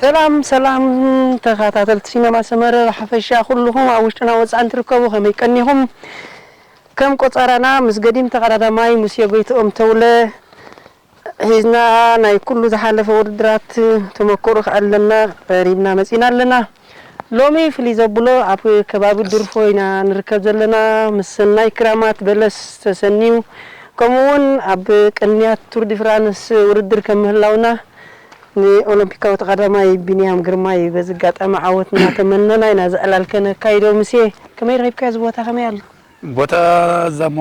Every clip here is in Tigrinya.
ሰላም ሰላም፣ ተኸታተልቲ ሲነማ ሰመረ ብሓፈሻ ኩልኹም ኣብ ውሽጥና ወፃእን ትርከቡ ከመይ ቀኒኹም? ከም ቆፃራና ምስ ገዲም ተቐዳዳማይ ሙሴ ጎይትኦም ተውለ ሒዝና ናይ ኩሉ ዝሓለፈ ውድድራት ተመክሮ ክዕለና ቀሪብና መፂና ኣለና። ሎሚ ፍልይ ዘብሎ ኣብ ከባቢ ድርፎ ኢና ንርከብ ዘለና። ምስ ሰናይ ክራማት በለስ ተሰንዩ፣ ከምኡ እውን ኣብ ቅንያት ቱር ዲ ፍራንስ ውድድር ከም ምህላውና ንኦሎምፒካዊ ተቐዳማይ ቢንያም ግርማይ በዚ ኣጋጣሚ ዓወት እናተመነና ኢና እዚ ዕላል ከነካይዶ። ሙሴ፣ ከመይ ረኺብካዮ? እዚ ቦታ ከመይ ኣሎ? ቦታ እዛ እሞ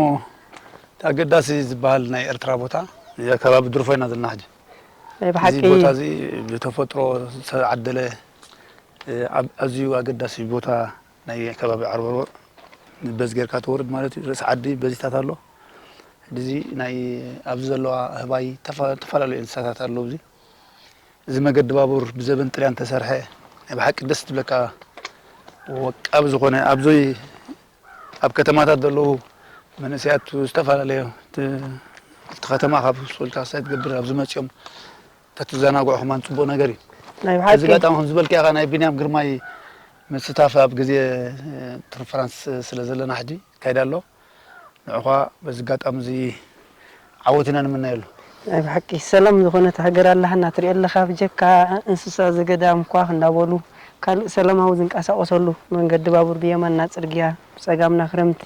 እቲ ኣገዳሲ ዝበሃል ናይ ኤርትራ ቦታ፣ እዚ ከባቢ ድርፎ ኢና ዘለና ሕጂ። ናይ እዚ ብሓቂ ቦታ እዚ ብተፈጥሮ ዝተዓደለ፣ እ፣ ኣብ-፣ ኣዝዩ ኣገዳሲ ቦታ ናይ ከባቢ ዓርበርቦ፣ በዚ ጌርካ ትወርድ ማለት እዩ። ርእሲ ዓዲ በዚታት ኣሎ። እዚ ናይ ኣብዚ ዘለዋ ኣህባይ ተፋ-፣ ዝተፈላለዩ እንስሳታት ኣለዉ። እዚ፣ እዚ መገዲ ባቡር ብዘበን ጥልያን ተሰርሐ፣ ናይ ብሓቂ ደስ ትብለካ። ወቃቢ ዝኾነ ኣብዚ ኣብ ከተማታት ዘለዉ መንእሰያት ዝተፈላለዩ እቲ፣ እቲ ከተማ ካብ ስልካ ሳይ ትገብር ኣብዚ መጺኦም ተትዘናግዑ ከማን ጽቡቕ ነገር እዩ። ናይ እዚ ብሓቂ ኣጋጣሚ ከም ዝበልካ ኢኻ ናይ ቢንያም ግርማይ ምስታፍ ኣብ ግዜ፣ እ፣ ቱር ፍራንስ ስለ ዘለና ሕጂ ይካይድ ኣሎ። ንዕኻ በዚ ኣጋጣሚ እዚ ዓወት ኢና ንምነየሉ። ናይ ብሓቂ ሰላም ዝኾነት ሃገር ኣላህና ትሪኦ ኣለኻ። ብጀካ እንስሳ ዘገዳም ኳኽ እንዳበሉ ካልእ ሰላማዊ ዝንቀሳቐሰሉ መንገዲ ባቡር ብየማንና ጽርግያ፣ ብጸጋምና ክረምቲ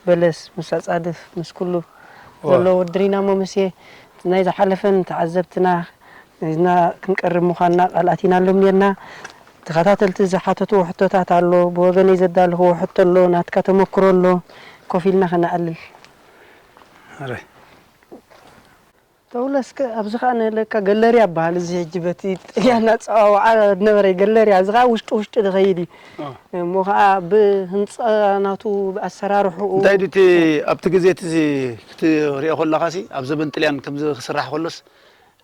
በለስ ምስ ኣጻድፍ ምስ ኩሉ እወ። ዘሎ ውድድር ኢና እሞ፣ ሙሴ፣ ናይ ዝሓለፈን ተዓዘብትና ሒዝና ክንቀርብ ምዃንና ቃል ኣቲናሎም ኔርና። ተኸታተልቲ ዝሓተትዎ ሕቶታት ኣሎ፣ ብወገነይ ዘዳለኽዎ ሕቶ ኣሎ፣ ናትካ ተመክሮ ኣሎ፣ ኮፍ ኢልና ከነዕልል። ኣረ። ተውለ፣ እስከ ኣብዚ ኸኣ ንለካ ገለርያ ይበሃል፣ እዚ ሕጂ በቲ ጥልያን ኣጸዋውዓ ዝነበረ ገለርያ፣ እዚ ኸኣ ውሽጢ ውሽጢ ዝኸይድ እዩ። ኦ። እሞ ኸኣ ብህንጻ ናቱ፣ ብኣሰራርሕኡ እንታይ ድዩ እቲ ኣብቲ ግዜ እቲ ክትሪኦ ከለኻሲ፣ ኣብ ዘበን ጥልያን ከምዚ ክስራሕ ከሎስ፣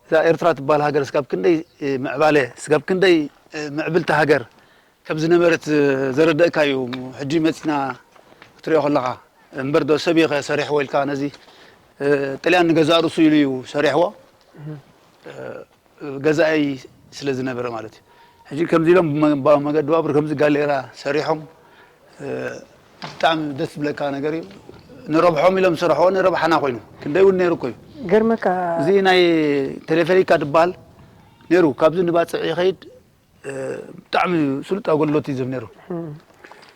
እዛ ኤርትራ ትበሃል ሃገር ስጋብ ክንደይ፣ እ፣ ምዕባለ፣ ስጋብ ክንደይ፣ እ፣ ምዕብልቲ ሃገር ከም ዝነበረት፣ እ፣ ዘረደእካ እዩ። ሕጂ መጺና ክትሪኦ ከለኻ። እምበር ዶ ሰብ እዩ ከ ሰሪሕዎ ኢልካ ነዚ፣ እ፣ ጥልያን ንገዛእ ርእሱ ኢሉ እዩ ሰሪሕዎ። እህ። እ፣ ገዛኢ ስለ ዝነበረ ማለት እዩ። ሕጂ ከምዚ ኢሎም ብመ-፣ ባ-፣ መገዲ ባቡር ከምዚ ጋሌራ ሰሪሖም፣ እ፣ ብጣዕሚ ደስ ዝብለካ ነገር እዩ። ንረብሖም ኢሎም ዝሰርሕዎ ንረብሓና ኮይኑ። ክንደይ እውን ነይሩ እኮ እዩ። ገርመካ። እዚ ናይ ቴሌፈሪካ ዝበሃል ነይሩ። ካብዚ ንባጽዕ ይኸይድ፣ እ፣ ብጣዕሚ ስሉጥ ኣገልግሎት እዩ ዝህብ ነይሩ። እም።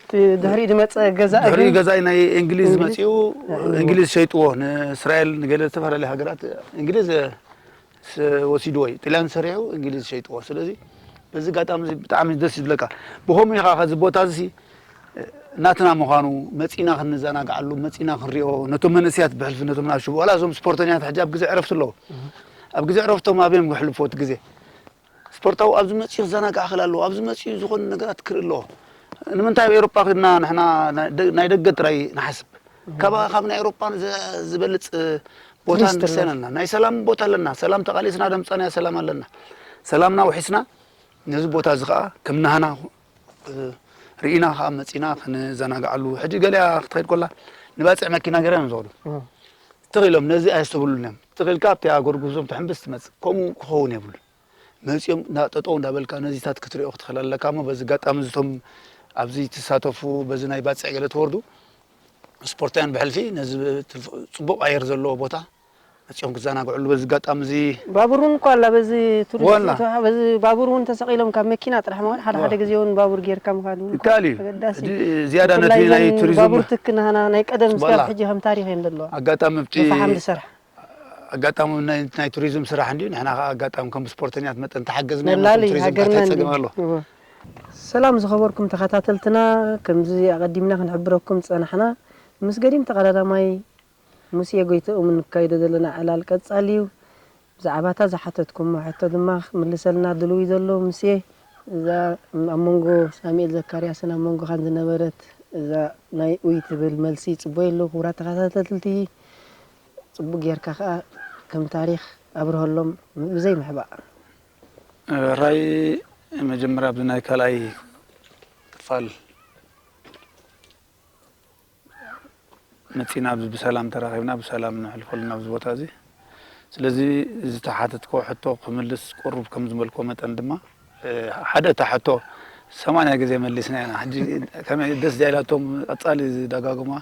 እቲ ድሕሪኡ ዝመጸ ገዛኢ ድሕሪኡ ግን ገዛኢ ናይ እንግሊዝ እንግሊዝ? መጺኡ፣ ናይ እንግሊዝ። እንግሊዝ ሸይጥዎ። ንእስራኤል፣ ንገለ ዝተፈላለዩ ሃገራት እንግሊዝ፣ እ፣ ስ-፣ ወሲድዎ እዩ። ጥልያን ሰሪሑ እንግሊዝ ሸይጥዎ። ስለዚ በዚ ኣጋጣሚ እዚ ብጣዕሚ ደስ ይብለካ። ብኸምኡ ኢኻ ከዚ ቦታ እዚ፣ እ፣ ናትና ምዃኑ መጺና ክንዘናግዓሉ፣ መጺና ክንሪኦ፣ ነቶም መንእሰያት ብሕልፊ ነቶም ናብ ሽቡ፣ ዋላ እዞም ስፖርተኛታት ሕጂ ኣብ ግዜ ዕረፍቲ ኣለዉ። እህ። ኣብ ግዜ ዕረፍቶም ኣበዮም ከሕልፍዎ እቲ ግዜ? ስፖርታዊ ኣብዚ መጺኡ ክዘናጋዕ ክእል ኣለዎ። ኣብዚ መጺኡ ዝኾነ ነገራት ክርኢ ኣለዎ። ንምንታይ ኣብ ኤውሮጳ ክድና ንሕና ናይ ደ-፣ ናይ ደገ ጥራይ ንሓስብ? ካብ፣ ካብ ናይ ኤውሮጳ ዝ-፣ ዝበልጽ ቦታ ቱሪስት ኣሎ። ንሰነና። ናይ ሰላም ቦታ ኣለና። ሰላም ተቓሊስና ደምጻናዮ ሰላም ኣለና። ሰላምና ውሒስና ነዚ ቦታ እዚ ኸኣ ከም ናህና፣ እ፣ ርኢና ኸኣ መጺና ክንዘናግዓሉ። ሕጂ ገሊኣ ክትኸይድ ኮላ ንባጽዕ መኪና ገይረን እዮም ዝኸዱ። እም። ትኽ ኢሎም ነዚ ኣየስተብህሉን እዮም። ትኽ ኢልካ ኣብቲ ኣጎርጉዞም ትሕምብስ ትመጽእ። ከምኡ ክኸውን የብሉን። መጺኦም እንዳ-፣ ጠጠው እንዳበልካ ነዚታት ክትሪኦ ክትኽእል ኣለካ። እሞ በዚ ኣጋጣሚ እዚቶም ኣብዚ ትሳተፉ፣ በዚ ናይ ባጽዕ ገለ ትወርዱ ስፖርታውያን ብሕልፊ ነዚ ትልፍ-፣ ጽቡቕ ኣየር ዘለዎ ቦታ መጺኦም ክዘናግዕሉ በዚ ኣጋጣሚ እዚ ባቡር እውን እኮ ኣላ፣ በዚ ቱሪስት ወላ። እትወሃ-፣ በዚ ባቡር እውን ተሰቒሎም ካብ መኪና ጥራሕ ምዃድ፣ ሓደ ሓደ ኣዋ። ግዜ እውን ባቡር ጌርካ ምኻድ እውን እኮ ይከኣል እዩ። ኣገዳሲ ሕጂ እዩ። ዝያዳ ነቲ ብፍላይ ናይ እዘን ቱሪዝም ባቡር ትክ ናህና ናይ ቀደም ስጋብ ወላ። ሕጂ ከም ታሪኽ እየን ዘለዋ። ኣጋጣሚ ኣብቲ ንፈሓም ዝሰርሕ። ኣጋጣሚ ናይ፣ ናይ ቱሪዝም ስራሕ እንድዩ። ንሕና ከኣ ኣጋጣሚ ከም ስፖርተኛት መጠን ተሓገዝና ኢና፣ ነላሊ ነቶም ቱሪዝም ሃገርና እንታይ እንድዩ። ጸገም ኣሎ? እወ። ሰላም ዝኸበርኩም ተኸታተልትና፣ ከምዚ ኣቐዲምና ክንሕብረኩም ዝጸናሕና፣ ምስ ገዲም ተቐዳዳማይ ሙሴ ጎይትኦም እንካይዶ ዘለና ዕላል ቀጻሊ እዩ። ብዛዕባ እታ ዝሓተትኩሞ ሕቶ ድማ ክምልሰልና ድሉው እዩ ዘሎ ሙሴ። እዛ ኣብ መንጎ ሳሙኤል ዘካርያስን ኣብ መንጎኻን ዝነበረት እዛ ናይ ኡይ ትብል መልሲ ይጽበዮ ኣለኹ። ክቡራት ተኸታተልቲ፣ ጽቡቕ ጌርካ ከኣ ከም ታሪኽ ኣብርሀሎም ብዘይ ምሕባእ። ራይ መጀመርያ ኣብዚ ናይ ካልኣይ ክፋል መጺና ኣብዚ ብሰላም ተራኺብና ብሰላም ነሕልፈሉ ናብዚ ቦታ እዚ። ስለዚ ዝተሓተትክዎ ሕቶ ክምልስ ቅሩብ ከም ዝበልክዎ መጠን ድማ፣ ሓደ እታ ሕቶ ሰማንያ ግዜ መሊስና ኢና። ሕጂ ከመይ ደስ ጃይላቶም ቀጻሊ ዝደጋግማ።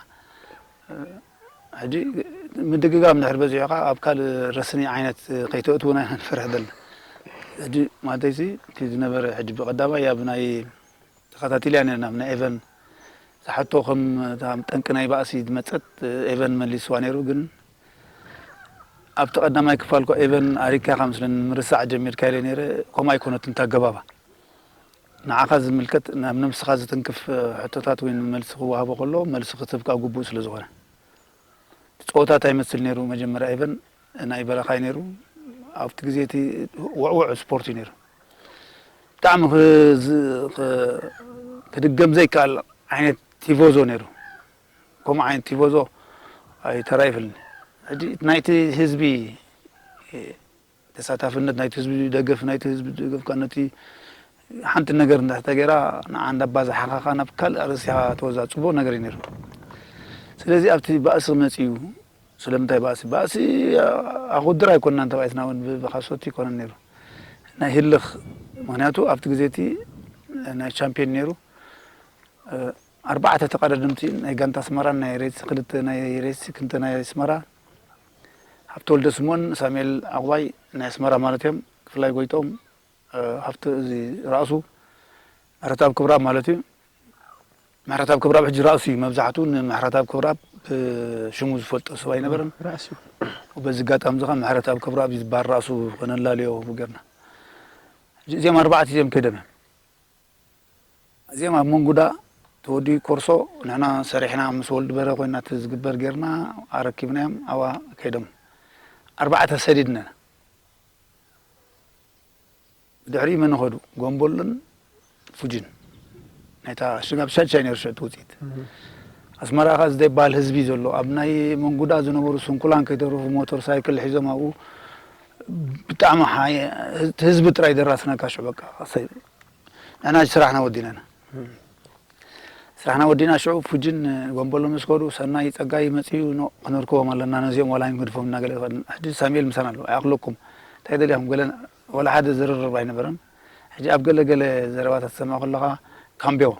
ሕጂ ምድግጋም እንድሕር በዚሑ ከኣ ኣብ ካልእ ረስኒ ዓይነት ከይተእትውና ኢና ንፈርሕ ዘለና። ሕጂ ማለተይሲ እቲ ዝነበረ ሕጂ ብቐዳማይ ኣብ ናይ ተኸታቲልያ ነርና ኣብ ናይ ኤቨን ዝሓቶ ከም እታ ጠንቂ ናይ ባእሲ ዝመጸት ኤቨን መሊስዋ ነይሩ። ግን ኣብቲ ቀዳማይ ክፋል እኮ ኤቨን ኣሪካ ኢኻ ምስለን ምርሳዕ ጀሚርካ ኢለ ነይረ። ከምኡ ኣይኮነትን እታ ኣገባባ። ንዓኻ ዝምልከት ናብ ነብስኻ ዝትንክፍ ሕቶታት ወይ መልሲ ክወሃቦ ከሎ መልሲ ክትህብ ከኣ ግቡእ ስለ ዝኾነ። እቲ ጸወታ እንታይ ይመስል ነይሩ? መጀመርያ ኤቨን ናይ በረኻ እዩ ነይሩ። ኣብቲ ግዜ እቲ ውዕውዕ ስፖርት እዩ ነይሩ። ብጣዕሚ ክዝ- ክ- ክድገም ዘይከኣል ዓይነት ቲቮዞ ነይሩ። ከምኡ ዓይነት ቲቮዞ ኣይተራይፍልኒ። ሕጂ ናይቲ ህዝቢ ተሳታፍነት፣ ናይቲ ህዝቢ ደገፍ፣ ናይቲ ህዝቢ ደገፍ ከኣ ነቲ ሓንቲ ነገር እንድሕር ተገይራ ንዓ እንዳባዛሓኻ ናብ ካልእ ኣርእስቲ ኢኻ ተወዛ። ጽቡቕ ነገር እዩ ነይሩ። ስለዚ ኣብቲ ባእሲ መጺኡ። ስለምንታይ ባእሲ? ባእሲ ኣኽውድር ኣይኮንናን ተባኢትና እውን ብ- ብኻሶት ይኮነን ነይሩ። ናይ ህልኽ፣ ምኽንያቱ ኣብቲ ግዜ እቲ ናይ ቻምፒዮን ነይሩ። ኣርባዕተ ተቐዳደምቲ ናይ ጋንታ ኣስመራን ናይ ሬድሲ ክልተ ናይ ሬድሲ ክልተ ናይ ኣስመራ፣ ሃብተወልደ ስምኦን ሳሙኤል ዓቑባይ ናይ ኣስመራ ማለት እዮም። ክፍላይ ጎይቶም፣ ሃብተ እዚ ራእሱ፣ ምሕረተኣብ ክብረኣብ ማለት እዩ። ምሕረተኣብ ክብረኣብ ሕጂ ራእሱ እዩ። መብዛሕትኡ ንምሕረተኣብ ክብረኣብ ብሽሙ ዝፈልጦ ሰብ ኣይነበረን። ራእሱ በዚ ኣጋጣሚ እዚ ከዓ ምሕረተኣብ ክብረኣብ እዩ ዝበሃል ራእሱ ከነላልዮ ጌርና። ሕጂ እዚኦም ኣርባዕተ እዚኦም ከይዶም እዮም። እዚኦም ኣብ መንጉዳ ተወዲ ኮርሶ ንሕና ሰሪሕና ምስ ወልዲ በረ ኮይና እቲ ዝግበር ጌርና ኣረኪብናዮም ኣዋ ከይዶም ኣርባዕተ ሰዲድና ኢና። ብድሕሪኡ መን ኸዱ? ጎምቦሎን ፉጂን ናይታ ሽጋብ ሻድሻይ ነይሩ ሽዕቲ ውፅኢት ኣስመራ ኸ ዝደይበሃል ህዝቢ ዘሎ ኣብ ናይ መንጉዳ ዝነበሩ ስንኩላን ከይተረፉ ሞተር ሳይክል ሒዞም ኣብኡ ብጣዕሚ ሓየ- እቲ ህዝቢ ጥራይ ደራስነካ ሽዑ በቃ ንሕና ስራሕና ወዲናና ስራሕና ወዲና ሽዑ ፉጅን ጎንበሎ ምስ ከዱ ሰናይ ጸጋይ መጺኡ ኖ ክንርክቦም ኣለና ነዚኦም ዋላ ንግድፎም እና ገለ ሕጂ ሳሙኤል ምሳና ኣሎ ኣይኣኽለኩም እንታይ ደሊኹም ገለ ዋላ ሓደ ዝርርብ ኣይነበረን ሕጂ ኣብ ገለ ገለ ዘረባታት ትሰምዕ ከለኻ ካምቤዮ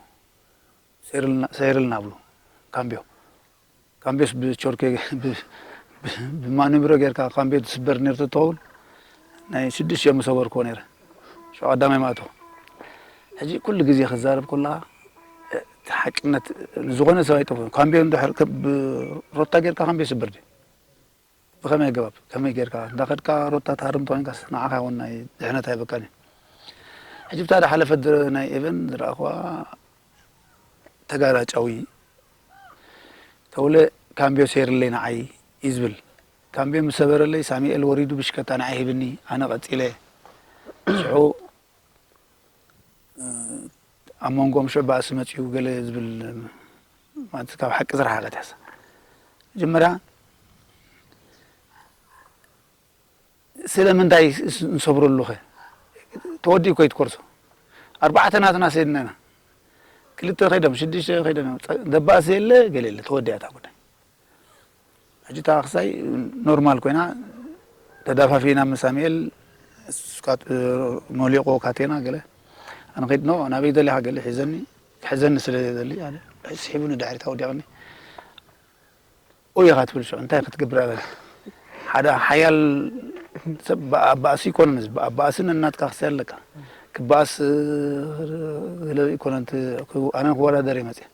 ሰይርልና ብሉ ካምቤዮ ካምቤስ ብቾርኬ ብማኑብሮ ጌርካ ካምቤ ትስበር ነርቶ ትኸውን ናይ ሽዱሽተ እዮም ዝሰበርክዎ ነይረ ሽዑ ቀዳማይ ማእቶ ሕጂ ኩሉ ግዜ ክዛረብ ከለኻ እቲ ሓቅነት ንዝኾነ ሰብ ኣይጠፍኡን ካምቤ እንድሕር ሮታ ጌርካ ካምቤ ይስበር ድዩ ብኸመይ ኣገባብ ከመይ ጌርካ እንዳኸድካ ሮታ ትሃርም ተኮይንካስ ንዓኻ ይኹን ናይ ድሕነት ኣይበቃን እዩ ሕጂ ብታ ዝሓለፈት ናይ ኤቨን ዝረኣኽዋ ተጋራጫዊ ተውለ ካምብዮ ሰይርለይ ንዓይ እዩ ዝብል ካምብዮ ምስ ሰበረለይ ሳሚኤል ወሪዱ ብሽከታ ንዓይ ሂብኒ ኣነ ቀጺለ ሽዑ ኣብ መንጎኦም ሽዑ ባእሲ መጺኡ ገለ ዝብል ማለት ካብ ሓቂ ዝረሓቐት ያሳ መጀመርያ ስለምንታይ ንሰብረሉ ኸ ተወዲኡ ኮይት ኮርሶ ኣርባዕተ ናትና ሰይድና ኢና ክልተ ከይዶም ሽዱሽተ ከይዶም ደባእሲ የለ ገለ የለ ተወዲያ እታ ጉዳይ ሕጂ እታ ክሳይ ኖርማል ኮይና ተዳፋፊና ምስ ሳሙኤል ሞሊቆ ካቴና ገለ ኣነ ከይድ ኖ ናበይ ደሊኻ ገለ ሒዘኒ ክሕዘኒ ስለ ዘሊ ስሒቡ ንድሕሪት ኣውዲቕኒ ኦይ ኢኻ ትብል ሽዑ እንታይ ክትገብር ኣበለ ሓደ ሓያል ሰብ ብኣባእሲ ይኮነን እዚ ብኣባእሲ ነናትካ ክስያ ኣለካ ክበኣስ ገለ ይኮነ ኣነ ክወዳደር ይመፅእ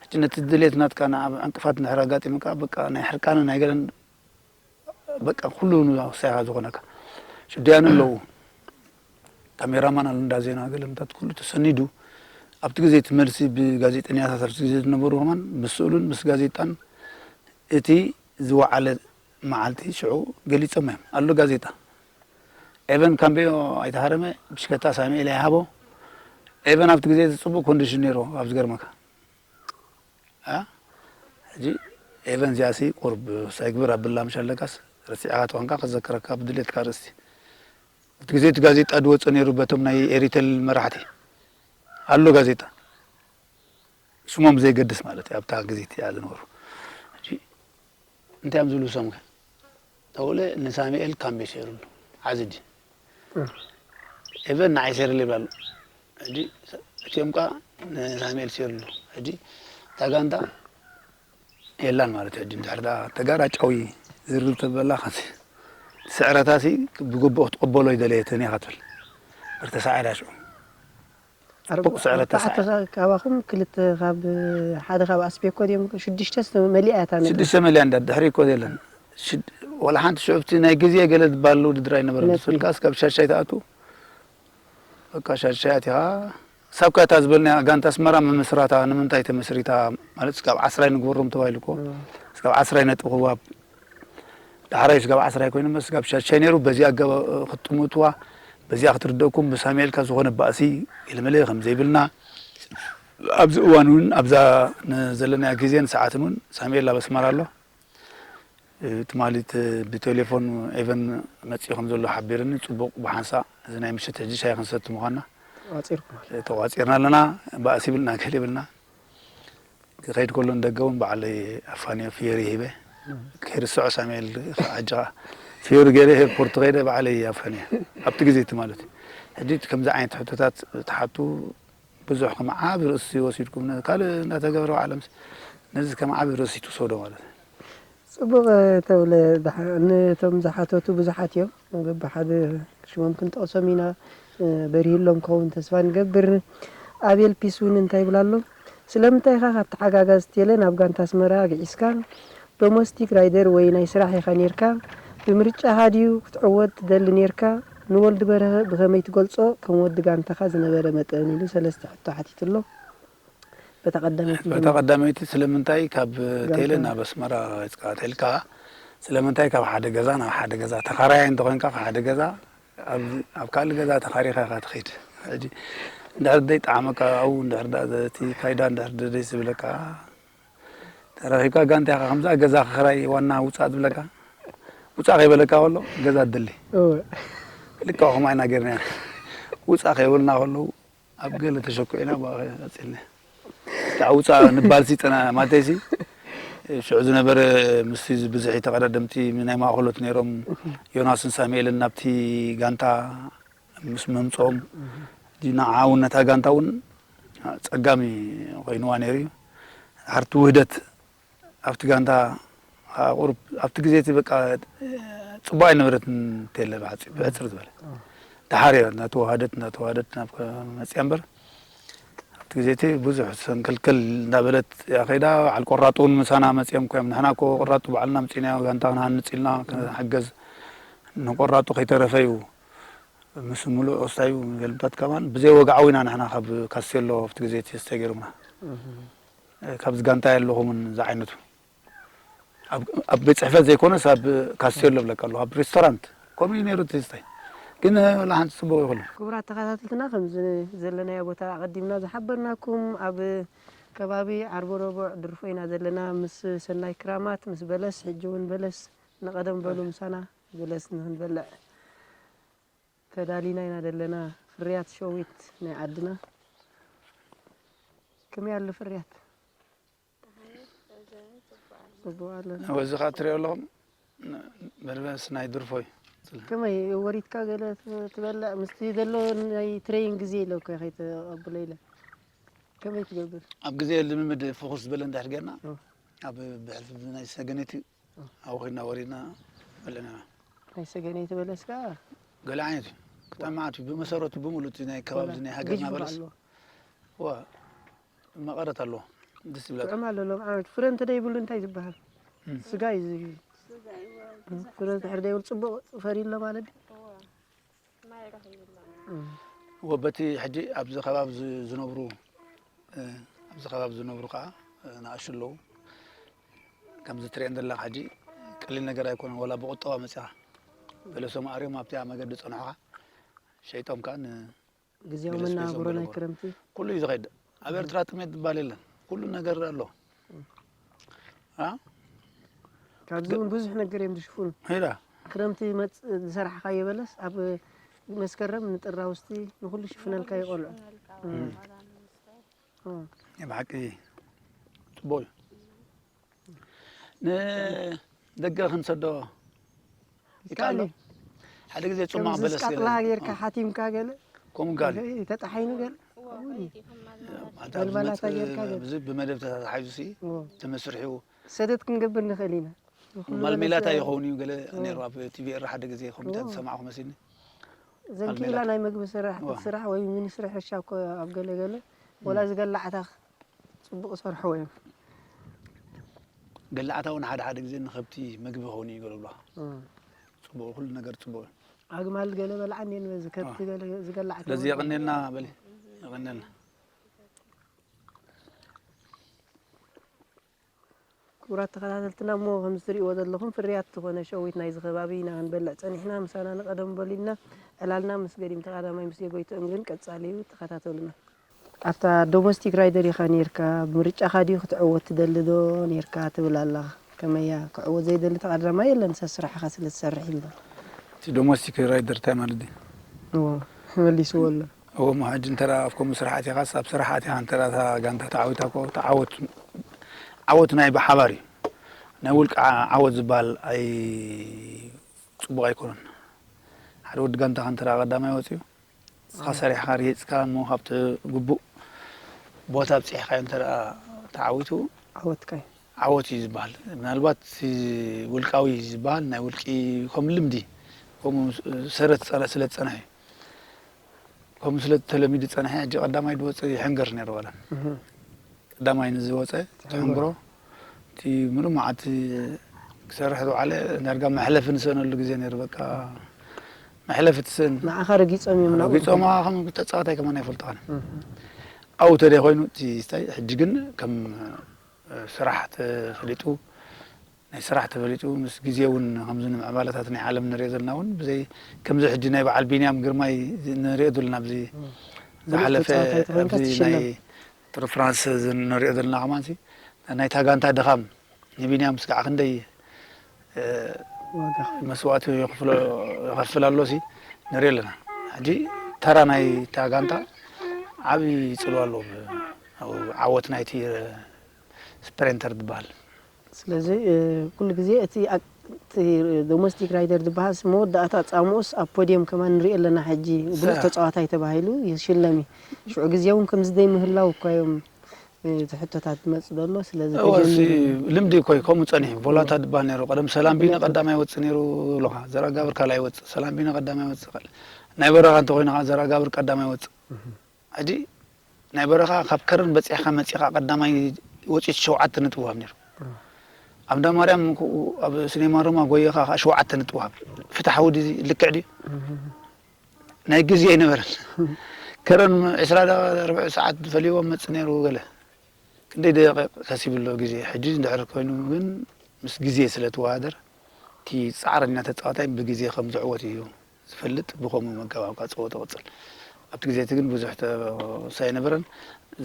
ሕጂ ነቲ ድሌት ናትካ ንዓብ ዕንቅፋት እንድሕር ኣጋጢሙካ በቃ ናይ ሕርቃነ ናይ ገለን በቃ ኩሉ ንሳይኻ ዝኾነካ ሽዱያን ኣለዉ ካሜራማን ኣሎ እንዳ ዜና ገለምታት ኩሉ ተሰኒዱ ኣብቲ ግዜ እቲ መልሲ ብጋዜጠኛታት ኣብቲ ግዜ ዝነበሩ ከማን ምስ ስእሉን ምስ ጋዜጣን እቲ ዝወዓለ መዓልቲ ሽዑ ገሊጾም እዮም ኣሎ ጋዜጣ ኤቨን ካምቤዮ ኣይተሃረመ ብሽከታ ሳሙኤል ኣይሃቦ ኤቨን ኣብቲ ግዜ ዝጽቡቅ ኮንዲሽን ነይሩ ኣብ ዝገርመካ ሕጂ ኤቨን ዚኣሲ ቁርብ ሳይግብር ኣብላ ምሽ ኣለካስ ረሲዕካ ተኾንካ ክዘከረካ ብድሌትካ ርእስቲ እቲ ግዜ እቲ ጋዜጣ ዝወፀ ነይሩ በቶም ናይ ኤሪቴል መራሕቲ ኣሎ ጋዜጣ ስሞም ዘይገድስ ማለት እዩ ኣብታ ግዜ እቲኣ ዝነበሩ ሕጂ እንታይ እዮም ዝብሉ ሰምከ ተውለ ንሳሙኤል ካምቤ ሰይሩሉ ዓዝዲ ኤቨን ንዓይ ሴርሊ ይብላ ኣሎ። ሕጂ እቲኦም ከኣ ንሳሙኤል ሴርሉ። ሕጂ እታ ጋንታ የላን ማለት እዩ። ሕጂ እንድሕር ደኣ ተጋራጫዊ ዝርርብ ተበላ፣ ከምዚ ስዕረታሲ ብግቡእ ክትቕበሎ ይደለየትን እያ ክትብል። እምበር ተሳዒራ ሽዑ። ጽቡቕ ስዕረት ተሳዒራ። ካባኹም ክልተ ካብ፣ ሓደ ካብ ኣስቤኮ ድዮም? ሽዱሽተ መሊኣ እያ እታ ነጥቢ። ሽዱሽተ መሊኣ እንዳ ድሕሪ እኮ የለን። ሽድ-፣ ወላ ሓንቲ ሽዑ ኣብቲ ናይ ግዜ ገለ ዝበሃል ውድድር ኣይነበረን። ነጥቢ። ስልካ እስካብ ሻሻይ ትኣቱ። በቃ ሻሻይ ኣቲኻ ሳብ ካታ ዝበልናያ ጋንታ ኣስመራ ምምስራታ ንምንታይ ተመስሪታ? ማለት እስካብ ዓስራይ ንግበሮም ተባሂሉ እኮ። እም። እስካብ ዓስራይ ነጥቢ ክዋብ ዳሕራይ ስጋብ ዓስራይ ኮይኑ መስ ስጋብ ሻሻይ ነይሩ። በዚኣ ገባ-፣ ክትጥምትዋ፣ በዚኣ ክትርደእኩም ብሳሙኤልካ ዝኾነ ባእሲ ኢልምለ ከም ዘይብልና ኣብዚ እዋን እውን ኣብዛ ን-፣ ዘለናዮ ግዜን ሰዓትን እውን ሳሙኤል ኣብ ኣስመራ ኣሎ። እ፣ ትማሊት ብቴሌፎን ኤቨን መጺኡ ከም ዘሎ ሓቢርኒ፣ ጽቡቕ ብሓንሳእ እዚ ናይ ምሸት ሕጂ ሻሂ ክንሰቲ ምዃንና ተቋጺርኩም ኣሎ። ተቋጺርና ኣለና። ባእሲ ይብልና ገለ ይብልና። ክኸይድ ከሎ ንደገ እውን ባዕለይ ኣፋንዮ ፍዮሪ ሂበ። እም። ከይርስዖ ሳሙኤል ኣጆኻ ፍዮሪ ገይረ ኤርፖርት ከይደ ባዕለይ ኣፋንዮ። ኣብቲ ግዜ እቲ ማለት እዩ። ሕጂ ከምዚ ዓይነት ሕቶታት ትሓቱ ብዙሕ ከም ዓቢ ርእሲ ወሲድኩም ነ-፣ ካልእ እንዳተገበረ ባዕሎም ነዚ ከም ዓቢ ርእሲ ትወስዶ ማለት እዩ። ጽቡቕ ተብለ፣ ድሓ-፣ ነቶም ዝሓተቱ ብዙሓት እዮም። በብሓደ ሽሞም ክንጠቕሶም ኢና። በሪህሎም ክኸውን ተስፋ ንገብር። ኣቤል ፒስ እውን እንታይ ይብል ኣሎ? ስለምንታይ ኢኻ ካብ ተሓጋጋዚ ቴለ ናብ ጋንታ ኣስመራ ኣግዒዝካ? ዶሞስቲክ ራይደር ወይ ናይ ስራሕ ኢኻ ኔርካ? ብምርጫኻ ድዩ ክትዕወት ትደሊ ኔርካ? ንወልዲ በርሀ ብኸመይ ትገልጾ? ከም ወዲ ጋንታኻ ዝነበረ መጠን ኢሉ ሰለስተ ሕቶ ሓቲቱ ኣሎ። በታ ቀዳመይቲ በታ ቀዳመይቲ ስለምንታይ ካብ ጋንታ ቴለ ናብ ኣስመራ ወጺእካ ተልካ? ስለምንታይ ካብ ሓደ ገዛ ናብ ሓደ ገዛ ተኻራያይ እንተኾይንካ ካብ ሓደ ገዛ ኣብ፣ ኣብ ካልእ ገዛ ተኻሪኻ ኢኻ ትኸይድ። ሕጂ እንድሕር ደይ ጠዓመካ ኣብኡ እንድሕር ደኣ እቲ ካይዳ እንድሕር ደይ ዝብለካ ተረኺብካ ጋንታ ኢኻ ከምዛ ገዛ ክኽራይ ዋና ውጻእ ዝብለካ ውጻእ ከይበለካ ከሎ ገዛ ትደሊ። እወ። ልክዕ ከምኡ ኢና ጌርና። ውጻእ ከይበሉና ከለዉ ኣብ ገለ ተሸኩዕና ብኣኸ ቀጺልና። እታ ውጻእ ንባልሲ ጽና-፣ ማለተይሲ ሽዑ ዝነበረ ምስቲ ብዝሒ ተቐዳደምቲ ናይ ማእከሎት ነይሮም ዮናስን ሳሙኤልን ናብቲ ጋንታ ምስ ምምጽኦም ንዓ እውን ነታ ጋንታ እውን ጸጋሚ ኮይንዋ ነይሩ እዩ። ድሓርቲ ውህደት ኣብቲ ጋንታ፣ ቁሩብ ኣብቲ ግዜ እቲ በቃ ጽቡቕ ኣይነበረትን ቴለ ብሓጺ-፣ ብሕጽር ዝበለ። ደሓር እያ እናተዋሃደት፣ እናተዋሃደት ናብ መጽያ እምበር፣ ኣብቲ ግዜ እቲ ብዙሕ ሰንከልከል እንዳበለት እያ ከይዳ። በዓል ቆራጡ እውን ምሳና መጽዮም እኮ እዮም። ንሕና እኮ ቆራጡ ባዕልና ኣምጺእናዮ፣ ጋንታ ክንሃንጽ ኢልና ክንሕገዝ፣ ንቆራጡ ከይተረፈ እዩ ምስ ምሉእ ኦስታዩ ገልብጣት ከማን ብዘይ ወግዓዊ ኢና ንሕና ካብ ካስቴሎ ኣብቲ ግዜ እቲ ዝተገይሩና። እህ። ካብዚ ጋንታ የለኹምን ዝዓይነቱ። ኣብ፣ ኣብ ቤት ጽሕፈት ዘይኮነስ ኣብ ካስቴሎ ብለካ ኣለኹ፣ ኣብ ሬስቶራንት ከምኡ እዩ ነይሩ እቲ ዝስታይ። ግን ወላ ሓንቲ ጽቡቕ ይኹን። ክቡራት ተኸታተልትና፣ ከምዚ ዘለናዮ ቦታ ኣቐዲምና ዝሓበርናኩም ኣብ ከባቢ ዓርቢ ረቡዕ ድርፎ ኢና ዘለና ምስ ሰናይ ክራማት፣ ምስ በለስ። ሕጂ እውን በለስ ንቐደም በሉ ምሳና በለስ ንኽንበልዕ ተዳሊና ኢና ዘለና። ፍርያት ሸዊት ናይ ዓድና። ከመይ ኣሎ ፍርያት? ጽቡቕ ኣሎ። ኣብዚ ኸኣ ትሪኦ ኣለኹም፣ በርበስ ናይ ድርፎ እዩ። ከመይ ወሪድካ ገለ ት-፣ ትበልዕ? ምስቲ ዘሎ ናይ ትሬኒንግ ግዜ ኢለ እኮ ከይተቐብሎ ኢለ። ከመይ ትገብር? ኣብ ግዜ ልምምድ ፍኹስ ዝበለ እንድሕር ጌርና፣ ኦ። ኣብ ብሕልፊ ናይ ሰገነይቲ ኦ። ኣብኡ ኸይድና ወሪድና በለና። ናይ ሰገነይቲ በለስ ከኣ ገለ ዓይነት እዩ። ክጣዕም መዓት እዩ። ብመሰረቱ ብምሉእ እቲ ናይ ከባቢ ኣላ። ናይ ሃገርና ግጅ በለስ። ኣለዎ። ዋ፣ መቐረት ኣለዎ። ደስ ይብለካ። ጥዑም ኣሎ፣ ሎም ዓመት ፍረ እንተ ደይብሉ እንታይ ዝበሃል? እም። ስጋ እዩ ዝብሉ። ስጋ እዩ፣ እም፣ ብዙሕ ፍረ ስጋ። እንድሕር ደይብሉ ጽቡቕ ፈርዩ ኣሎ ማለት ድዩ? እዋ። ማይ ረኺቡ ኣሎ። እም። እዎ፣ በቲ ሕጂ ኣብዚ ከባቢ ዝ-፣ ዝነብሩ፣ እ፣ ኣብዚ ከባቢ ዝነብሩ ከኣ፣ እ፣ ንኣሽቱ ኣለዉ። ከምዚ ትሪአን ዘለኻ ሕጂ ቀሊል ነገር ኣይኮነን፣ ወላ ብቁጠባ መጺኻ። በለሶም ኣርዮም ኣብቲ ኣብ መገዲ ጸንሑኻ፣ ሸይጦም ከኣ ን-፣ ግዜያዊ ገለ ስፔሶም መነባብሮ ናይ ገለ ክረምቲ። ኩሉ እዩ ዝኸይድ። ኣብ ኤርትራ ጥሜት ዝበሃል የለን። ኩሉ ነገር ኣሎ። እ። አ? ካብዚ እውን ብዙሕ ነገር እዮም ዝሽፍኑ። ሄዳ። ክረምቲ መጽ-፣ ዝሰራሕካዮ በለስ ኣብ መስከረም ንጥር ኣውስቲ ንኹሉ ይሽፍነልካ እዩ ቆልዑ። ይሽፍነልካ፣ እ። ዋላ ንምስታይ። እ። ናይ ብሓቂ ጽቡቕ እዩ። ንደገ ክንሰዶ ይከኣል ይከኣል ዶ? እዩ። ሓደ ግዜ ጽማቕ ከምዚ በለስ ዝቃጥላ ገለ። ጌርካ እ። ሓቲምካ ገለ ከምኡ ጋል ተጣሓይ ነገር ኣንታ መልመላታ ዝመጽእ ጌርካ ገለ። ብዚ ብመደብ ተታሓሒዙ ሲ ኦ፣ ተመስርሑ ሰደት ክንገብር ንኽእል ኢና። ንኹሉ ማልሜላታ መለስ- ይኸውን እዩ ገለ ኦ። ነይሩ ኣብ ቲቪ ኤረ ሓደ ግዜ ከምኡ ኦ። ዝሰማዕኹ መሲልኒ። ዘንኪላ ማልሜላታ። ናይ መግቢ ስራሕቲ ዋ። ስራሕ ወይ ሚኒስትሪ ሕርሻ እኮ ኣብ ገለ ገለ ወላ ዝገላዕታ ጽቡቕ ሰርሑ እዮም። ገላዕታ እውን ሓደ ሓደ ግዜ ንኸብቲ መግቢ ኸውን እዩ ገለብላ። እም። ጽቡቕ ኩሉ ነገር ጽቡቕ እዩ። ኣግማል ገለ በልዓ እንዴን በዚ ከብቲ ዋ። ገለ ዝገላዕታ ስለዚ እውን የቐንየልና በሊ የቐንየልና። ክቡራት ተኸታተልትና እሞ ከምዚ ትሪእዎ ዘለኹም ፍርያት ዝኾነ ሸዊት ናይዚ ከባቢ ኢና ክንበልዕ ጸኒሕና። ምሳና ንቐደም በሉ ኢልና ዕላልና ምስ ገዲም ተቐዳማይ ምስ የጎይትኦም ግን ቀጻሊ እዩ። ተኸታተሉና። ኣብታ ዶሞስቲክ ራይደር ኢኻ ኔርካ፣ ብምርጫኻ ድዩ ክትዕወት ትደሊ ዶ ኔርካ ትብል ኣለኻ። ከመያ ክዕወት ዘይደሊ ተቐዳማይ የለን፣ ሰብ ስራሕኻ ስለ ትሰርሕ እምበር። እቲ ዶሞስቲክ ራይደር እንታይ ማለት ድዩ? እዎ፣ መሊስዎ ኣሎ። እዎ እሞ ሕጂ እንተ ኣብ ከምኡ ስራሕ ኣቲኻስ ኣብ ስራሕ ኣቲኻ እንተ እታ ጋንታ ተዓዊታ እኮ ተዓወት ዓወት ናይ ብሓባር እዩ። ናይ ውልቂ ዓ- ዓወት ዝበሃል ኣይ ጽቡቕ ኣይኮነን። ሓደ ወዲ ጋንታኻ እንተ ቀዳማይ ወጺኡ ንስኻ ሰሪሕካ ርሂጽካ እሞ ካብቲ ግቡእ ቦታ ኣብጺሕካዮ እንተ ተዓዊቱ ዓወትካ እዩ። ዓወት እዩ ዝበሃል። ምናልባት እቲ ውልቃዊ ዝበሃል ናይ ውልቂ ከም ልምዲ ከምኡ ሰረት ጸረ- ስለ ዝጸንሐ እዩ። ከምኡ ስለ ተለሚዱ ዝጸንሐ ሕጂ ቀዳማይ ዝወጽእ ይሕንገር ነይሩ ዋላ እህ። ቀዳማይ ንዝወጸ ትሕንግሮ እቲ ምሉእ መዓልቲ ክሰርሕ ዝውዓለ ዳርጋ መሕለፊ ንስእነሉ ግዜ ነይሩ። በቃ መሕለፊ ትስእን ንዓኻ ረጊጾም እዮም ናብኡ ረጊጾማ ከም ተጻዋታይ ከማን ኣይፈልጥኻን። እህ። ኣብኡ ተደይ ኮይኑ እቲ ስታይ ሕጂ ግን ከም ስራሕ ተፈሊጡ ናይ ስራሕ ተፈሊጡ ምስ ግዜ እውን ከምዚ ንምዕባለታት ናይ ዓለም ንሪኦ ዘለና እውን ብዘይ ከምዚ ሕጂ ናይ በዓል ቢንያም ግርማይ ንሪኦ ዘለና ኣብዚ ዝሓለፈ ተጻዋታይ ተኾይንካ ኣብዚ ትሽለም። ናይ ቱር ፍራንስ እዚ ንሪኦ ዘለና ከማንሲ ናይታ ጋንታ ድኻም ንቢንያም ስጋዕ ክንደይ እ፣ ዋጋ መስዋእቲ የኽፍሎ- የኸፍል ኣሎ ሲ ንሪኦ ኣለና። ሕጂ ተራ ናይ እታ ጋንታ ዓብዪ ፅልዋ ኣለዎ ብ- ኣብ ዓወት ናይቲ ስፕሬንተር ዝበሃል። ስለዚ እ፣ ኩሉ ግዜ እቲ ኣ- እቲ ዶሞስቲክ ራይደር ዝበሃል ስ መወዳእታ ጻምኡስ ኣብ ፖዲየም ከማን ንሪኦ ኣለና። ሕጂ ብሉፅ ሰ- ተጻዋታይ ተባሂሉ ይሽለም እዩ። ሽዑ ግዜ እውን ከምዚ ደይ ምህላው እኳ እዮም እ፣ እቲ ሕቶታት ዝመጽእ ዘሎ። ስለዚ እወ፣ እሲ ተጀሚሩ ልምዲ እኮ እዩ ከምኡ ጸኒሑ። ቮላታ ዝበሃል ነይሩ ቀደም ሰላም ቢነ ቀዳማይ ወጽእ ነይሩ። ብሎኻ ዘራጋብር ካልኣይ ወጽእ ሰላም ቢነ ቀዳማይ ወጽእ ካል- ናይ በረኻ እንተኾይኑ ከዓ ዘራጋብር ቀዳማይ ወጽእ። ሕጂ ናይ በረኻ ካብ ከረን በጺሕካ መጺኻ ቀዳማይ ወጺት ሸውዓተ ነጥቢ ወሃብ ነይሩ። ኣብ እንዳ ማርያም ክኡ ኣብ ሲኔማ ሮማ ጎየኻ ከዓ ሸውዓተ ነጥቢ ወሃብ። ፍትሓዊ ድዩ ልክዕ ድዩ? ናይ ግዜ ኣይነበረን። ከረን ዕስራ ደቂቕ ርብዒ ሰዓት ዝፈልይዎ መጽእ ነይሩ ገለ። ክንደይ ደቂቕ ከሲብሎ ግዜ። ሕጂ እንድሕር ኮይኑ ግን ምስ ግዜ ስለ ትወዳደር እቲ ጻዕረኛ ተጻዋታይ ብግዜ ከም ዝዕወት እዩ ዝፈልጥ። ብኸምኡ መገባብካ ጸወታ ይቕጽል። ኣብቲ ግዜ እቲ ግን ብዙሕ ተወሳኢ ኣይነበረን።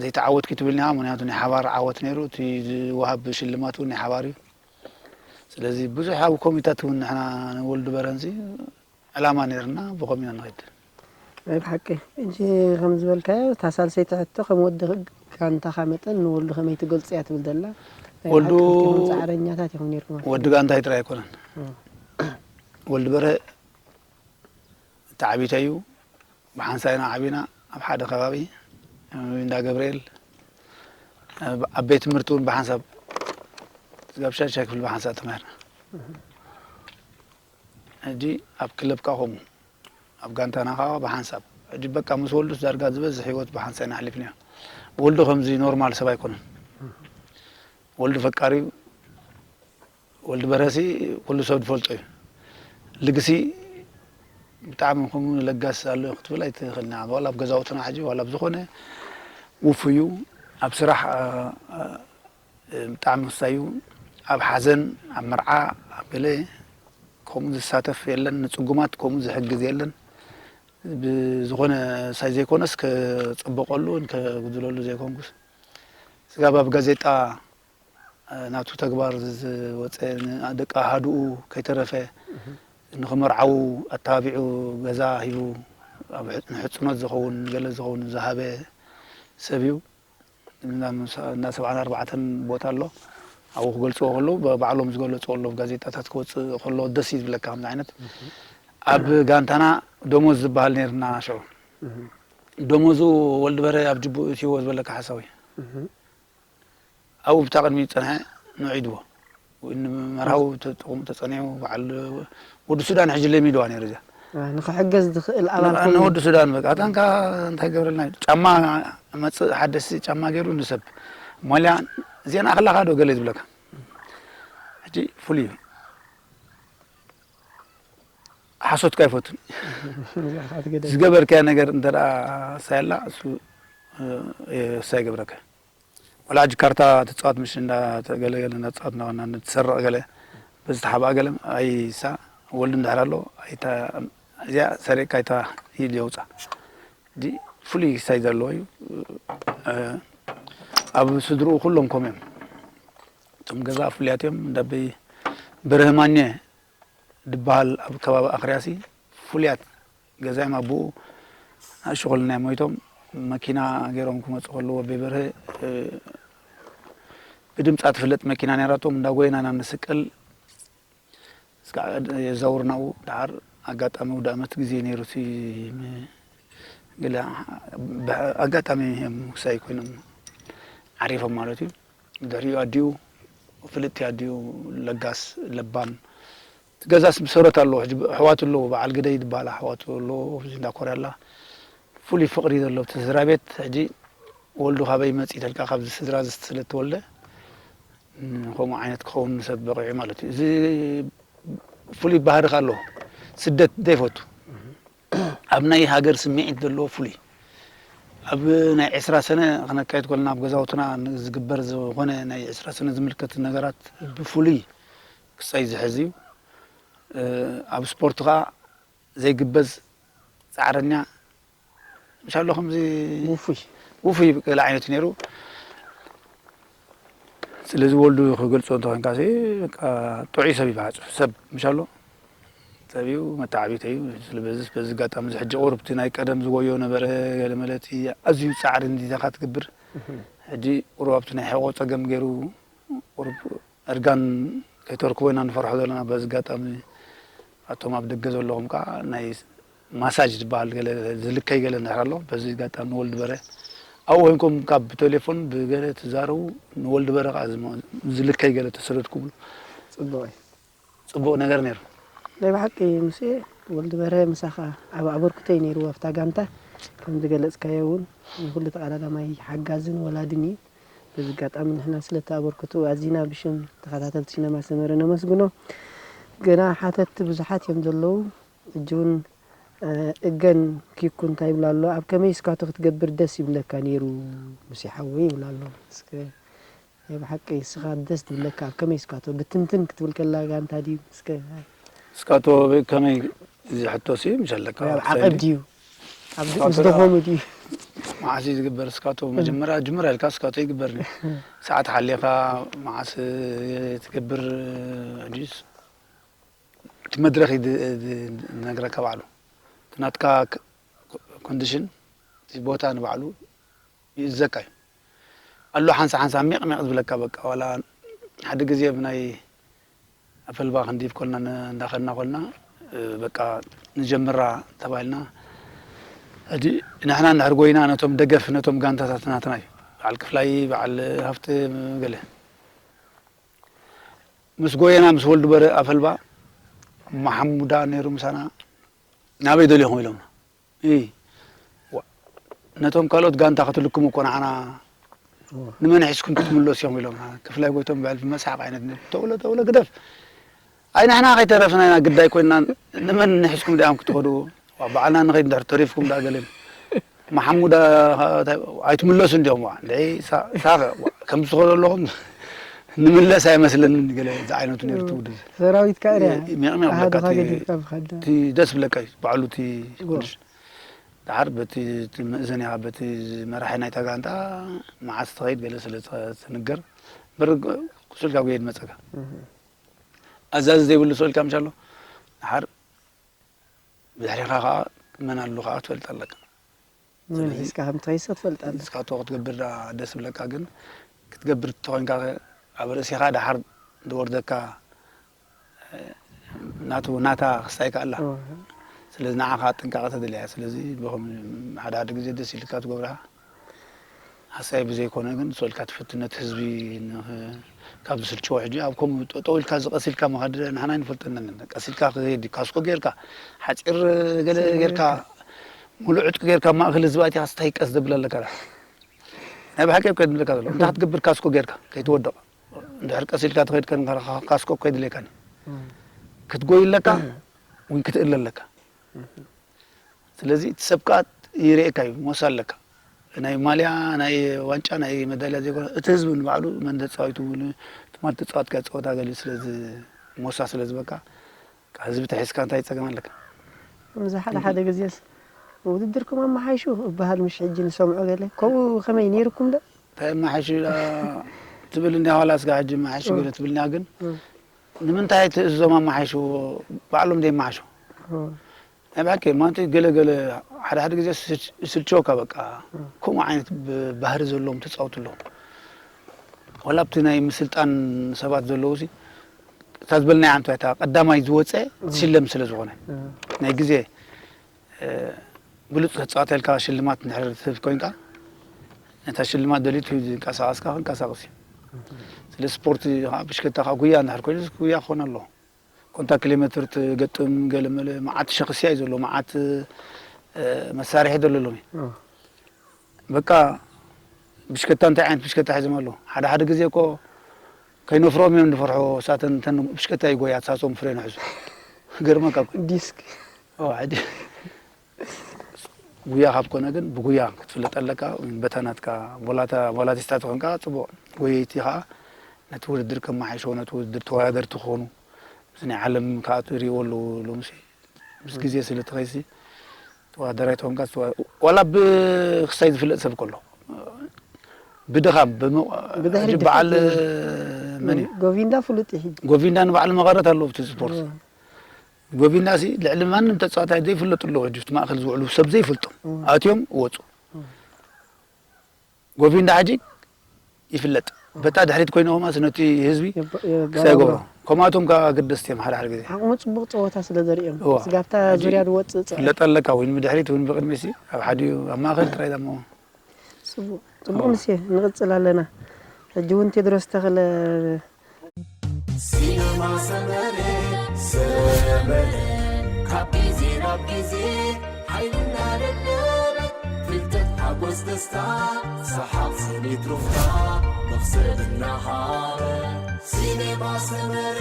ዘይተዓወትኩ ትብልኒ ኢኻ፣ ምኽንያቱ ናይ ሓባር ዓወት ነይሩ። እቲ ዝወሃብ ሽልማት እውን ናይ ሓባር እዩ። ስለዚ ብዙሕ ኣብ ኮሚታት እውን ንሕና ንወልዱ በረንሲ ዕላማ ነይርና ብኸምኡ ኢና ንኸይድ። ናይ ብሓቂ ሕጂ ከም ዝበልካዮ እታ ሳልሰይቲ ሕቶ ከም ወዲ ጋንታኻ መጠን ንወልዱ ከመይ ትገልጾ እያ ትብል ዘላ። ናይ ወልዱ ብሓቂ ከምቲ ኢኹም ጻዕረኛታት ኢኹም ነይርኩም። ወዲ ጋንታይ ጥራይ ኣይኮነን። እም። ወልዲ በረ ተዓቢተ እዩ። ብሓንሳብ ኢና ዓቢና ኣብ ሓደ ከባቢ እንዳ ገብርኤል ኣብ ቤት ትምህርቲ እውን ብሓንሳብ ኣብ ሻድሻይ ክፍሊ ብሓንሳብ ተማሂርና። ሕጂ ኣብ ክለብ ከዓ ከምኡ ኣብ ጋንታና ከዓ ብሓንሳብ ሕጂ በቃ ምስ ወልዱስ ዳርጋ ዝበዝሕ ህይወት ብሓንሳብ ኢና ኣሕሊፍናዮ። ወልዱ ከምዚ ኖርማል ሰብ ኣይኮነን። ወልዱ ፈቃሪ እዩ። ወልዲ በረሲ ኩሉ ሰብ ዝፈልጦ እዩ። ልግሲ ብጣዕሚ ከምኡ ለጋስ ኣሎ ክትብል ኣይትኽእልን ኢኻ። ዋላ ኣብ ገዛውትና ሕጂ ዋላ ኣብ ዝኾነ ውፉይ እዩ። ኣብ ስራሕ እ፣ እ፣ ብጣዕሚ ውሳይ እዩ። ኣብ ሓዘን፣ ኣብ መርዓ፣ ኣብ ገለ ከምኡ ዝሳተፍ የለን። ንጽጉማት ከምኡ ዝሕግዝ የለን። ብዝኾነ ሳይ ዘይኮነስ ከጸብቐሉ ከጉድለሉ ዘይኮንኩስ ስጋብ ኣብ ጋዜጣ ናቱ ተግባር ዝወፀ ንደቂ ኣሃዱኡ ከይተረፈ ንኽመርዓዉ ኣተባቢዑ ገዛ ሂቡ ኣብ ንሕፅኖት ዝኸውን ገለ ዝኸውን ዝሃበ ሰብ እዩ። እና ሰብዓን ኣርባዕተን ቦታ ኣሎ ኣብኡ ክገልፅዎ ከለዉ ባዕሎም ዝገለፅዎ ኣሎ ጋዜጣታት ክወፅእ ከሎ ደስ እዩ ዝብለካ ከምዚ ዓይነት ኣብ ጋንታና ደሞዝ ዝበሃል ነይርና ሽዑ ደሞዙ ወልዲ በረ ኣብ ጅቡ እትይዎ ዝበለካ ሓሳዊ ኣብኡ ብታ ቅድሚ ዝጸንሐ ንዒድዎ። ንመርሃዊ ተጠቕሙ ተጸኒዑ በዓል ወዲ ሱዳን ሕጂ ለሚድዋ ነይሩ እዚኣ። ንኽሕገዝ ዝኽእል ኣባል ኮይኑ። ንወዲ ሱዳን በቃ ኣታንካ እንታይ ገብረልና እዩ? ጫማ መጽእ ሓደሲ ጫማ ገይሩ ንሰብ ሞልያ እዚአን ኣኽላኻ ዶ ገለ ዝብለካ። ሕጂ ፍሉይ እዩ። ሓሶትካ ኣይፈቱን። ዝገበርካያ ነገር እንተ ደኣ ሳያላ እሱ እሳ ይገብረካ። ወላ ሕጂ ካርታ ትጻወት ምሽ እንዳ ገለ ገለ እንዳ ትጻወት እናኾና ትሰርቕ ገለ በዚ ተሓባእ ገለ ኣይሳ ወልዱ እንድሕር ኣሎ ኣይታ እዚኣ ሰሪቕካ ኣይታ ኢድ የውጻ። ሕጂ ፍሉይ ክሳይ ዘለዎ እዩ። ኣብ ስድርኡ ኩሎም ከምኡ እዮም። እቶም ገዛ ፍሉያት እዮም። እንዳበይ በርሀ ማኘ ድበሃል ኣብ ከባቢ ኣኽርያሲ ፍሉያት ገዛ እዮም። ኣቦኡ ንኣሽቱ ከለና እዮም ሞይቶም። መኪና ገይሮም ክመጹ ከለዉ ኣቦይ በርሀ ብድምጻ ትፍለጥ መኪና ነይራቶም። እንዳጎየና ኢና ንስቀል። እስካ የዛውርናኡ። ደሓር ኣጋጣሚ ኣውደኣመት ግዜ ነይሩ እቲ ም-፣ ገለ ብሓ-፣ ኣጋጣሚ እዮም ክሳይ ኮይኖም ዓሪፎም ማለት እዩ። ድሕሪኡ ኣዲኡ ፍልጥቲ ኣዲኡ ለጋስ ለባም እቲ ገዛስ ብሰረት ኣለዎ። ሕጂ ኣሕዋቱ ኣለዎ። በዓል ግደይ ዝበሃላ ኣሕዋቱ ኣለዎ። ኣብዚ እንዳ ኮርያ ኣላ። ፍሉይ ፍቕሪ ዘሎ እቲ ስድራ ቤት። ሕጂ ወልዱ ካበይ መጺእ ተልካ ካብዚ ስድራ እዚ ስለ እተወልደ ንከምኡ ዓይነት ክኸውን ንሰብ በቒዑ ማለት እዩ። እዚ ፍሉይ ባህሪ ከ ኣለዎ። ስደት ዘይፈቱ። ኣብ ናይ ሃገር ስምዒት ዘለዎ ፍሉይ። ኣብ ናይ ዕስራ ሰነ ክነካይድ ከለና ኣብ ገዛውትና ዝግበር ዝኾነ ናይ ዕስራ ሰነ ዝምልከት ነገራት ብፍሉይ ክሳይ ዝሕዝ እዩ። ኣብ ስፖርት ከኣ ዘይግበዝ ጻዕረኛ ምሽ ኣሎ ከምዚ ውፉይ። ውፉይ ገለ ዓይነት እዩ ነይሩ። ስለዚ ወልዱ ክገልጾ እንተኾይንካ ሲ በቃ ጥዑይ ሰብ እዩ ብሓጹር ሰብ ምሽ ኣሎ። ሰብ እዩ መተዓቢተይ እዩ። ስለ በዚ በዚ ኣጋጣሚ እዚ ሕጂ ቁሩብ እቲ ናይ ቀደም ዝጎዮ ነበረ ገለ መለ እቲ ኣዝዩ ጻዕሪ እንዲዛኻ ትገብር። ሕጂ ቁሩብ ኣብቲ ናይ ሕቖ ጸገም ገይሩ ቁሩብ እርጋን ከይተርክቦ ኢና ንፈርሖ ዘለና። በዚ ኣጋጣሚ ኣቶም ኣብ ደገ ዘለኹም ከኣ ናይ ማሳጅ ዝበሃል ገለ ዝልከይ ገለ እንድሕር ኣሎ በዚ ኣጋጣሚ ንወልዲ በረ ኣብኡ ኮይንኩም ካብ ብቴሌፎን ብገለ ትዛረቡ ንወልዲ በረ ከኣ ዝመ-፣ ዝልከይ ገለ ተሰደድኩምሉ ጽቡቕ እዩ። ጽቡቕ ነገር ነይሩ። ናይ ብሓቂ ሙሴ ወልዲ በረ ምሳኻ ዓቢ ኣበርክቶ እዩ ነይርዎ ኣብታ ጋንታ ከም ዝገለጽካዮ እውን ንኹሉ ተቓዳዳማይ ሓጋዝን ወላድን እዩ። በዚ ኣጋጣሚ ንሕና ስለቲ ኣበርክትኡ ኣዚና ብሽም ተኸታተልቲ ሲነማ ሰመረ ነመስግኖ። ገና ሓተትቲ ብዙሓት እዮም ዘለዉ። ሕጂ እውን፣ እ፣ እገን ኪኩ እንታይ ይብላ ኣሎ? ኣብ ከመይ ስካቶ ክትገብር ደስ ይብለካ ነይሩ ሙሴ ሓወይ ይብላ ኣሎ። እስከ ናይ ብሓቂ እስኻ ደስ ትብለካ ኣብ ከመይ ስካቶ ብትንትን ክትብል ከላ ጋንታ ድዩ? እስከ ስካቶ ከመይ እዚ ሕቶሲ ምሽ ኣለካ? ኣብ ዓቐብ ድዩ? ኣብ ስካቶ ምስ ደኸሙ ድዩ? መዓስ እዩ ዝግበር ስካቶ? መጀመርያ ጅምር ኣልካ ስካቶ ይግበር ድዩ? ሰዓት ሓሊኻ መዓስ ትገብር? ሕጂስ እቲ መድረኽ እዩ ድ-፣ ድ-፣ ዝነግረካ ባዕሉ። እቲ ናትካ ክ-፣ ኮንዲሽን፣ እቲ ቦታ ንባዕሉ ይእዘካ እዩ። ኣሎ ሓንሳ ሓንሳ ሚቕ ሚቕ ዝብለካ በቃ፣ ዋላ ሓደ ግዜ ብናይ ኣፈልባ ክንዲፍ ኮልና ን-፣ እንዳኸድና ኮልና፣ እ፣ በቃ ንጀምራ ተባሂልና። ሕጂ ንሕና እንድሕር ጎይና ነቶም ደገፍ፣ ነቶም ጋንታታት ናትና እዩ። በዓል ክፍላይ፣ በዓል ሃፍተ ገለ። ምስ ጎየና ምስ ወልዱ በረ ኣፈልባ፣ መሓሙዳ ነይሩ ምሳና፣ ናበይ ደሊኹም ኢሎምና። እይ፣ ዋ፣ ነቶም ካልኦት ጋንታ ክትልክሙ እኮ ንዓና እወ። ንመን ሒዝኩም ክትምለሱ እዮም ኢሎምና። ክፍላይ ጎይቶም ብሕልፊ መስሓቕ ዓይነት ነ-፣ ተውለ፣ ተውለ ግደፍ። ኣይ ንሕና ከይተረፍና ኢና ግዳይ ኮይና ንመን ንሒዝኩም ዲኣም ክትኸዱ። ዋ፣ ባዕልና ንኸይድ እንድሕር ተሪፍኩም ደኣ ገለ። መሓሙድ፣ ኣ-፣ ኣይትምለሱ እንዲኦም፣ ዋ፣ እንድዒ ሳ-፣ ሳፈ፣ ዋ፣ ከም ትኸዱ ኣለኹም ንምለስ ኣይመስለንን ገለ ዝዓይነቱ ነይሩ እቲ ውድድር። ሰራዊት ከኣ ርያ። እ፣ ሚቕ ሚቕ ኣሃዱኻ ብለካ እቲ፣ ገዲፍካ ብኻዳ። እቲ ደስ ብለካ እዩ፣ ባዕሉ እቲ እዎ። ቅዱስ። ደሓር በቲ፣ እቲ ምእዘን ኢኻ፣ በቲ መራሒ ናይታ ጋንታ መዓስ ትኸይድ ገለ ስለ ትኸ-፣ ትንገር። እምበር ቁሱልካ ጉየድ መጸካ። እህ። ኣዛዚ ዘይብሉ ስእልካ ምሽ ኣሎ። ደሓር ብድሕሪኻ ኸኣ መን ኣሎ ኸኣ ትፈልጥ ኣለካ። መን ስለዚ ሒዝካ ከም ትኸይድ ትፈልጥ ኣለካ። ንስኻ እቶ ክትገብር ደኣ ደስ ብለካ፣ ግን ክትገብር እንተኾይንካ ኣብ ርእሲኻ ደሓር ዝወርደካ ናቱ፣ ናታ ክስታይ ከኣ ኣላ። እወ። ስለዚ ንዓኻ ጥንቃቐ ተደልያ። ስለዚ ብኸም ሓደ ሓደ ግዜ ደስ ኢልካ ትገብራ። ሓሳይ ብዘይኮነ ግን ሰልካ ትፈትነት ህዝቢ ንኽ-፣ ካብ ዝስልችዎ ሕጂ ኣብ ከምኡ ጠጠው ኢልካ ዝቐስ ኢልካ ምኻድ ንሕና ኣይንፈልጠን። ቀስ ኢልካ ክኸይድ እዩ። ካስኮ ጌርካ፣ ሓፂር ገለ ጌርካ፣ ሙሉእ ዕጥቂ ጌርካ ማእኸል ህዝቢ ኣቲኻ ስታይ ቀስ ደብል ኣለካ። ናይ ብሓቂ ኣብ ከድምለካ ዘሎ። እንታይ ክትገብር ካስኮ ጌርካ ከይትወድቕ። እንድሕር ቀስ ኢልካ ትኸይድ ከን ካስኮ ከይድልየካን እዩ። ክትጎይ ኣለካ ወይ ክትእል ኣለካ። ስለዚ እቲ ሰብ ከኣ ይርእየካ እዩ፣ ሞሳ ኣለካ። ናይ ማልያ፣ ናይ ዋንጫ፣ ናይ መዳልያ ዘይኮነ፣ እቲ ህዝቢ ንባዕሉ መን ተጻዊቱ፣ ትማል ተጻዋትካ ጸወታ ገሊኡ ስለ ዝ-፣ ሞሳ ስለ ዝበካ፣ ህዝቢ ተሒዝካ እንታይ ጸገም ኣለካ? ከምዚ ሓደ ሓደ ግዜስ ውድድርኩም ኣመሓይሹ እበሃል፣ ምሽ ሕጂ ንሰምዖ ገለ። ከምኡ ከመይ ነይርኩም ዶ? እንታይ ኣመሓይሹ ኢላ ትብል እንድያ፣ ዋላ እስካ ሕጂ ኣመሓይሹ እ። ገለ ትብልና፣ ግን እ። ንምንታይ እቲ እዞም ኣመሓይሹ ባዕሎም ደይ ኣመሓይሹ? እ። ናይ ብሓቂ ማለት ገለ ገለ ሓደ ሓደ ግዜ ስል-፣ ይስልችወካ በቃ። እ። ከምኡ ዓይነት ብ-፣ ባህሪ ዘለዎም ተጻወቱ ኣለዉ። ዋላ ኣብቲ ናይ ምስልጣን ሰባት ዘለዉ ሲ፣ እታ ዝበልናያ ሓንቲ እታ ቀዳማይ ዝወጸ እ። ትሽለም ስለ ዝኾነ። እ። ናይ ግዜ፣ እ፣ ብሉጽ ተጻዋታይ ኢልካ ሽልማት እንድሕር ትህብ ኮይንካ፣ ነታ ሽልማት ደልዩ ዝንቀሳቐስካ ክንቀሳቐስ እዩ። ስለ ስፖርት ከዓ ብሽከታ ከዓ ጉያ እንድሕር ኮይኑ ጉያ ክኾን ኣለዎ። ኮንታ ኪሎ ሜትር ትገጥም ገለ መለ መዓት ሸኽስያ እዩ ዘሎ፣ መዓት፣ እ፣ መሳርሒ ደሎ ሎሚ። እ። በቃ ብሽከታ እንታይ ዓይነት ብሽከታ ሒዞም ኣለዉ? ሓደ ሓደ ግዜ እኮ ከይነፍርኦም እዮም ዝፈርሑ። እሳተን እተን ብሽከታ ይጎያ፣ እሳቶም ፍሬን ይሕዙ። ገርመካ እኮ። ዲስክ። ኦ፣ ሕጂ ጉያ ካብ ኮነ ግን ብጉያ ክትፍለጥ ኣለካ፣ ወይ በታ ናትካ ቮላታ-፣ ቮላቲስታ ተኾንካ ጽቡቕ። ጎየይቲ ከኣ ነቲ ውድድር ከመሓይሾ፣ ነቲ ውድድር ተወዳደርቲ ክኾኑ፣ እዚ ናይ ዓለም ከኣ ትርእይዎ ኣለዉ። ሎምሲ ምስ ግዜ ስለ ትኸይሲ ተወዳዳራይ ተኾንካ፣ ተወ-፣ ዋላ ብክሳይ ዝፍለጥ ሰብ ከሎ፣ ብድኻም፣ ብመ-፣ ብድሕሪ ሕጂ በዓል ድሕሪ መን እዩ? ጎቪንዳ ፍሉጥ እዩ ሕጂ። ጎቪንዳ ንበዓል መቐረት ኣለዎ ኣብቲ ስፖርት። እዎ። ጎቪንዳሲ ልዕሊ ማንም ተጻዋታይ ዘይፍለጡ ኣለዉ። ሕጂ ኣብቲ ማእከል ዝውዕሉ ሰብ ዘይፈልጦም እዎ። ኣትዮም ወጹ። እዎ። ጎቪንዳ ሕጂ ይፍለጥ። በታ ድሕሪት ኮይነ ኸማስ ነቲ ህዝቢ የባ-፣ የባራብሮ። ክሳይ ገብሮ። ከምኣቶም ከኣ ኣገደስቲ እዮም ሓደ ሓደ ግዜ። ዓቕሙ ጽቡቕ ጸወታ ስለ ዘርእዮም። እዎ። ስጋብታ ሕጂ ዙርያ ዝወጽእ ጸ-፣ ፍለጥ ኣለካ፣ ወይ ብድሕሪት ወይ ብቕድሚት ሲ፣ ኣብ ሓዲኡ ኣብ ማእከል ጥራይ ደሞ። ጽቡቕ፣ ጽቡቕ እዎ። ምሴ፣ ንቕጽል ኣለና። ሕጂ እውን ቴድሮስ ተኽለ ሲነማ ሰመረ፣ ሰመረ፣ ካብ ግዜ ናብ ግዜ ሓይልና ደለበ፣ ፍልጠት ሓጎስ ደስታ፣ ሰሓቕ ስኒት ሩፍታ፣ መኽሰብ እናሃበ፣ ሲነማ ሰመረ፣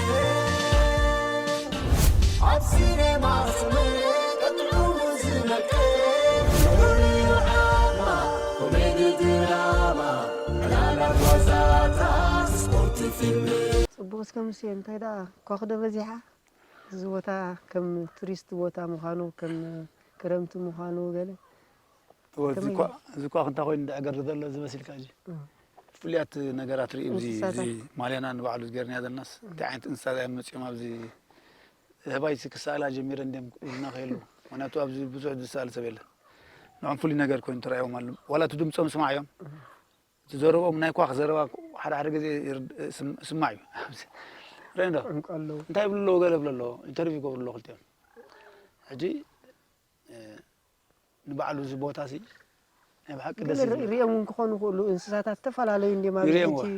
ኣብ ሲነማ ሰመረ፣ ቀጥዑ ዝመቀ፣ ፍሉይ ዓማ፣ ኮሜዲ ድራማ፣ ዕላላት ዋዛታት፣ ስፖርት ፊልም። ጽቡቕ፣ እስከ ሙሴ፣ እንታይ ደኣ ኳኽ ዶ በዚሓ? እዚ ቦታ ከም ቱሪስት ቦታ ምዃኑ፣ ከም ክረምቲ ምዃኑ ገለ እወ፣ እዚ ከመይ እኳ፣ እዩ? እዚ እኳ ክንታ ኮይኑ ድዕገር ዘሎ እዚ መሲልካ ሕጂ። እም። ፍሉያት ነገራት ርኢ፣ እዚ፣ እዚ እንስሳታት። ማልያና ንባዕሉ ዝገርንያ ዘለናስ፣ እም። እንታይ ዓይነት እንስሳት እዮም መጺኦም ኣብዚ? ህባይሲ ክሰኣላ ጀሚረ እንድዮም ኢልና ከየሉ። ምኽንያቱ ኣብዚ ብዙሕ ዝሰኣል ሰብ የለን። ንዖም ፍሉይ ነገር ኮይኑ ተራእዮም ኣሎ። ዋላ እቲ ድምጾም ስማዕዮም። እም። እቲ ዘረብኦም ናይ ኳኽ ዘረባ ሓደ ሓደ ግዜ ይርድ-፣ ስም-፣ ስማዕ እዩ። ርእ እንዶ? እንቋ ኣለዉ። እንታይ ይብሉ ኣለዉ? ገለ ይብሉ ኣለዉ። ኢንተርቪው ይገብሩ ኣለዉ ክልቲኦም። ሕጂ፣ እ፣ ንባዕሉ እዚ ቦታ ሲ ናይ ብሓቂ ግን ደስ ር-፣ ይብል። ሪኦም እውን ክኾኑ ይኽእሉ፣ እንስሳታት ዝተፈላለዩ እንድዮም ኣብዚ ይሪኦም ሕጂ፣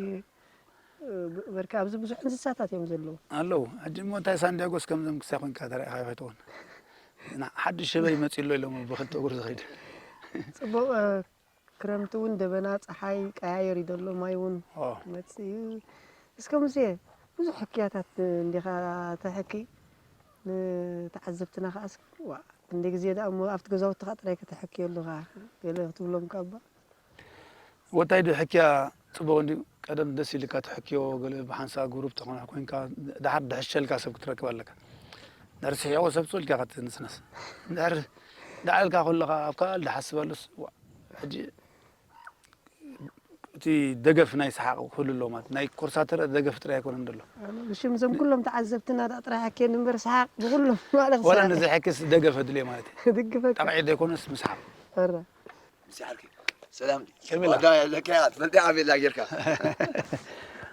እ፣ ብ-፣ በርካ ኣብዚ ብዙሕ እንስሳታት እዮም ዘለዉ። ኣለዉ። ሕጂ እሞ እንታይ ሳንዲያጎስ ከምዞም ክሳይ ኮንካ ተራኢኻ ይፈትዎን። እና ሓድሽ ህበይ መጺኡ ኣሎ ኢሎም ብኽልተ እግሩ ዝኸይድ። ጽቡቕ፣ እ፣ ክረምቲ እውን ደበና፣ ጸሓይ ቀያየር እዩ ዘሎ፣ ማይ እውን ኦ። መጽእ እዩ። እስከ ሙሴ፣ ብዙሕ ሕክያታት እንዲኻ ተሕኪ፣ ንተዓዘብትና ከኣ እስኪ፣ ዋ፣ ክንደይ ግዜ ደኣ እሞ ኣብቲ ገዛውትኻ ጥራይ ከተሕክዮ ኣለኻ፣ ገለ ክትብሎም ከኣ እባ። ወታይ ዶ ሕክያ ጽቡቕ እንድዩ፣ ቀደም ደስ ኢልካ ተሕክዮ፣ ገለ ብሓንሳእ ግሩፕ ተኾነ ኮይንካ፣ ደሓር ድሕሸልካ ሰብ ክትረክብ ኣለካ። እንድሕር ስሒቕዎ ሰብ ጾልካ ኢኻ ትንስነስ። እንድሕር ዳዕልካ ከለኻ ኣብ ካልእ ድሓስበሉስ፣ ዋ፣ ሕጂ እቲ ደገፍ ናይ ሰሓቕ ክህሉ ኣለዎ ማለት፣ ናይ ኮርሳተር ደገፍ ጥራይ ኣይኮነን ዘሎ። ኣነ ብሽም እዞም ኩሎም ተዓዘብትና ደኣ ጥራይ ሓኬኒ እምበር ሰሓቕ ብኩሎም ማለት ዋላ ሰሓቕ። ነዚ ሕክስ ደገፍ ኣድልዮ ማለት እዩ። ድግፈካ። ጠቕዒት ዘይኮነስ ምስሓቕ። ኣረ። ምስ ዓርኪ። ሰላም። ከመይ ኢላ? ዋጋ የለካ እያ፣ ትፈልጥ እያ፣ ዓብየላ ጌርካ።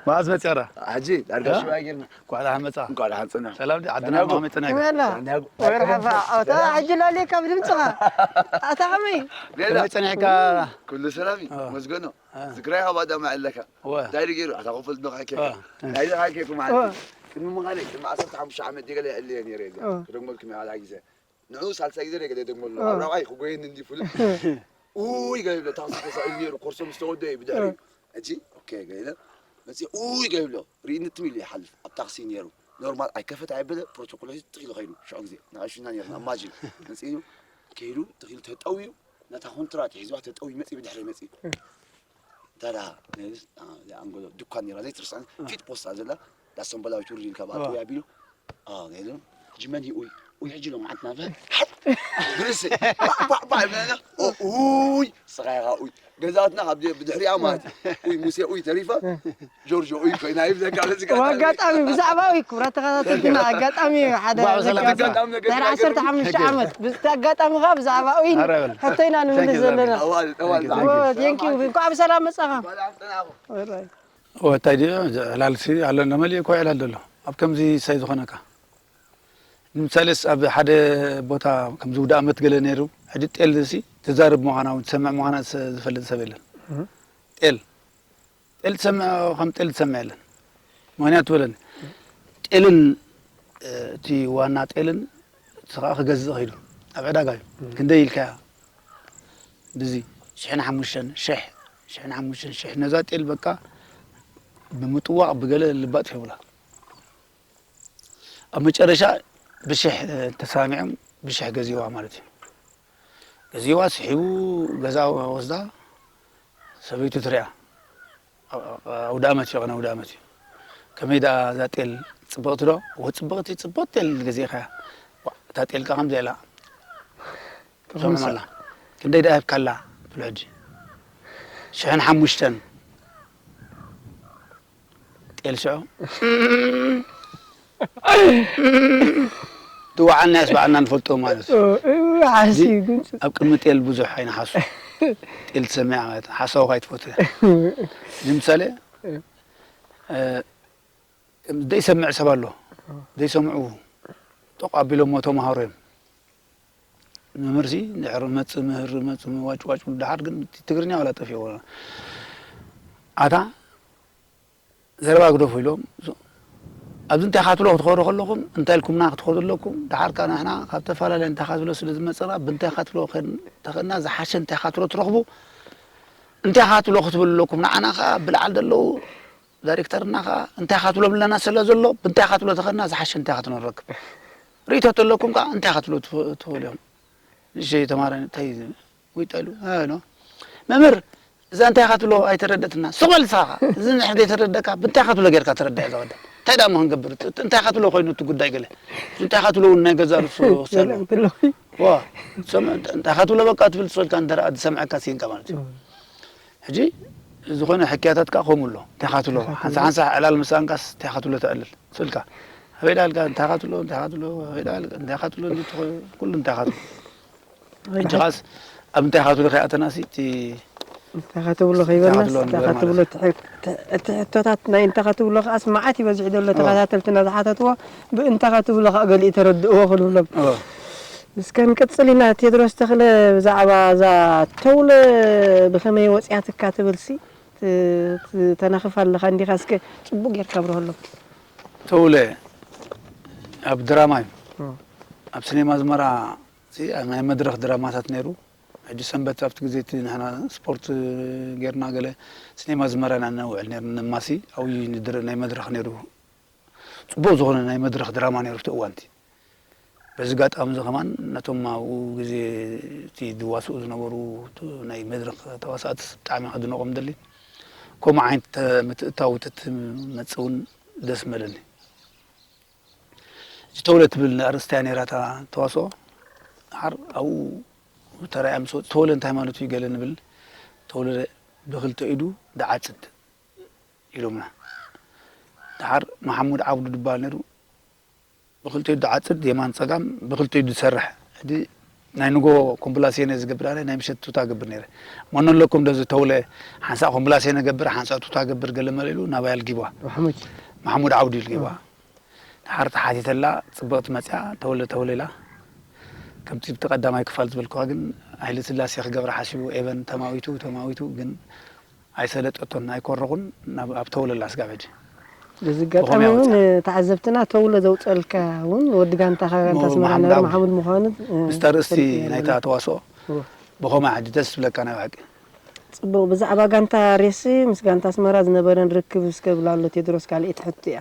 መዓዝ መፅያራ? ሕጂ ዳርጋ ሽባ ጌርና። እንኳዕ ደሓን መፃ። እንኳዕ ደሓን ፀና። ሰላም ድዩ? ዓድና ሰላም። ማመይ ፀኒሕካ? ወላ ዳንዳጉ። መርሓባ ኣታ ሕጂ ላሊካ ብድምፅኻ ኣታ ከመይ ሌላ ከመይ ፀኒሕካ? ኩሉ ሰላም እዩ። አ። መስገኖ። አ። ዝግራይ ካብ ኣዳማ ኣለካ። ወ። እንታይ ድዩ ገይሩ? ኣታ ክፍል ድኻ ኬካ። አ። እንታይ ድኻ ኬኩ ማለት አ። እዩ? ቅድሚ ምዃነይ ቅድሚ ዓሰርተ ሓሙሽተ ዓመት ዲገለ ይዕልየ ነይረ እዚኣ። አ። ክደግመልኩም እየ ሓደ ግዜ። ንዑ ሳልሳይ ግዜ ደገለ ደግመሉ። አ። ኣብ ራብዓይ ክጎየኒ እንዲ ፍሉጥ። ኡይ ገይብለ ታክሲ ተሳኢሉ ነይሩ። ኮርሶ ምስ ተወደየ ብድሕሪ። አ። ሕጂ ኦኬ ገይለ። መፅእ ኡይ ገይብሎ። ሪኢኒ ትም ኢሉ ይሓልፍ። ኣብ ታክሲ ነይሩ። ኖርማል ኣይከፈት ኣይበለ። ፕሮቶኮል ሒዙ ትኽ ኢሉ ከይዱ። ሽዑ ግዜ ንኣሽና ነይርና። ማጂን መፅእ ኢሉ ከይዱ ትኽ ኢሉ ተጠውዩ። ነታ ኮንትራት ሒዝዋ ተጠውዩ መፅእ ብድሕሪ መፅእ። ታዳ ነዚ ኣንጎሎ ድኳን ነይራ ዘይትርስዓኒ ፊት ፖስታ ዘላ ዳሰምበላዊት ውርድ ኢልካ ብኣጥዊ ኣቢሉ ነዚ ሕጂ መን እዩ ኡይ ኡይ ሕጂ ሎም ዓንትና ፈ ግርስ ባዕ ባዕ ባዕ ብለና ኡይ ስኻ ኢኻ ኡይ ገዛትና ካብ ብድሕሪኣ ማለት እዩ ኡይ ሙሴ ኡይ ተሪፋ ጆርጆ ኡይ ኮይና ይብለካ በዚ ኣጋጣሚ ብዛዕባ ኡይ ክብራት ተኸታተልትና ኣጋጣሚ ሓደ ዋው፣ ሰላም ዘጋጥም ኣጋጣሚ ነገር ድሕሪ ዓሰርተ ሓሙሽተ ዓመት ብቲ ኣጋጣሚ ከዓ ብዛዕባ ኡይ ኣረ በል። ሕቶይና ንምልስ ዘለና ጠዋል ጠዋል ቴንኪዩ እንኳዕ ብሰላም መፃኻ እንታይ ድዩ ዕላልሲ ኣለና መሊእ እኮ ዕላል ዘሎ ኣብ ከምዚ ሳይ ዝኾነካ ንምሳሌስ ኣብ ሓደ ቦታ ከም ዝውዳእ መትገለ ነይሩ ሕጂ ጤል ሲ ትዛርብ ምዃና እውን ትሰምዕ ምዃና ዝፈልጥ ሰብ የለን ጤል ጤል ትሰምዕ ከም ጤል ትሰምዕ የለን ምክንያቱ በለኒ ጤልን እቲ ዋና ጤልን እቲ ከዓ ክገዝእ ከይዱ ኣብ ዕዳጋ እዩ ክንደይ ኢልካያ ብዚ ሽሕን ሓሙሽተን ሽሕ ሽሕን ሓሙሽተን ሽሕ ነዛ ጤል በቃ ብምጥዋቕ ብገለ ልባጥ ይብላ ኣብ መጨረሻ ብሽሕ ተሳሚዖም ብሽሕ ገዚዋ ማለት እዩ ገዚዋ ስሒቡ ገዛ ወስዳ ሰበይቱ ትሪኣ ኣውዳመት እዩ ቀነ ኣውዳመት እዩ ከመይ ደኣ እዛ ጤል ፅብቕቲ ዶ ወ ፅብቕቲ ፅብቕቲ ጤል ገዚእኻያ እታ ጤል ከዓ ከምዚኣ ኢላ ሰምዑ ኣላ ክንደይ ደኣ ሂብካላ ትብሎ ሕጂ ሽሕን ሓሙሽተን ጤል ሽዑ ትወዓልና ያስበዓልና ንፈልጦ ማለት እዩ ሓሲ ድምፂ ኣብ ቅድሚ ጤል ብዙሕ ኣይንሓሱ ጤል ትሰምዕ ማለት ሓሳዊ ካይትፈቱ ንምሳሌ ዘይሰምዕ ሰብ ኣሎ ዘይሰምዑ ጠቕ ኣቢሎሞ ተምሃሮ እዮም መምህርሲ ድሕሪ መፅ ምህር መፅ ዋጭዋጭ ድሓር ግን ትግርኛ ዋላ ጠፊዎ ኣታ ዘረባ ግደፉ ኢሎም ኣብዚ እንታይ ካትሎ ክትኸዱ ከለኹም እንታይ ኢልኩምና ክትኸዱ ኣለኩም ድሓር ከዓ ንሕና ካብ ተፈላለየ እንታይ ካትሎ ስለ ዝመፀና ብንታይ ካትሎ ተኸና ዝሓሸ እንታይ ካትሎ ትረኽቡ እንታይ ካትሎ ክትብሉ ኣለኩም ንዓና ከዓ ብላዕል ዘለዉ ዳይሬክተርና ከዓ እንታይ ካትሎም ኣለና ስለ ዘሎ ብንታይ ካትሎ ተኸና ዝሓሸ እንታይ ካትሎ ንረክብ ርእቶ ተለኩም ከዓ እንታይ ካትሎ ትኽእሉ እዮም ንእሽተይ ተማረ እንታይ ወይ ጠሉ ኖ መምህር እዛ እንታይ ኢኻ ትብሎ ኣይተረደትና ስቕ በል ንስኻ እዚ ንድሕር ዘይተረደካ ብእንታይ ኢኻ ትብሎ ጌርካ ተረድዐ እዛ ወዲ እንታይ ደኣ እሞ ክንገብር እንታይ ኢኻ ትብሎ ኮይኑ እቲ ጉዳይ ገለ እንታይ ኢኻ ትብሎ እውን ናይ ገዛ ርእሱ ክሰሎ ዋ እንታይ ኢኻ ትብሎ በቃ ትብል ትሰልካ እንተ ደኣ ዝሰምዐካ ሲንካ ማለት እዩ ሕጂ ዝኾነ ሕክያታት ከዓ ከምኡ ኣሎ እንታይ ኢኻ ትብሎ ሓንሳ ሓንሳ ዕላል ምሳንካስ እንታይ ኢኻ ትብሎ ተዕልል ስልካ ኣበይ ዳልካ እንታይ ኢኻ ትብሎ እንታይ ኢኻ ትብሎ ኣበይ ዳልካ እንታይ ኢኻ ትብሎ ኩሉ እንታይ ኢኻ ትብሎ ሕጂ ኻስ ኣብ እንታይ ኢኻ ትብሎ ከይኣተናሲ እቲ እንታይ ኢኻ ትብሎ ከይበልናስ እንታይ ኢኻ ትብሎ እቲ ሕቶታት ናይ እንታይ ኢኻ ትብሎ ከዓስ መዓት ይበዝሕ ዘሎ ተኸታተልትና ዝሓተትዎ ብእንታይ ኢኻ ትብሎ ከዓ ገሊኡ ተረድእዎ ክንብሎም እስከ ንቅፅል ኢና ቴድሮስ ተኽለ ብዛዕባ እዛ ተውለ ብኸመይ ወፅያትካ ትብልሲ ተናኽፍ ኣለኻ እንዲኻ እስከ ፅቡቅ ጌርካ ኣብርሃሎም ተውለ ኣብ ድራማ እዩ ኣብ ሲኔማ ዝመራ ናይ መድረኽ ድራማታት ነይሩ ሕጂ ሰንበት ኣብቲ ግዜ እቲ ንሕና ስፖርት ጌርና ገለ ሲኔማ ዝመራ ኢና ነውዕል ነርና ነማሲ ኣብይ ናይ መድረኽ ነይሩ ፅቡቕ ዝኾነ ናይ መድረኽ ድራማ ነይሩ እቲ እዋንቲ በዚ ጋጣሚ እዚ ከማን ነቶም ኣብኡ ግዜ እቲ ዝዋስኡ ዝነበሩ ናይ መድረኽ ተዋሳእትስ ብጣዕሚ ከድንቖም ደሊ ከምኡ ዓይነት ምትእታው ተትመፅእ እውን ደስ መለኒ ዝተውለ ትብል ኣርእስታ እያ ነይራ እታ ተዋስኦ ሓር ኣብኡ ተራእያ ምስ ወፅ ተወለ እንታይ ማለቱ እዩ ገለ ንብል ተወለ ብክልተ ኢዱ ደዓፅድ ኢሎምና ደሓር መሓሙድ ዓብዱ ድበሃል ነይሩ ብክልተ ኢዱ ደዓፅድ የማን ፀጋም ብክልተ ኢዱ ዝሰርሕ ሕጂ ናይ ንጎ ኮምፕላሴነ ዝገብር ኣነ ናይ ምሸት ቱታ ገብር ነይረ። መኖ ኣለኩም ዶ ዝተውለ ሓንሳእ ኮምፕላሴነ ገብር ሓንሳእ ቱታ ገብር ገለ መለ ኢሉ ናባይ ኣልጊባ። ማሕሙድ ማሕሙድ ዓውዲ ኣልጊባ። ድሓር ተሓቲተላ ጽብቕቲ መጽያ ተውለ ተውለ ኢላ። ከምቲ ብቲ ቀዳማይ ክፋል ዝበልኩኻ ግን ሃይለ ስላሴ ክገብራ ሓሲቡ ኤቨን ተማዊቱ ተማዊቱ ግን ኣይሰለጠቶን ኣይኮረኹን ናብ ኣብ ተውለላ ስጋብ ሕጂ። በዚ ኣጋጣሚ እውን ተዓዘብትና ተውሎ ዘውፀልካ እውን ወዲ ጋንታ ካብ ጋንታ ኣስመራ ነበረ መሓሙድ ምዃኑ ምስታ ርእስቲ ናይታ ተዋስኦ ብኸማ ሕጂ ደስ ትብለካ ናይ ብሓቂ። ፅቡቕ ብዛዕባ ጋንታ ሬሲ ምስ ጋንታ ኣስመራ ዝነበረን ርክብ እስከ ብላሎ ቴድሮስ ካልኤት ሕቶ እያ።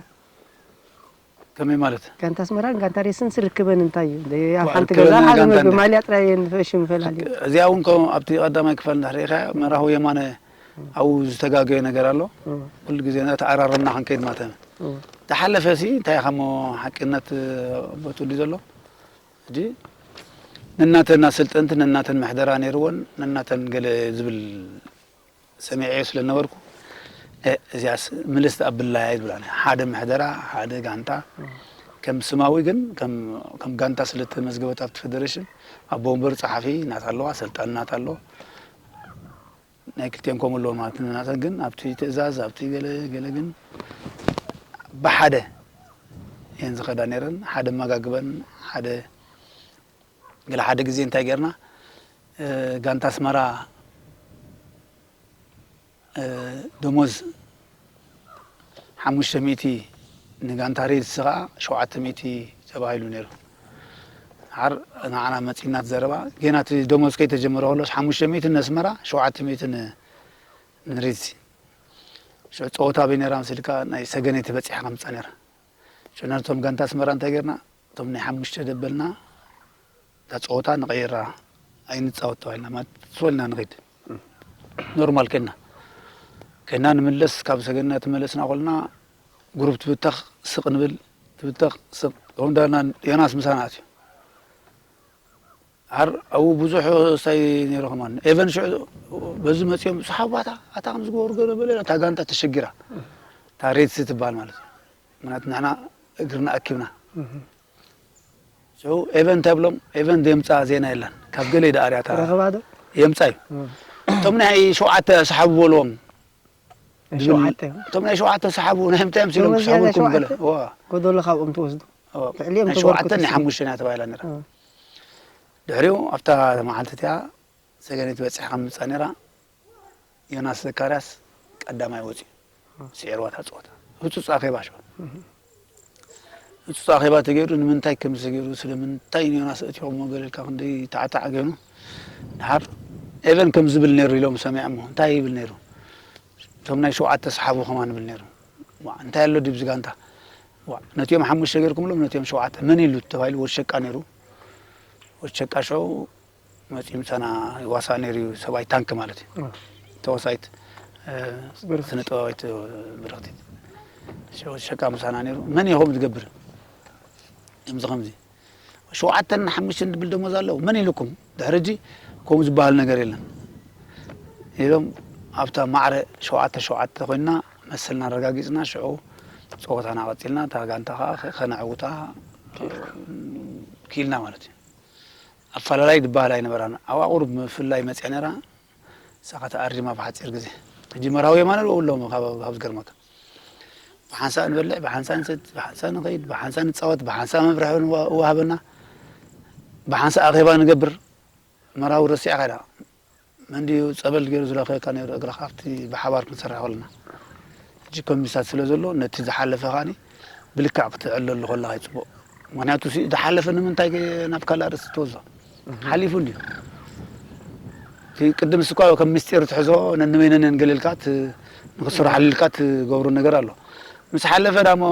ከመይ ማለት? ጋንታ ኣስመራን ጋንታ ሬስን ስርክበን እንታይ እዩ? ኣብ ሓንቲ ገዛ ሓደ መግቢ ማልያ ጥራይ እየን ፈሽም ፈላልዩ። እዚኣ እውን ከም ኣብቲ ቀዳማይ ክፋል እንዳርኢኻ መራሁ የማነ ኣብኡ ዝተጋገየ ነገር ኣሎ። ኩሉ ግዜ ተኣራረምና ክንከይድ ማለት እዩ። ተሓለፈ ሲ እንታይ ኢኻ እሞ ሓቅነት ቦቱ ድዩ ዘሎ? ሕጂ ነናተን ኣሰልጠንቲ ነናተን ምሕደራ ነይርወን ነናተን ገለ ዝብል ሰሚዐዮ ስለ ነበርኩ፣ "እ፣ እዚኣስ ምልስ ኣብላያ" ይብላኒ። ሓደ ምሕደራ፣ ሓደ ጋንታ፣ ከም ስማዊ ግን ከም፣ ከም ጋንታ ስለ ተመዝገበት ኣብቲ ፌደሬሽን፣ ኣቦ ወንበር ጸሓፊ ናት ኣለዋ፣ ኣሰልጣኒ ናት ኣሎ። ናይ ክልቲኦም ከምኡ ኣለዎ ማለት ነው። ናተን ግን ኣብቲ ትእዛዝ፣ ኣብቲ ገለ፣ ገለ ግን ብሓደ እየን ዝኸዳ ነይረን። ሓደ ኣመጋግበን፣ ሓደ ገለ ሓደ ግዜ እንታይ ጌርና፣ እ፣ ጋንታ ኣስመራ፣ እ፣ ደሞዝ ሓሙሽተ ሚእቲ ንጋንታ ሬድስ ኸዓ ሸውዓተ ሚእቲ ተባሂሉ ነይሩ። ድሓር ንዓና መጺእና እቲ ዘረባ፣ ጌና እቲ ደሞዝ ከይተጀመረ ከሎስ ሓሙሽተ ሚእቲ ንኣስመራ፣ ሸውዓተ ሚእቲ ን-፣ ንሬድስ። ሽዑ ጸወታ ኣበይ ነይራ መሲልካ፣ ናይ ሰገነይቲ በጺሓ ከምጻ ነይራ። ሽዑ ነቶም ጋንታ ኣስመራ እንታይ ጌርና፣ እቶም ናይ ሓሙሽተ ደበልና እታ ጸወታ ንቐይራ ኣይንጻወት ተባሂልና ማለት ስወልና ንኸይድ ኖርማል ከና ከና ንምለስ ካብ ሰገና ትመለስና ኮልና ግሩፕ ትብተኽ ስቕ ንብል ትብተኽ ስቕ ከምዳና ዮናስ ምሳና ኣትዩ ኣር ኣብኡ ብዙሕ ስታይ ነይሩ ከማን ኤቨን ሽዑ በዚ መጺኦም ሰሓቡ ኣታ ኣታ ከም ዝገበሩ ገለ በለ እታ ጋንታ ተሸጊራ እታ ሬድስ ትበሃል ማለት እዩ ምክንያቱ ንሕና እግርና ኣኪብና ሽዑ ኤቨን እንታይ ብሎም ኤቨን የምፅኣ ዜና የላን ካብ ገለ ይደኣርያ እታ ረኸባ ዶ የምፃ እዩ እም። እቶም ናይ ሸውዓተ ሰሓቡ በልዎም ንብል- ሸውዓተ እዮም። እቶም ናይ ሸውዓተ ሰሓቡ ናይ ምንታይ ምሲሎም ደሞዝ ክስሕቡ ዝያዳ ልኩም ገለ ሸውዓተ? ዋ ጎደሎ ካብኦም ትወስዱ ዋ። ልዕሊኦም ናይ ተበርኩ ሸውዓተ ናይ ትስዕቡ። ሓሙሽተ እያ ተባሂላ ነራ እም። ድሕሪኡ ኣብታ መዓልቲ እቲኣ ሰገነይቲ በፂሓ ከም ምፃ ነራ ዮናስ ዘካርያስ ቀዳማይ ወፂኡ ስዒርዋ እታ ፀወታ ህፁፅ ኣኼባ ሽዑ ህፁፅ ኣኼባ ተገይሩ ንምንታይ ከምዚ ተገይሩ ስለምንታይ ንዮናስ ኣእቲኹሞ ገለ ኢልካ ክንደይ ታዕታዕ ገይሩ ድሓር ኤቨን ከም ዝብል ነይሩ ኢሎም ሰሚዖሞ እንታይ ይብል ነይሩ እቶም ናይ ሸውዓተ ሰሓቡ ከማን ይብል ነይሩ ዋእ እንታይ ኣሎ ድዩ ኣብዚ ጋንታ ዋእ ነቲኦም ሓሙሽተ ገይርኩምሎም ነቲኦም ሸውዓተ መን ኢሉ ተባሂሉ ወሸቃ ነይሩ ወሸቃ ሽዑ መፂኡ ምሳና ይዋሳእ ነይሩ እዩ ሰብኣይ ታንክ ማለት እዩ ተዋሳኢት ስነ ጥበባዊት ብርክቲት ሸቃ ምሳና ነይሩ መን ኢኹም ትገብር ከምዚ ከምዚ ሸውዓተን ሓሙሽተን ድብል ደሞዝ ኣለዉ መን ኢልኩም ድሕሪ እጂ ከምኡ ዝበሃል ነገር የለን ኢሎም ኣብታ ማዕረ ሸውዓተ ሸውዓተ ኮይንና መሰልና ኣረጋጊፅና ሽዑ ፀወታና ቀፂልና እታ ጋንታ ከዓ ከነዕውታ ክኢልና ማለት እዩ ኣፈላላይ ዝበሃል ኣይነበራን ኣብኣ ቁሩብ ምፍላይ መፅያ ነራ ንሳ ከዓ ተኣሪማ ብሓፂር ግዜ ሕጂ መርሃዊ የማነ ኣለዎም ካብ ዝገርመካ ብሓንሳእ ንበልዕ ብሓንሳእ ንሰት ብሓንሳእ ንኸይድ ብሓንሳእ ንፃወት ብሓንሳእ መብርሒ እዋሃበና ብሓንሳእ ኣኼባ ንገብር መርሃዊ ረሲዕካ ኢዳ መን ድዩ ጸበል ገይሩ ዝለኽየካ ነይሩ እግርኻ ኣብቲ ብሓባር ክንሰርሕ ከለና ሕጂ ኮሚሳት ስለ ዘሎ ነቲ ዝሓለፈ ከዓኒ ብልክዕ ክትዕለሉ ከለኻ እዩ ጽቡቕ ምኽንያቱ ዝሓለፈ ንምንታይ ናብ ካልእ ኣርእስቲ ትወስዶ ሓሊፉ እንድዩ እቲ ቅድም ስኳ ከም ምስጢር ትሕዞ ነንበይነን ገለልካ ንክትሰርሓሉ ኢልካ ትገብሮ ነገር ኣሎ ምስ ሓለፈ ዳሞ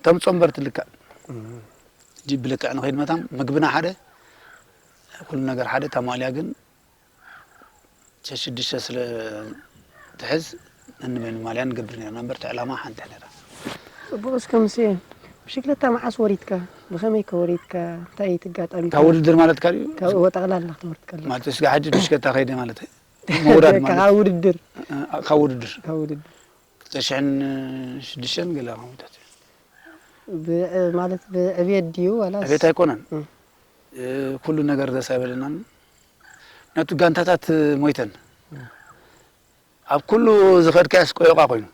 ተምጾ እምበር ትልክዕ ሕጂ ብልክዕ ንኸይድ መታን ምግብና ሓደ ኩሉ ነገር ሓደ እታ ማልያ ግን ሸሽዱሽተ ስለ ትሕዝ ነንበይኑ ማልያ ንገብር ነርና እምበር እቲ ዕላማ ሓንቲ እያ ነራ። ጽቡቕ እስከ ሙሴ ብሽክለታ መዓስ ወሪድካ? ብኸመይ ከ ወሪድካ? እንታይ እዩ እቲ ኣጋጣሚ? ካብ ውድድር ማለትካ ድዩ? ካብ እወ ጠቕላላ ክትወርድ ከለኻ። ማለት እስከ ሕጂ ብሽክለታ ከይደ ማለት እዩ። ምውራድ ማለት ካብ ውድድር ካብ ውድድር ካብ ውድድር ክልተ ሽሕን ሽዱሽተን ገለ ዓመታት እዩ። ማለት ብዕብየት ድዩ ዋላስ ዕብየት ኣይኮነን። ኩሉ ነገር ደስ ኣይበለናን። ነቱ ጋንታታት ሞይተን ኣብ ኩሉ ዝኸድካያስ ቆዮቓ ኮይኑ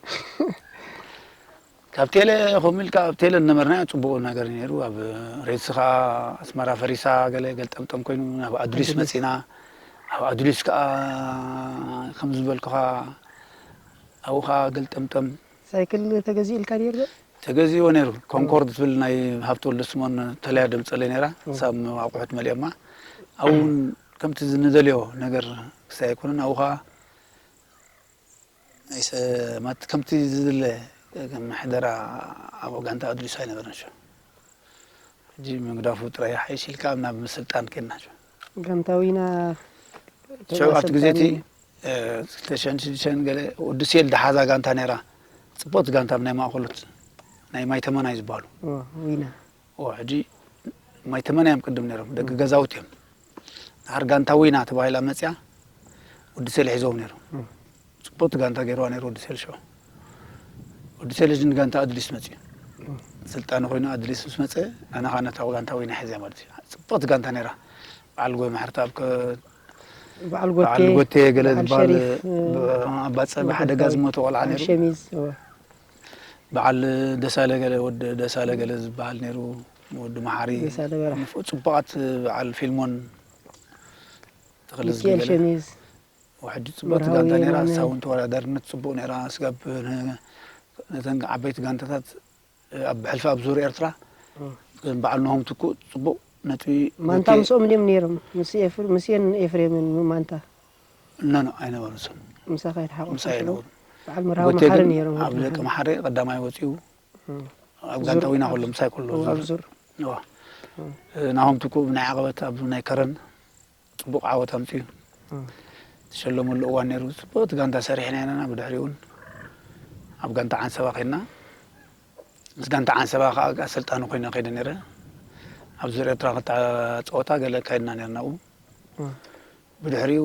ካብ ቴለ ከምኡ ኢልካ ኣብ ቴለ ዝነበርናዮ ፅቡቕ ነገር ነይሩ። ኣብ ሬድስ ከዓ ኣስመራ ፈሪሳ ገለ ገልጠምጠም ኮይኑ ናብ ኣዱሊስ መፂና። ኣብ ኣዱሊስ ከዓ ከም ዝበልኩኻ ኣብኡ ከዓ ገልጠምጠም። ሳይክል ተገዚእልካ ነይሩ ዶ? ተገዚእዎ ነይሩ። ኮንኮርድ ትብል ናይ ሃብተ ወልደስሞን ተለያ ደምፀለይ ነይራ። ሳብ ኣቑሑት መሊኦማ ኣብኡ እውን ከምቲ ንደልዮ ነገር ክሳይ ኣይኮነን ኣብኡ ከዓ ኣይሰ ማለት ከምቲ ዝድለ ምሕደራ ኣብ ጋንታ ኣድሊሱ ኣይነበረን። ሽዑ ሕጂ ምግዳፉ ጥራይ ሓይሽ ኢልካ ናብ ምስልጣን ከድና። ሽዑ ጋንታዊና ሽዑ ኣብቲ ግዜ እቲ ክልተ ሽሕን ሽዱሽተን ገለ ወዲ ሴል ዝሓዛ ጋንታ ነይራ። ፅቡቕቲ ጋንታ ናይ ማእኸሎት ናይ ማይ ተመናይ ዝበሃሉ ዊና ኦ ሕጂ ማይ ተመናዮም ቅድም ነይሮም ደቂ ገዛውት እዮም። ድሓር ጋንታ ዊና ተባሂላ መፅያ ወዲ ሴል ሒዞም ነይሮም። ፅቡቕቲ ጋንታ ገይርዋ ነይሩ ወዲ ሴል ሽዑ። ወዲ ሴል ሕጂ ንጋንታ ኣድሊስ መፅዩ ስልጣን ኮይኑ ኣድሊስ ምስ መፀ ኣነ ከዓ ነታ ጋንታ ዊና ሒዘ ማለት እዩ። ፅቡቕቲ ጋንታ ነይራ። በዓል ጎ ማሕርታ ኣብ ከ- በዓል በዓል ጎቴ ጎቴ ገለ በዓል ዝበሃል ሸሪፍ፣ እ፣ ብ- ኣባፀ ብሓደጋ ዝሞተ ቆልዓ በዓል ነይሩ። ሸሚዝ እወ። በዓል ደሳለ ገለ ወዲ ደሳለ ገለ ዝበሃል ነይሩ። ወዲ መሓሪ ደሳለ በረኻ። ፅቡቓት በዓል ፊልሞን ተኽለ ሚካኤል ዝገለ ሸሚዝ ውሕዲ ፅቡቕቲ መርሃዊ ጋንታ ነይራ። የማነ። ንሳ እውን ተወዳዳርነት ፅቡቕ ነይራ። ስጋብ ን- ነተን ዓበይቲ ጋንታታት ኣብ ብሕልፊ ኣብ ዙር ኤርትራ እ። ከም በዓል ነሆም ትኩእ ፅቡቕ ነጥቢ ማንታ ጎቴ- ምስኦም ድዮም ነይሮም? ምስ ኤፍር- ምስየን ኤፍሬምን ማንታ ኖ ኖ ኣይነበሩ። እሶም ምሳኻ ይተሓቆፉ ምሳይ ኣይነበሩ። በዓል መርሃዊ ጎቴ መሓሪ ግን ነይሮም። ኣብ ደቂ መሓሪ ቀዳማይ ወፂኡ እ። ኣብ ጋንታ ዊና ከሎ ምሳይ ከሎ ኣብ ዙር ዙር እዋ። ናሆም ትኩእ ብናይ ዓቐበት ኣብ ናይ ከረን ፅቡቕ ዓወት ኣምፅኡ። እ። ዝሸለመሉ እዋን ነይሩ። ፅቡቕቲ ጋንታ ሰሪሕና ኢና። ብድሕሪኡ እውን ኣብ ጋንታ ዓንሰባ ከድና። ምስ ጋንታ ዓንሰባ ከዓ ኣሰልጣኒ ኮይነ ከይደ ነይረ። ኣብ ዙር ኤርትራ ክልተ ፀወታ ገለ ካይድና ነርና ኣብኡ። እ። ብድሕሪኡ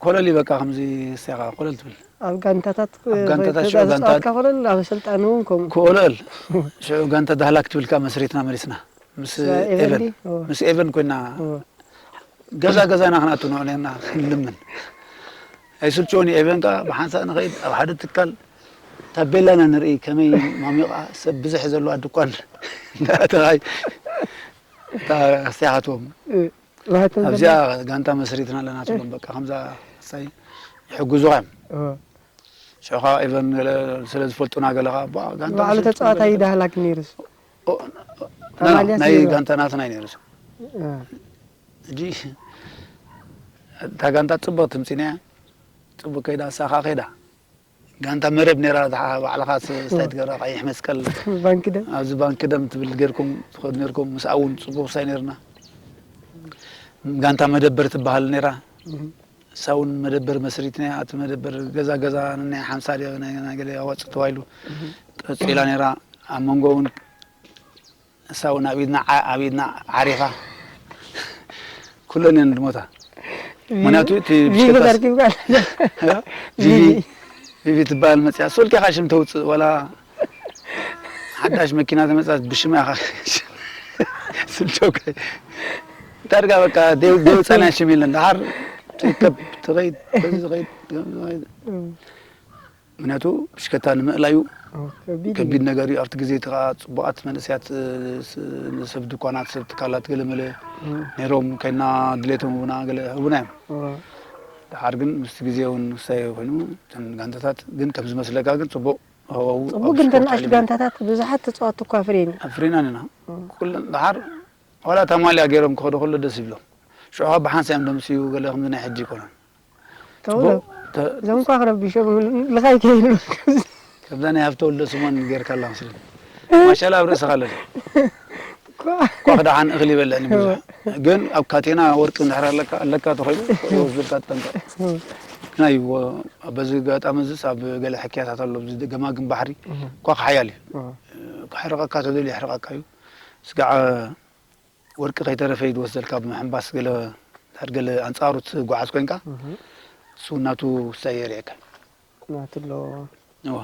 ኮለል በቃ ከምዚ እሳኻ ኮለል ትብል። ኣብ ጋንታታት ኣብ ጋንታታት እ፣ ሽዑ ጋንታ- ተፃወትካ ኮለል ኣብ ኣሰልጣኒ እውን ከምኡ ኮለል ሽዑ ጋንታ ዳህላክ ትብልካ መስሪትና መሊስና ምስ ኤቨን ኤቨን ድዩ? ኦ። ምስ ኤቨን ኮይና ኦ። ገዛ ገዛና ክንኣቱ ንዑ ነርና ክንልምን ኣይስልችወን እዩ። ኤቨን ከዓ ብሓንሳእ ንኸይድ ኣብ ሓደ ትካል ታቤላና ንርኢ ከመይ ማሚቓ ሰብ ብዝሕ ዘለዋ ድኳን እንዳተኻይ እታ ኣስቲሓትዎም እ፣ ባህቶም ኣብዚኣ ጋንታ መስሪትና ኣለና ትብሎም። በቃ ከምዛ ሳይ ይሕግዙኻ እዮም። እ፣ ሽዑ ከዓ ኤቨን ገለ ስለ ዝፈልጡና ገለ ከዓ ባ- ጋንታ ባዕሉ መስሪትና ተፃዋታይ ገለ- ዳህላክ ነይሩስ ኦ፣ ተማልያ ናይ ነይሩ። ጋንታ ናትና እዩ ነይሩ። እ፣ ሕጂ እታ ጋንታ ፅቡቅ ትምፂና እያ። ፅቡቅ ከይዳ ሳኻ ከይዳ ጋንታ መረብ ነይራ። እታ ባዕልኻ ስ- ስታይ ትገብራ ቀይሕ መስቀል ባንኪ ደም ኣብዚ ባንኪ ደም ትብል ጌርኩም ትኸዱ ነርኩም። ምስኣ እውን ፅቡቅ ሳይ ነርና። ጋንታ መደበር ትበሃል ነይራ። እም፣ እሳ እውን መደበር መስሪትና። እቲ መደበር ገዛ ገዛ ናይ ሓምሳ ድዮ ናይ ናይ ገለ ኣዋፅእ ተባሂሉ ቀፂላ ነይራ። ኣብ መንጎ እውን እሳ እውን ኣብ ኢድና ዓ- ኣብ ኢድና ዓሪፋ ኩለን እየን ድሞታ። ምክንያቱ እቲ ቪቪ ብሽከታ ተርኪብካ ቪቪ ቪቪ ትበሃል መፅያ ሶልኪኻ ሽም ተውፅእ ዋላ ሓዳሽ መኪና ተመፃት ብሽማ ኢኻ ስልቸውካ ዳርጋ በቃ ደው- ደውፃና ሽም የለን። ደሓር ትከብ ትኸይድ በዚ ዝኸይድ ምክንያቱ ብሽከታ ንምእላዩ ከቢድ እዩ። ከቢድ ነገር እዩ። ኣብቲ ግዜ እቲ ከዓ ፅቡቃት መንእሰያት እ፣ ስ- ንሰብ ድኳናት ሰብ ትካላት ገለመለ እም፣ ነይሮም ከይና ድሌቶም ህቡና ገለ ህቡና እዮም። እዋ። ድሓር ግን ምስቲ ግዜ እውን ውሳየ ኮይኑ እተን ጋንታታት ግን ከም ዝመስለካ ግን ፅቡቅ ሃዋው ፅቡቅ ኣብ ግን ስፖርት ተናእሽ ዓለም ጋንታታት ብዙሓት ተፃወትቲ እኳ ኣፍርየን እዩ። ኣፍሪና ኢና ኩለን ድሓር ዋላ እታ ማልያ ገይሮም ክኸዱ ከሎ ደስ ይብሎም። ሽዑ ካብ ብሓንሳ እዮም ደምስዩ ገለ ከምዚ ናይ ሕጂ ይኮነን። ተውሎ ተ- እዞም እኳ ክረብሾም ልኻይ ከይሉ ከምዛ ናይ ሃብተ ወልደ ስሞን ጌርካ ኣላ መስለኒ። ማሻላ ኣብ ርእስኻ ኣለኒ። ኳ ክደሓን እኽሊ ይበልዕኒ ብዙሕ። ግን ኣብ ካቴና ወርቂ እንድሕር ኣለካ ኣለካ ተኾይኑ ይወስደካ ትጠንቀቕ። ግናይ በዚ ኣጋጣሚ እዚስ ኣብ ገለ ሕክያታት ኣሎ። ኣብዚ ገማግም ባሕሪ ኳ ሓያል እዩ። ክሕርቐካ ተደልዩ የሕርቐካ እዩ። ስጋዕ ወርቂ ከይተረፈ እዩ ዝወስደልካ ብምሕንባስ ገለ ድሕር ገለ ኣንጻሩ ትጓዓዝ ኮይንካ እሱ ናቱ ውሳየ የርእየካ። ናቱ ኣለዎ። እዋ።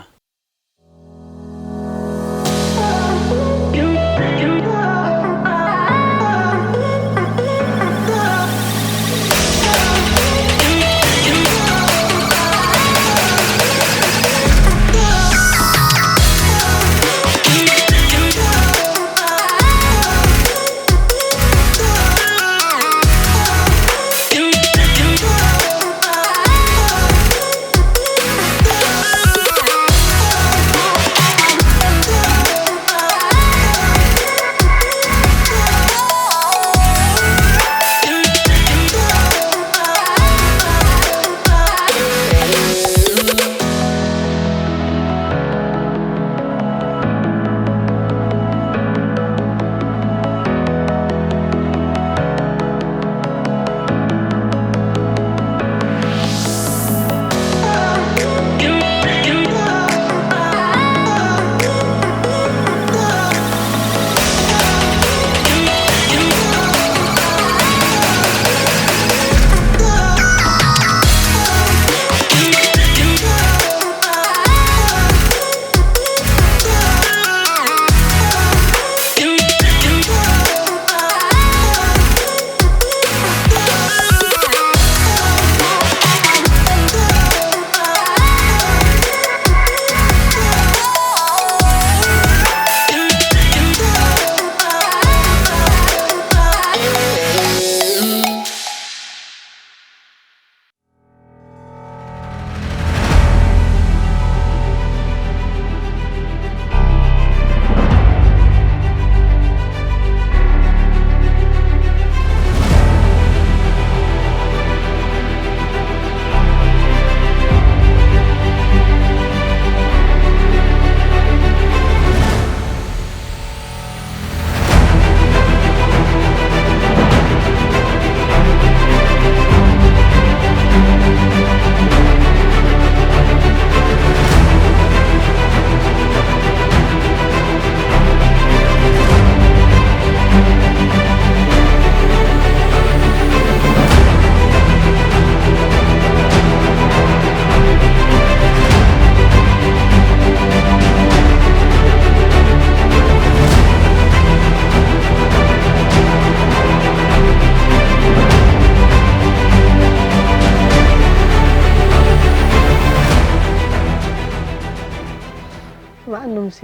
ማዕኑምሲ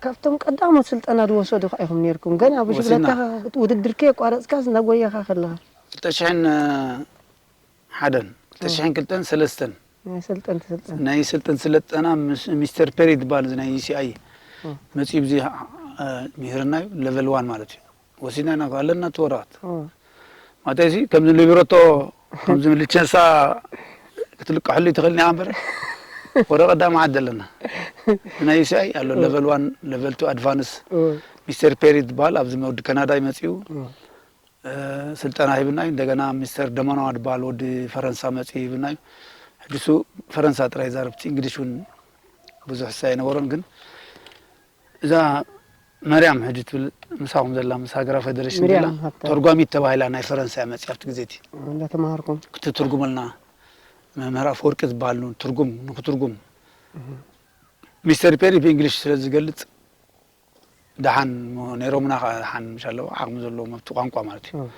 ካብቶም ቀዳሞት ስልጠና ዝወሰዱ ከዓ ኢኹም ነርኩም። ገና ብሽግለታ ውድድር ከየቋረፅካስ እናጎየኻ ከለኻ። ክልተ ሽሕን ሓደን፣ ክልተ ሽሕን ክልተን ሰለስተን ናይ ሰልጠንቲ ስልጠና። ናይ ሰልጠንቲ ስልጠና ምስ-፣ ሚስተር ፔሪ ዝበሃል እዚ ናይ ዩ ሲ ኣይ እ። መፂኡ ብዚ፣ እ፣ ምሂርና እዩ፣ ሌቨል ዋን ማለት እዩ። ወሲድና ኢና ኣለና እቲ ወረቐት። እ። ማለት እዚ ከምዚ ሊብረቶ፣ ከምዚ ልቸንሳ ክትልቀሐሉ ይትኽእል እኒኣ እምበር፣ ወረቐት ዳ መዓት ኣለና። ናይ ዩ ሲ ኣይ ኣሎ፣ እ። ሌቨል ዋን፣ ሌቨል ቱ ኣድቫንስ። እ። ሚስተር ፔሪ ዝበሃል ኣብዚ ወዲ ካናዳ እዩ መፂኡ። እ። እ፣ ስልጠና ሂብና እዩ። እንደገና ሚስተር ደመናዋ ዝበሃል ወዲ ፈረንሳ መፂኡ ሂብና እዩ። ሕጂ እሱ ፈረንሳ ጥራይ ይዛረብ፣ እቲ እንግሊሽ እውን ብዙሕ እሳ ኣይነበሮን። ግን እዛ መርያም ሕጂ ትብል ምሳኹም ዘላ፣ ምስ ሃገራዊ ፌደሬሽን ዘላ፣ ምርያም ሃብታ። ተርጓሚት ተባሂላ ናይ ፈረንሳ እያ መፂኣ ኣብቲ ግዜ እቲ። እንዳተምሃርኩም። ክትትርጉመልና መምህር ኣፈወርቂ ዝበሃል ኑ-፣ ትርጉም፣ ንክትርጉም። እህ። ሚስተር ፔሪ ብእንግሊሽ ስለ ዝገልጽ፣ ደሓን ሞ-፣ ነይሮምና ኸዓ፣ ደሓን ምሽ ኣለዉ፣ ዓቕሚ ዘለዎም ኣብቲ ቋንቋ ማለት እዩ። እም።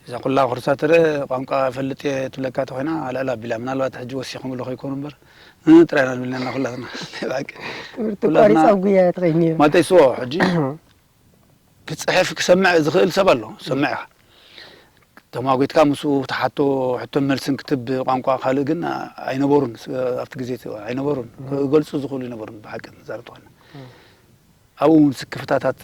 እዛ ኩላ ኩርሳ ትረ ቋንቋ እፈልጥ እየ ትብለካ ተኾይና፣ ኣልዕል ኣቢላ፣ ምናልባት ሕጂ ወሲኹምሉ ከይኮኑ እምበር፣ እ፣ ጥራይ ኢና ዝብለና ኩላትና። ናይ ብሓቂ። ትምህርቲ ኩላትና ኣቋሪጻ ኣብ ጉያ እያ ትኸይድ ነይራ። ማለት ይስዎ፣ ሕጂ ክጽሕፍ ክሰምዕ ዝኽእል ሰብ ኣሎ፣ ሰምዕ ኢኻ። ተማጒትካ ምስኡ ትሓቶ ሕቶን መልስን ክትብ ቋንቋ ካልእ ግን ኣይነበሩን፣ ስ-፣ ኣብቲ ግዜ እቲ ኣይነበሩን። እም። ክገልጹ ዝኽእሉ ኣይነበሩን፣ ብሓቂ ንዛረብ ተኾይና። እም። ኣብኡ እውን ስክፍታታት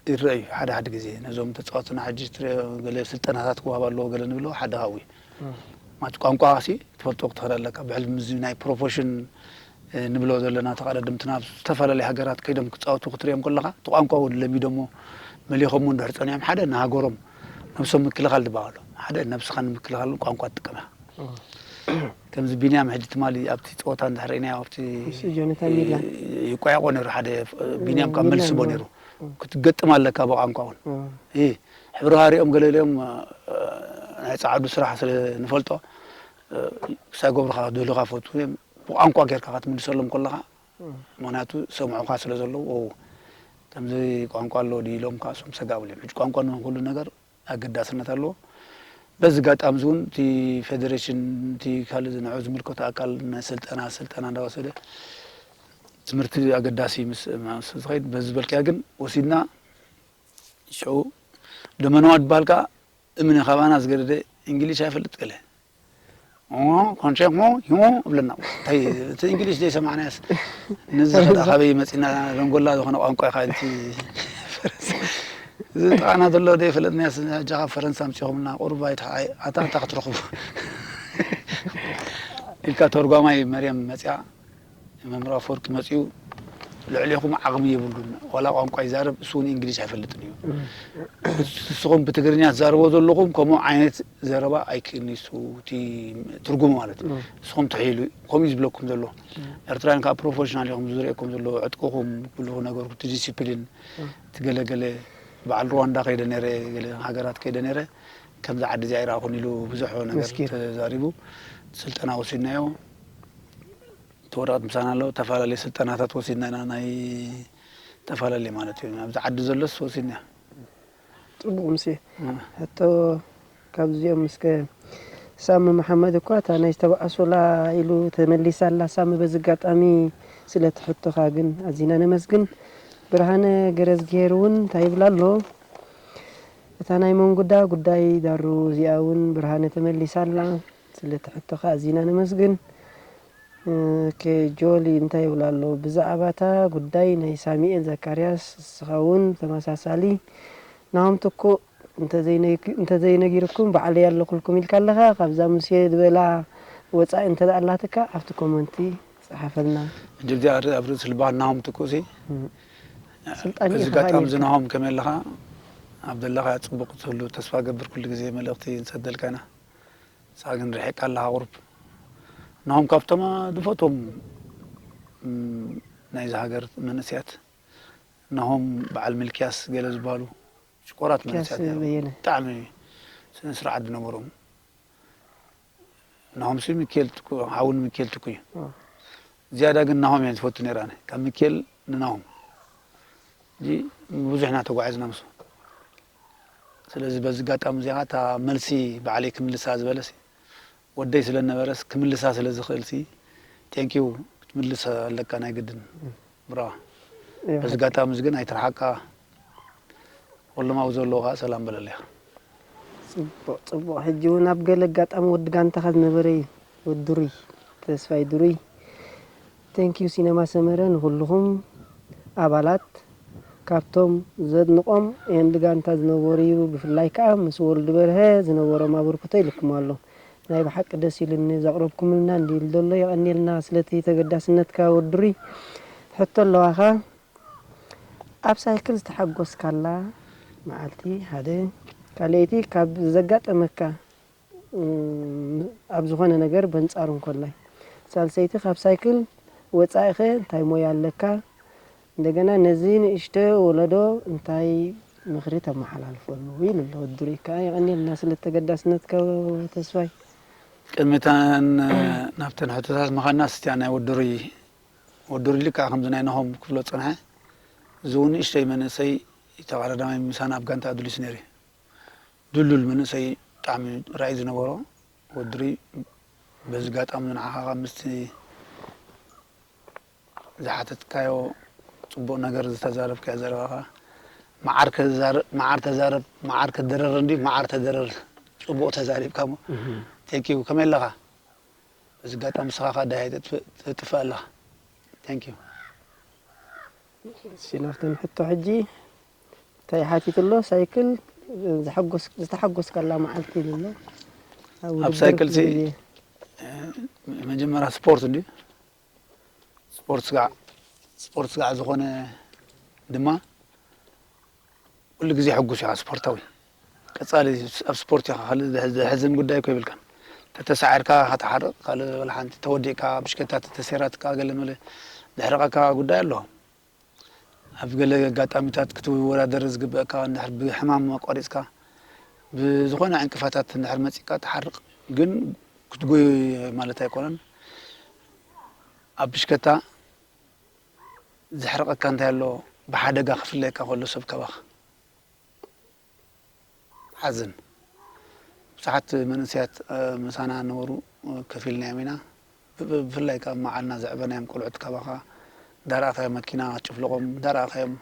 ይረኣዩ። ሓደ ሓደ ግዜ ነዞም ተጻወትና ሕጂ ትሪኦ፣ ገለ ስልጠናታት ክወሃብ ኣለዎ፣ ገለ ንብሎ ሓደ ካብኡ እዩ። እም። ማለት ቋንቋ ሲ ትፈልጦ ክትኽእል ኣለካ። ብሕልሚ እዚ ናይ ፕሮፌሽን፣ እ፣ ንብሎ ዘለና ተቐዳደምትና ኣብ ዝተፈላለያ ሃገራት ከይዶም ክጻወቱ ክትሪኦም ከለኻ፣ እቲ ቋንቋ እውን ለሚዶሞ መሊኾሞ እንድሕር ጸኒሖም፣ ሓደ ንሃገሮም ነብሶም ምክልኻል ዝበሃሉ፣ ሓደ ነብስኻ ንምክልኻል ቋንቋ ትጥቀም ኢኻ። እም። ከምዚ ቢንያም ሕጂ ትማሊ ኣብቲ ጸወታ እንድሕር ርኢናዮ፣ ኣብቲ ምስ ጆናታን ሚላ። ይ-፣ ይቋየቆ ነይሩ፣ ሓደ ቢንያም ካብ ሚላ መልስቦ ነይሩ። ነይሩ። እም። ክትገጥም ኣለካ ብቋንቋ እውን። እም። እ፣ ሕብሪ ሃሪኦም ገለ ገሊኦም፣ እ፣ ናይ ጸዓዱ ስራሕ ስለ ንፈልጦ፣ እ፣ ክሳብ ገብሩኻ ድህሉኻ ፈቱ እዮም። ብቋንቋ ጌርካ ክትምልሰሎም ከለኻ፣ እም። ምኽንያቱ ሰምዑኻ ስለ ዘለዉ፣ ኦ፣ ከምዚ ቋንቋ ኣሎ ድዩ ኢሎም ከዓ እሶም ሰጋእ ብሎም። ሕጂ ቋንቋ ንኹሉ ነገር ኣገዳስነት ኣለዎ። በዚ ኣጋጣሚ እዚ እውን እቲ ፌደሬሽን፣ እቲ ካልእ ንዑ ዝምልከቶ ኣካል ናይ ስልጠና፣ ስልጠና እንዳወሰደ ትምህርቲ ኣገዳሲ ምስ፣ ምስ ዝኸይድ፣ በዚ ዝበልካዮ ግን ወሲድና፣ ሽዑ ደመነዋ ዝበሃል ከዓ እምኒ ካባና ዝገደደ እንግሊሽ ኣይፈልጥ ገለ። ኦ፣ ኮንሸ፣ ሞ፣ ሞ እብለና። እንታይ፣ እቲ እንግሊሽ ዘይሰማዕናዮስ፣ ነዚ ኸዳ ካበይ መጺና፣ ደንጎላ ዝኾነ ቋንቋ ኢኻ፣ እቲ ፈረንሳ። እዚ ጥቓና ዘሎ ዘይፈለጥናዮስ፣ ሕጂ ካብ ፈረንሳ ኣምጺኹምልና፣ ቁሩብ ኣይትሓ-፣ ኣታ፣ ኣታ ክትረኽቡ። ኢልካ ተርጓማይ መርያም መጺኣ፣ መምህር ኣፈወርቂ መጺኡ፣ ልዕሌኹም ዓቕሚ የብሉን። ዋላ ቋንቋ ይዛረብ፣ እሱ እውን እንግሊሽ ኣይፈልጥን እዩ። እም። ንስኹም ብትግርኛ ትዛረቦ ዘለኹም ከምኡ ዓይነት ዘረባ ኣይክእልን እዩ፣ እሱ እቲ ትርጉሙ ማለት እዩ። እም። ንስኹም ትሕይሉ፣ ከምኡ እዩ ዝብለኩም ዘሎ። እም። ኤርትራውያን ከዓ ፕሮፌሽናል ኢኹም ዝርእየኩም ዘሎ፣ ዕጥቅኹም፣ ኩሉ ነገርኩም፣ እቲ ዲሲፕሊን፣ እም። እቲ ገለገለ፣ በዓል ሩዋንዳ ከይደ ነይረ፣ ገለ ሃገራት ከይደ ነይረ፣ ከምዚ ዓዲ እዚኣ ኣይረኣኹን ኢሉ ብዙሕ ነገር መስኪር። ተዛሪቡ። ስልጠና ወሲድናዮ። እቲ ወረቐት ምሳና ኣሎ፣ ተፈላለየ ስልጠናታት ወሲድና ኢና፣ ናይ ተፈላለየ ማለት እዩ። ኣብዚ ዓዲ ዘሎስ ወሲድና። ጽቡቕ ሙሴ። እ። ሕቶ ካብዚኦም እስከ ሳሚ መሓመድ እኳ እታ ናይ ዝተባኣሶላ ኢሉ ተመሊሳ ኣላ። ሳሚ በዚ ኣጋጣሚ ስለ እቲ ሕቶኻ ግን ኣዚና ነመስግን። ብርሃነ ገረዝግሄር እውን እንታይ ይብል ኣሎ? እታ ናይ መንጉዳ ጉዳይ ዳሩ እዚኣ እውን ብርሃነ ተመሊሳ ኣላ። ስለ እቲ ሕቶኻ ኣዚና ነመስግን። ኦኬ፣ ጆሊ እንታይ ይብል ኣሎ? ብዛዕባ እታ ጉዳይ ናይ ሳሚኤል ዘካርያስ፣ ንስኻ እውን ተመሳሳሊ ናሆም ትኩእ እንተዘይነ-፣ እንተዘይነጊርኩም ባዕለይ ኣለኹልኩም ኢልካ ኣለኻ። ካብዛ ሙሴ ዝበላ ወጻኢ እንተ ደኣ ኣላትካ ኣብቲ ኮመንቲ ጸሓፈልና። ሕጂ እዚኣ ኣብ ርእሲ ልባ ናሆም ትኩእሲ፣ እም። ስልጣን በዚ ኢኻ ኣጋጣሚ እዚ ኔርካ። ናሆም ከመይ ኣለኻ? ኣብ ዘለኻዮ ጽቡቕ ትህሉ ተስፋ ገብር፣ ኩሉ ግዜ መልእኽቲ ንሰደልካ ኢና። ንስኻ ግን ርሒቕካ ኣለኻ ቁሩብ። ናሆም ካብቶም ዝፈትዎም፣ እም፣ ናይዚ ሃገር መንእሰያት፣ ናሆም በዓል ሚልክያስ ገለ ዝበሃሉ ሽኮራት ሚልክያስ መንእሰያት ነይሮም። በየነ። ብጣዕሚ ስነ ስርዓት ዝነበሮም። ናሆምሲ ሚካኤል ትኩ-፣ ሓውን ሚካኤል ትኩ እዩ። እ። ዝያዳ ግን ናሆም እየ ዝፈቱ ነይረ ኣነ። ካብ ሚካኤል ንናሆም። እዚ ብዙሕ ኢና ተጓዒዝና ምስኡ። ስለዚ በዚ ኣጋጣሚ እዚኣ እታ መልሲ ባዕለይ ክምልሳ ዝበለሲ ወደይ ስለ ነበረስ ክምልሳ ስለ ዝኽእልሲ፣ ቴንኪው፣ ምልስ ኣለካ ናይ ግድን። ብራዋ። በዚ ኣጋጣሚ እዚ ግን ኣይትርሓቃ። ወሎም ኣብ ዘለዉ ከዓ ሰላም በለለይ። ፅቡቕ ፅቡቕ። ሕጂ እውን ኣብ ገለ ኣጋጣሚ ወዲ ጋንታኻ ዝነበረ እዩ፣ ወዲ ዱሩይ፣ ተስፋይ ዱሩይ። ቴንኪዩ ሲነማ ሰመረ፣ ንኹልኹም ኣባላት፣ ካብቶም ዘድንቖም ኤንድ ጋንታ ዝነበሩ እዩ። ብፍላይ ከዓ ምስ ወልዱ በርሀ ዝነበሮም ኣበርክቶ ኢልኩም ኣሎ። ናይ ብሓቂ ደስ ኢሉኒ ዘቕረብኩምልና እንዲ ኢሉ ዘሎ። የቐንየልና ስለቲ ተገዳስነትካ ወዲ ዱሩይ። ሕቶ ኣለዋኻ? ኣብ ሳይክል ዝተሓጎስካላ መዓልቲ ሓደ። ካልኣይቲ ካብ ዘጋጠመካ ኣብ ዝኾነ ነገር በንጻሩ እንኮላይ። ሳልሰይቲ ካብ ሳይክል ወጻኢኸ እንታይ ሞያ ኣለካ? እንደገና ነዚ ንእሽተ ወለዶ እንታይ ምኽሪ ተመሓላልፈሉ? ኢሉ ኣሎ ወዲ ዱሩይ ከዓ። የቐንየልና ስለ ተገዳስነትካ ተስፋይ። ቅድሚታን ናብተን ሕቶታት ምኻድና፣ ስቲያ ናይ ወዲ ዱሩይ ወዲ ዱሩይ ልክዕ ከምዚ ናይ ናሆም ክብሎ ዝጸንሐ፣ እዚ እውን ንእሽተይ መንእሰይ ተቐዳዳማይ ምሳና ኣብ ጋንታ ኣዱሊስ ነይሩ እዩ። ድሉል መንእሰይ፣ ብጣዕሚ ራእይ ዝነበሮ ወዲ ዱሩይ። በዚ ኣጋጣሚ ንዓኻ ምስቲ ዝሓተትካዮ ጽቡቕ ነገር ዝተዛረብካዮ ዘረባኻ፣ መዓር ከዛር-፣ መዓር ተዛረብ፣ መዓር ከደረር እንዲ፣ መዓር ተደረር። ጽቡቕ ተዛሪብካ እሞ። ቴንኪዩ። ከመይ ኣለኻ? በዚ ኣጋጣሚ ንስኻ ኸኣ ደሃይ ተጥፍ-፣ ተጥፍእ ኣለኻ። ቴንኪዩ። እሺ፣ ናብተን ሕቶ ሕጂ እንታይ ሓቲቱ ኣሎ? ሳይክል ዘሐጎስ-፣ ዝተሓጎስካላ መዓልቲ ኢሉ ኣሎ። ኣብ ኣብ ውድድር ሳይክል ሲ-፣ ክብል እየ። እ፣ መጀመርያ ስፖርት እንድዩ። ስፖርት ስጋዕ፣ ስፖርት ስጋዕ ዝኾነ ድማ ኩሉ ግዜ ሕጉስ ኢኻ ስፖርታዊ። ቀጻሊ ኣብ ስፖርት ኢኻ፣ ካልእ ዘሕ-፣ ዘሕዝን ጉዳይ እኮ የብልካን። ተተሳዒርካ ኢኻ ትሓርቕ፣ ካልእ ወላ ሓንቲ ተወዲእካ፣ ብሽከታ ተተሰይራትካ ገለ መለ ዘሕርቐካ ጉዳይ ኣሎ። ኣብ ገለ ኣጋጣሚታት ክትወዳደር ዝግበአካ እንድሕር ብሕማም ኣቋሪጽካ፣ ብዝኾነ ዕንቅፋታት እንድሕር መጺእካ ትሓርቕ፣ ግን ክትጎይ ማለት ኣይኮነን። ኣብ ብሽከታ ዘሕርቐካ እንታይ ኣሎ? ብሓደጋ ክፍለየካ ከሎ ሰብ ካባኻ። ሓዘን። ብዙሓት መንእሰያት፣ እ፣ ምሳና ነበሩ፣ እ፣ ከፊልናዮም ኢና። ብ-፣ ብ-፣ ብፍላይ ካብ መዓልና ዘዕበናዮም ቆልዑት ካባኻ፣ እንዳረኣኻዮም መኪና ክትጭፍልቖም፣ እንዳረኣኻዮም፣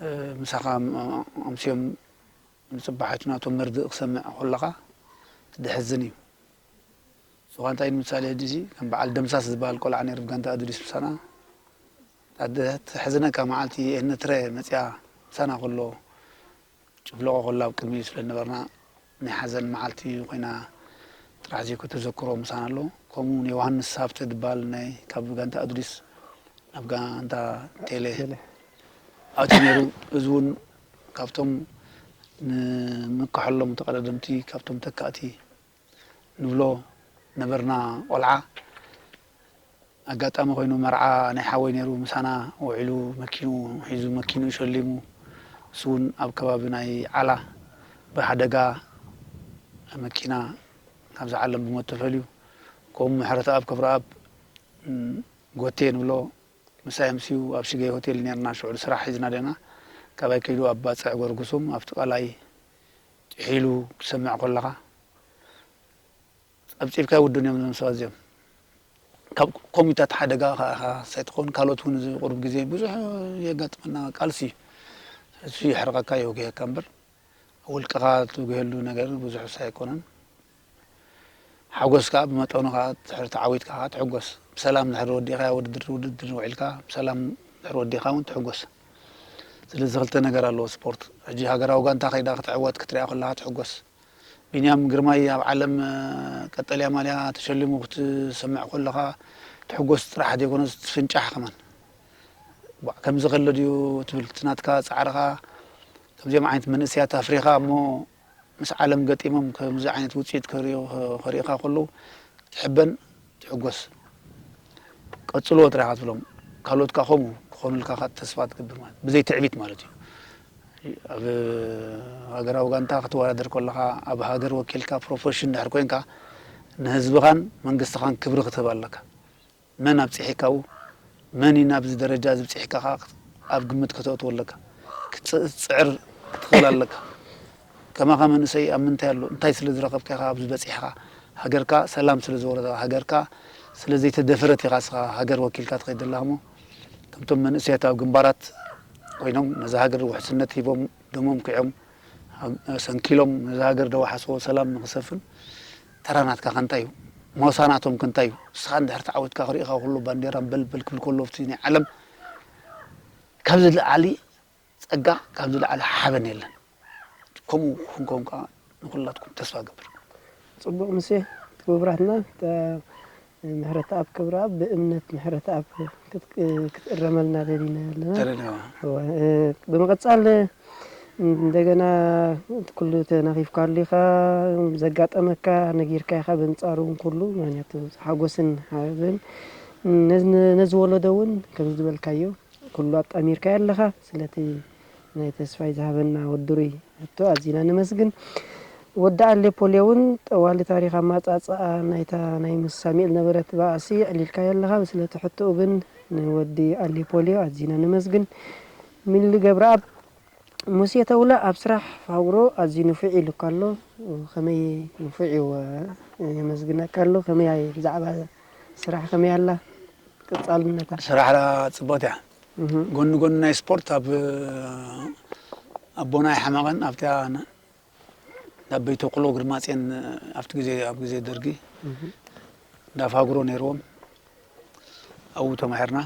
እ፣ ምሳኻ ም-፣ ኣምስዮም ንጽባሒቱ ናቶም መርድእ ክሰምዕ ከለኻ ደሕዝን እዩ። ንስኻ እንታይ ንምሳሌ ሕጂ እዚ ከም በዓል ደምሳስ ዝበሃል ቆልዓ ነይሩ ብጋንታ ኣዱሊስ ምሳና። ኣደ ተሕዝነካ መዓልቲ ኤርትረ መጽያ ምሳና ከሎ ጭፍለቖ ከሎ ኣብ ቅድሚኡ ስለ ዝነበርና ናይ ሓዘን መዓልቲ ኮይና ጥራሕ ዘይኮ ተዘክሮ ምሳና ኣሎ። ከምኡ እውን ዮሃንስ ሃብተ ዝበሃል ናይ ካብ ጋንታ ኣዱሊስ ናብ ጋንታ ቴሌ ቴሌ። ኣትዩ ነይሩ። እዚ እውን ካብቶም ንምከሐሎም ተቐዳደምቲ ካብቶም ተካእቲ ንብሎ ነበርና ቆልዓ። ኣጋጣሚ ኮይኑ መርዓ ናይ ሓወይ ነይሩ፣ ምሳና ውዒሉ መኪኑ ሒዙ መኪኑ ሸሊሙ፣ እሱ እውን ኣብ ከባቢ ናይ ዓላ ብሓደጋ መኪና ካብዚ ዓለም ብሞት ተፈልዩ። ከምኡ ምሕረተኣብ ክብረኣብ፣ እም፣ ጎቴ ንብሎ፣ ምሳይ ኣምስዩ ኣብ ሽገይ ሆቴል ነርና፣ ሽዑ ስራሕ ሒዝና ደና ካባይ ከይዱ ኣብ ባጽዕ ጎርጉሱም ኣብቲ ቀላይ ጥሒሉ ክትሰምዕ ከለኻ ጸብጺብካ ይውድን እዮም እዞም ሰባት እዚኦም። ካብ ኮሚታት ሓደጋ ከኣ ሳይትኾን ካልኦት እውን እዚ ቁሩብ ግዜ ብዙሕ የጋጥመና ቃልሲ እዩ። እሱ የሕርቐካ የውግየካ እምበር ውልቅኻ ትውግየሉ ነገር ብዙሕ ኣይኮነን። ሓጎስ ከኣ ብመጠኑ ከኣ ድሕሪ ተዓዊትካ ከኣ ትሕጎስ። ብሰላም ድሕሪ ወዲእካ ውድድር ውድድር ውዒልካ ብሰላም ድሕሪ ወዲእካ እውን ትሕጎስ። ስለዚ ክልተ ነገር ኣለዎ ስፖርት። ሕጂ ሃገራዊ ጋንታ ከይዳ ክትዕወት ክትሪኣ ከለኻ ትሕጎስ። ቢንያም ግርማይ ኣብ ዓለም ቀጠልያ ማልያ ተሸሊሙ ክትሰምዕ ከለኻ ትሕጎስ ጥራሕ ዘይኮነስ ትፍንጫሕ ከማን። ዋእ፣ ከምዚ ከሎ ድዩ ትብል፣ እቲ ናትካ ጻዕርኻ ከምዚኦም ዓይነት መንእሰያት ኣፍሪኻ እሞ ምስ ዓለም ገጢሞም ከምዚ ዓይነት ውጽኢት ከርእዩ-፣ ከርእዩኻ ከለዉ ትሕበን ትሕጎስ። ቀጽልዎ ጥራይ ኢኻ ትብሎም። ካልኦት ከኣ ከምኡ ክኾኑልካ ከኣ ተስፋ ትገብር ማለት፣ ብዘይ ትዕቢት ማለት እዩ። ኣብ ሃገራዊ ጋንታ ክትወዳደር ከለኻ፣ ኣብ ሃገር ወኪልካ ፕሮፌሽን እንድሕር ኮይንካ፣ ንህዝብኻን መንግስትኻን ክብሪ ክትህብ ኣለካ። መን ኣብጺሒካ፣ መን እዩ ናብዚ ደረጃ እዚ ኣብጺሒካ ከኣ ኣብ ግምት ከተእትዎ ኣለካ። ክትጽ-፣ ክትጽዕር ክትኽእል ኣለካ። ከማኻ መንእሰይ ኣብ ምንታይ ኣሎ? እንታይ ስለ ዝረኸብካ ኢኻ ኣብዚ በጺሕካ? ሃገርካ ሰላም ስለ ዝወረዳ፣ ሃገርካ ስለ ዘይተደፈረት ኢኻ እስኻ ሃገር ወኪልካ ትኸይድ ዘለኻ እሞ፣ ከምቶም መንእሰያት ኣብ ግንባራት ኮይኖም ነዛ ሃገር ውሕስነት ሂቦም፣ ደሞም ክዕዮም፣ ሰንኪሎም ነዛ ሃገር ደዋሓስዎ ሰላም ንክሰፍን ተራ ናትካ ከ እንታይ እዩ? ሞሳ ናቶም ከ እንታይ እዩ? እስኻ እንድሕር ተዓዊትካ ክርእኻ ኩሉ ባንዴራ በልበል ክብል ከሎ ኣብቲ ናይ ዓለም ካብዚ ዝለዓሊ ጸጋ፣ ካብዚ ዝለዓሊ ሓበን የለን። ከምኡ ክንከውን ከኣ ንኹላትኩም ተስፋ እገብር። ጽቡቕ ሙሴ፣ ክቡራትና፣ ተ-፣ ምሕረተኣብ ክብረኣብ፣ ብእምነት ምሕረተኣብ ክት-፣ ክትእረመልና ደሊና ኣለና። ተረድኦ። እወ፣ እ፣ ብምቕጻል እንደገና ኩሉ ተናኺፍካሉ ኢኻ፣ ዘጋጠመካ ነጊርካ ኢኻ፣ በንጻሩ እውን ኩሉ፣ ምኽንያቱ ሓጎስን ሓዘን፣ ነዝ-፣ ነዚ ወለዶ እውን ከም ዝበልካዮ ኩሉ ኣጣሚርካዮ ኣለኻ። ስለቲ ናይ ተስፋይ ዝሃበና ወድሩይ ሕቶ ኣዚና ነመስግን። ወዲ ኣሌ ፖልዮ እውን ጠዋሊ ታሪኽ ኣማጻጽኣ ናይታ ናይ ሙሳ ሳሙኤል ነበረት ባእሲ ኣዕሊልካዮ ኣለኻ። ስለቲ ሕቶኡ ግን ንወዲ ኣሌ ፖልዮ ኣዚና ነመስግን። ሚሊ ገብረኣብ፣ ሙሴ ተውለ ኣብ ስራሕ ፋውሮ ኣዝዩ ንፉዕ ኢሉካ ኣሎ። ከመይ ንፉዕ እዩ የመስግነካ ኣሎ። ከመይ ብዛዕባ ስራሕ ከመይ ኣላ ቀጻልነታ? ስራሕ ጽብቕቲ እያ። እህ። ጎኒ ጎኒ ናይ ስፖርት ኣብ ኣቦና ኣይሓመቐን ኣብታ ን-፣ ናብ ቤተ ኩሎ ግርማጽዮን ኣብቲ ግዜ፣ ኣብ ግዜ ደርጊ እህ። እንዳ ፋግሮ ነይርዎም ኣብኡ ተማሂርና።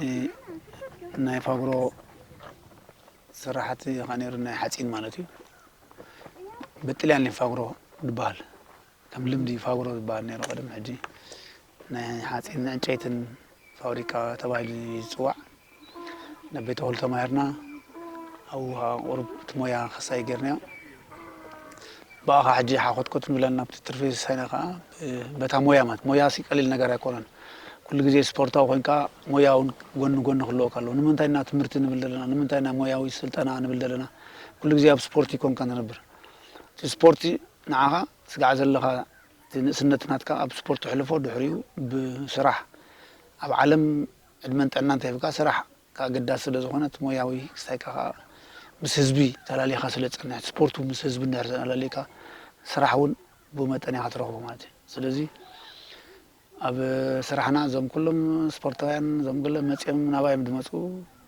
እ፣ ናይ ፋግሮ ስራሕቲ ከኣ ነይሩ ናይ ሓጺን ማለት እዩ። ብጥልያን እዩ ፋግሮ ዝበሃል። ከም ልምዲ ፋግሮ ዝበሃል ነይሩ ቀደም። ሕጂ ናይ ሓጺን ዕንጨይትን ፋብሪካ ተባሂሉ ይጽዋዕ። ናብ ቤተ ኩሉ ተማሂርና፣ ኣብኡ ኸዓ ቁሩብ እቲ ሞያ ክሳይ ጌርናዮ። ብኣኻ ሕጂ ሓኾትኮት ንብለና፣ ኣብቲ ትርፊ ሳይና ኸዓ ብ-፣ በታ ሞያ ማለት፣ ሞያሲ ቀሊል ነገር ኣይኮነን። ኩሉ ግዜ ስፖርታዊ ኮይንካ ሞያ እውን ጎኒ ጎኒ ክህልወካ ኣለዎ። ንምንታይ ኢና ትምህርቲ ንብል ዘለና? ንምንታይ ኢና ሞያዊ ስልጠና ንብል ዘለና? ኩሉ ግዜ ኣብ ስፖርቲ ይኮንካ ንነብር። እቲ ስፖርቲ ንዓኻ ስጋዕ ዘለኻ፣ እቲ ንእስነት ናትካ ኣብ ስፖርት ተሕልፎ፣ ድሕሪኡ ብስራሕ ኣብ ዓለም ዕድመን ጥዕናን ተሂብካ ስራሕ ከኣ ኣገዳሲ ስለ ዝኾነ፣ እቲ ሞያዊ ክስታይካ ከኣ ምስ ህዝቢ ተላሊኻ ስለ ዝጸንሕ፣ ስፖርቱ ምስ ህዝቢ እንድሕር ተላሊኻ፣ ስራሕ እውን ብመጠን ኢኻ ትረኽቦ ማለት እዩ። ስለዚ ኣብ ስራሕና እዞም ኩሎም ስፖርታውያን እዞም ገለ መጺኦም ናባይ እዮም ዝመጹ፣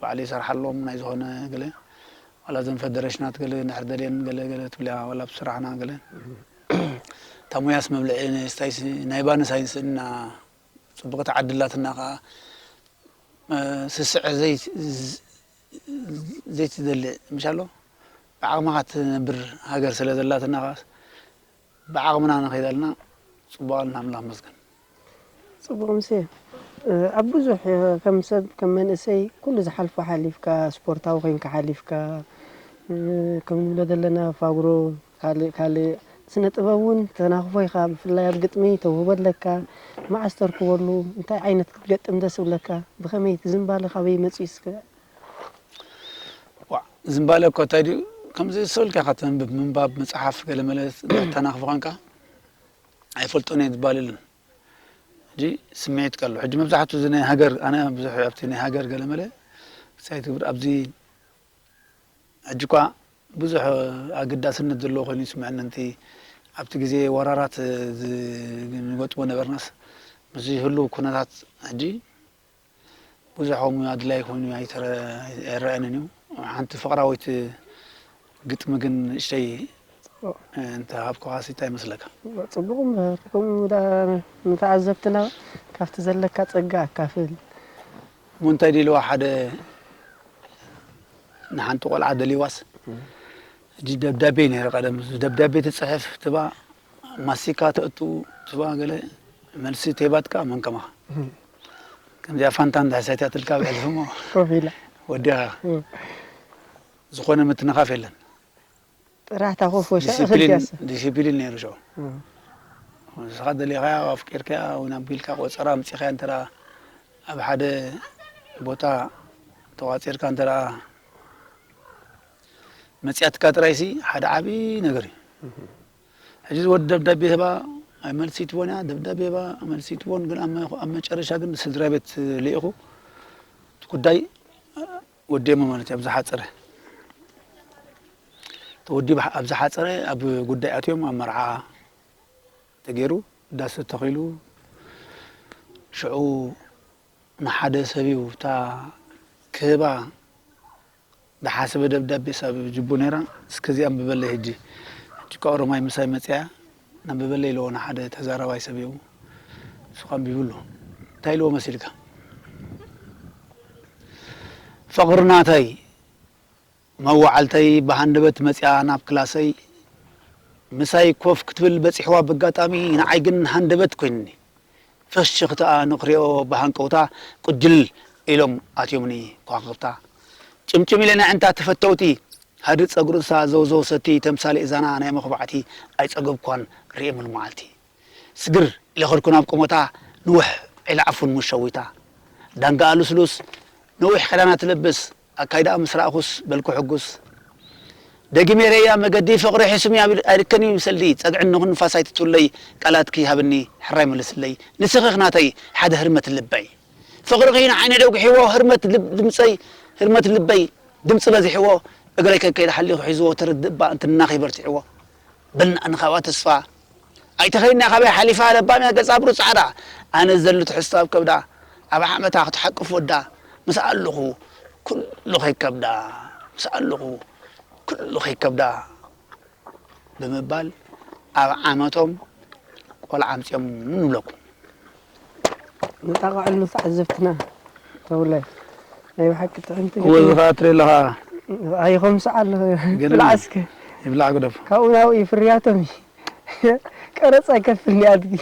ባዕለይ ይሰርሓሎም ናይ ዝኾነ ገለ፣ ዋላ እዞም ፈደረሽናት ገለ እንድሕር ደልየን ገለ ገለ ትብልያ፣ ዋላ ኣብ ስራሕና ገለ እታ ሞያስ መብልዒ ስታይሲ ናይ ባኒ ሳይንስ እና ጽቡቕቲ ዓዲ ኣላትና ከኣ፣ እ፣ ስስዐ ዘይ-፣ ዘይትደሊ፣ ምሽ ኣሎ፣ ብዓቕምኻ ትነብር ሃገር ስለ ዘላትና ከኣ፣ ብዓቕምና ንኸይድ ኣለና፣ ጽቡቕ ኣለና፣ ኣምላኽ መስገን። ጽቡቕ፣ ምሴ፣ እ፣ ኣብ ብዙሕ፣ እ፣ ከም ሰብ፣ ከም መንእሰይ፣ ኩሉ ዝሓልፎ ሓሊፍካ፣ ስፖርታዊ ኮይንካ ሓሊፍካ፣ እ፣ ከም ንብሎ ዘለና ፋግሮ፣ ካልእ፣ ካልእ ስነ ጥበብ እውን ተናኽፎ ኢኻ፣ ብፍላይ ኣብ ግጥሚ ተውህቦ ኣለካ። መዓስ ተርክበሉ? እንታይ ዓይነት ክትገጥም ደስ ይብለካ? ብኸመይ እቲ ዝንባለ ካበይ መጺኡ እስከ? ዋዕ፣ ዝንባለ እኮ እንታይ ድዩ? ከምዚ ዝሰልካ ኢኻ ተንብብ፣ ምንባብ፣ ምጽሓፍ፣ ገለ መለ ተናኽፎ ኳንካ ኣይፈልጦን እየ ዝበሃል የለን። ሕጂ ስምዒት ከሎ፣ ሕጂ መብዛሕትኡ እዚ ናይ ሃገር፣ ኣነ ብዙሕ ኣብቲ ናይ ሃገር ገለ መለ ክሳይ ትግብር ኣብዚ ሕጂ እኳ ብዙሕ ኣገዳስነት ዘለዎ ኮይኑ ይስምዐኒ። እቲ ኣብቲ ግዜ ወራራት ዝ-፣ ንገጥሞ ነበርናስ፣ ምስዚ ህሉው ኩነታት ሕጂ ብዙሕ ከምኡ ኣድላዪ ኮይኑ ኣይተረ-፣ ኣይረኣየንን እዩ። ሓንቲ ፍቕራዊት ግጥሚ ግን ንእሽተይ ጽቡቕ። እንተ ሃብኩኻሲ እንታይ ይመስለካ? ጽቡቕ እምበር፣ ከምኡ ደኣ ንተዓዘብትና ካብቲ ዘለካ ጸጋ ኣካፍል። እሞ እንታይ ደልዋ ሓደ ንሓንቲ ቆልዓ ደልዋስ፣ እም። ሕጂ ደብዳቤ ነይሩ ቀደም። ደብዳቤ ትጽሕፍ ትባ፣ ማስቲካ ተእቱ ትባ፣ ገለ መልሲ ተይባትካ መን ከማኻ። እም። ከምዚኣ ፋንታ እንድሕር ሰትያትልካ ብሕልፊ እሞ ኮፍ ኢላ። ወዲኻ። እም። ዝኾነ ምትንኻፍ የለን። ጥራሕ እታ ኮፍ ወሻ ዲሲፕሊን፣ እኽልክያስ። ዲሲፕሊን ነይሩ ሽዑ። እም። ንስኻ ደሊኻያ፣ ኣፍቂርካያ፣ ወይ ናብ ቢልካ ቆጸራ ኣምጺኻያ እንተ ደኣ ኣብ ሓደ ቦታ ተቋጺርካ እንተ ደኣ መጺኣትካ ጥራይሲ ሓደ ዓቢ ነገር እዩ። እም። ሕጂ እዚ ወዲ ደብዳቤ ህባ፣ ኣይ መልሲ ይትቦን እያ፣ ደብዳቤ ህባ፣ መልሲ ይትቦን፣ ግን ኣብ መ-፣ ኣብ መጨረሻ ግን ስድራ ቤት ልኢኹ፣ እቲ ጉዳይ ወዲኦሞ ማለት እዩ። ኣብ ዝሓጸረ ተወዲቡ፣ ኣብ ዝሓጸረ ኣብ ጉዳይ ኣትዮም፣ ኣብ መርዓ ተገይሩ፣ ዳስ ተኺሉ ሽዑ ንሓደ ሰብ እዩ እታ ክህባ ዝሓሰበ ደብዳቤ ሳብ ጅቡ ነይራ። እስከ እዚኣ ኣንብበለይ ሕጂ። ሕጂ እኳ ኦሮማይ ምሳይ መጽያ፣ ኣንብበለይ ኢልዎ ንሓደ ተዛራባይ ሰብ እዩ። ንሱ ከ ኣንቢቡ ኣሎ። እንታይ ኢልዎ መሲልካ? ፍቕሪ ናተይ፣ መዋዕልተይ ብሃንደበት መጽያ ናብ ክላሰይ ምሳይ ኮፍ ክትብል በጺሕዋ። በጋጣሚ ንዓይ ግን ሃንደበት ኮይኑኒ። ፍሽኽታኣ ንኽሪኦ ብሃንቀውታ ቅጅል ኢሎም ኣትዮምኒ ከዋኽብታ። ጭምጭም ኢለን ኣዕንታ ተፈተውቲ፣ ሃድእ ጸጉሪ ርእሳ ዘውዘው ሰቲ፣ ተምሳሌ እዛና ናይ መኹባዕቲ፣ ኣይጸገብኳን ርእየ ሙሉ መዓልቲ። ስግር ኢለ ኸድኩ ናብ ቁመታ፣ ንውሕ ኢላ ዕፉን ምስ ሸዊታ። ዳንጋኣ ልስሉስ፣ ነዊሕ ክዳና ትለብስ፣ ኣካይዳኣ ምስ ረኣኹስ በልኩ ሕጉስ። ደጊመ ርእያ መገዲ ፍቕሪ ሒሱኒ ኣይርከን እዩ ሰልዲ፣ ጸግዒ እንኹን ንፋስ ኣይትትውለይ፣ ቃላትኪ ሃብኒ ሕራይ መልስለይ፣ ንስኺ ናተይ ሓደ ህርመት ልበይ። ፍቕርኺ ንዓይነይ ደጉሒዎ፣ ህርመት ልብ-፣ ድምጸይ፣ ህርመት ልበይ ድምጺ በዚሕዎ፣ እግረይ ከከይደ ሓሊኹ ሒዝዎ፣ ተረድእ እባ እንትናኺ በርቲዕዎ። በልና ንኻባ ተስፋ ኣይተኸይና ካበይ ሓሊፋ፣ ለባም እያ ገጻ ብሩህ ጻዕዳ። ኣነ ዘሉ ትሕዝቶ ኣብ ከብዳ፣ ኣብ ዓመታ ክትሓቅፍ ወዳ፣ ምስ ኣለኹ ኩሉ ከይከብዳ፣ ምስ ኣለኹ ኩሉ ከይከብዳ ብምባል ኣብ ዓመቶም ቆልዓ ኣምጺኦም ንብለኩም። ንጣቕዐሉ ተዓዘብትና ተውለ። ናይ ብሓቂ ጥዕምቲ እወ፣ ገጠመ። ዝኸኣ ትርኢ ኣለኻ። ኣይኹም ሰዓል ግን ብላዕ እስከ። ይብላዕ ግደፉ። ካብኡ ናብኡ እዩ ፍርያቶም እዩ። ቀረጽ ኣይከፍልኒ ኣድጊ።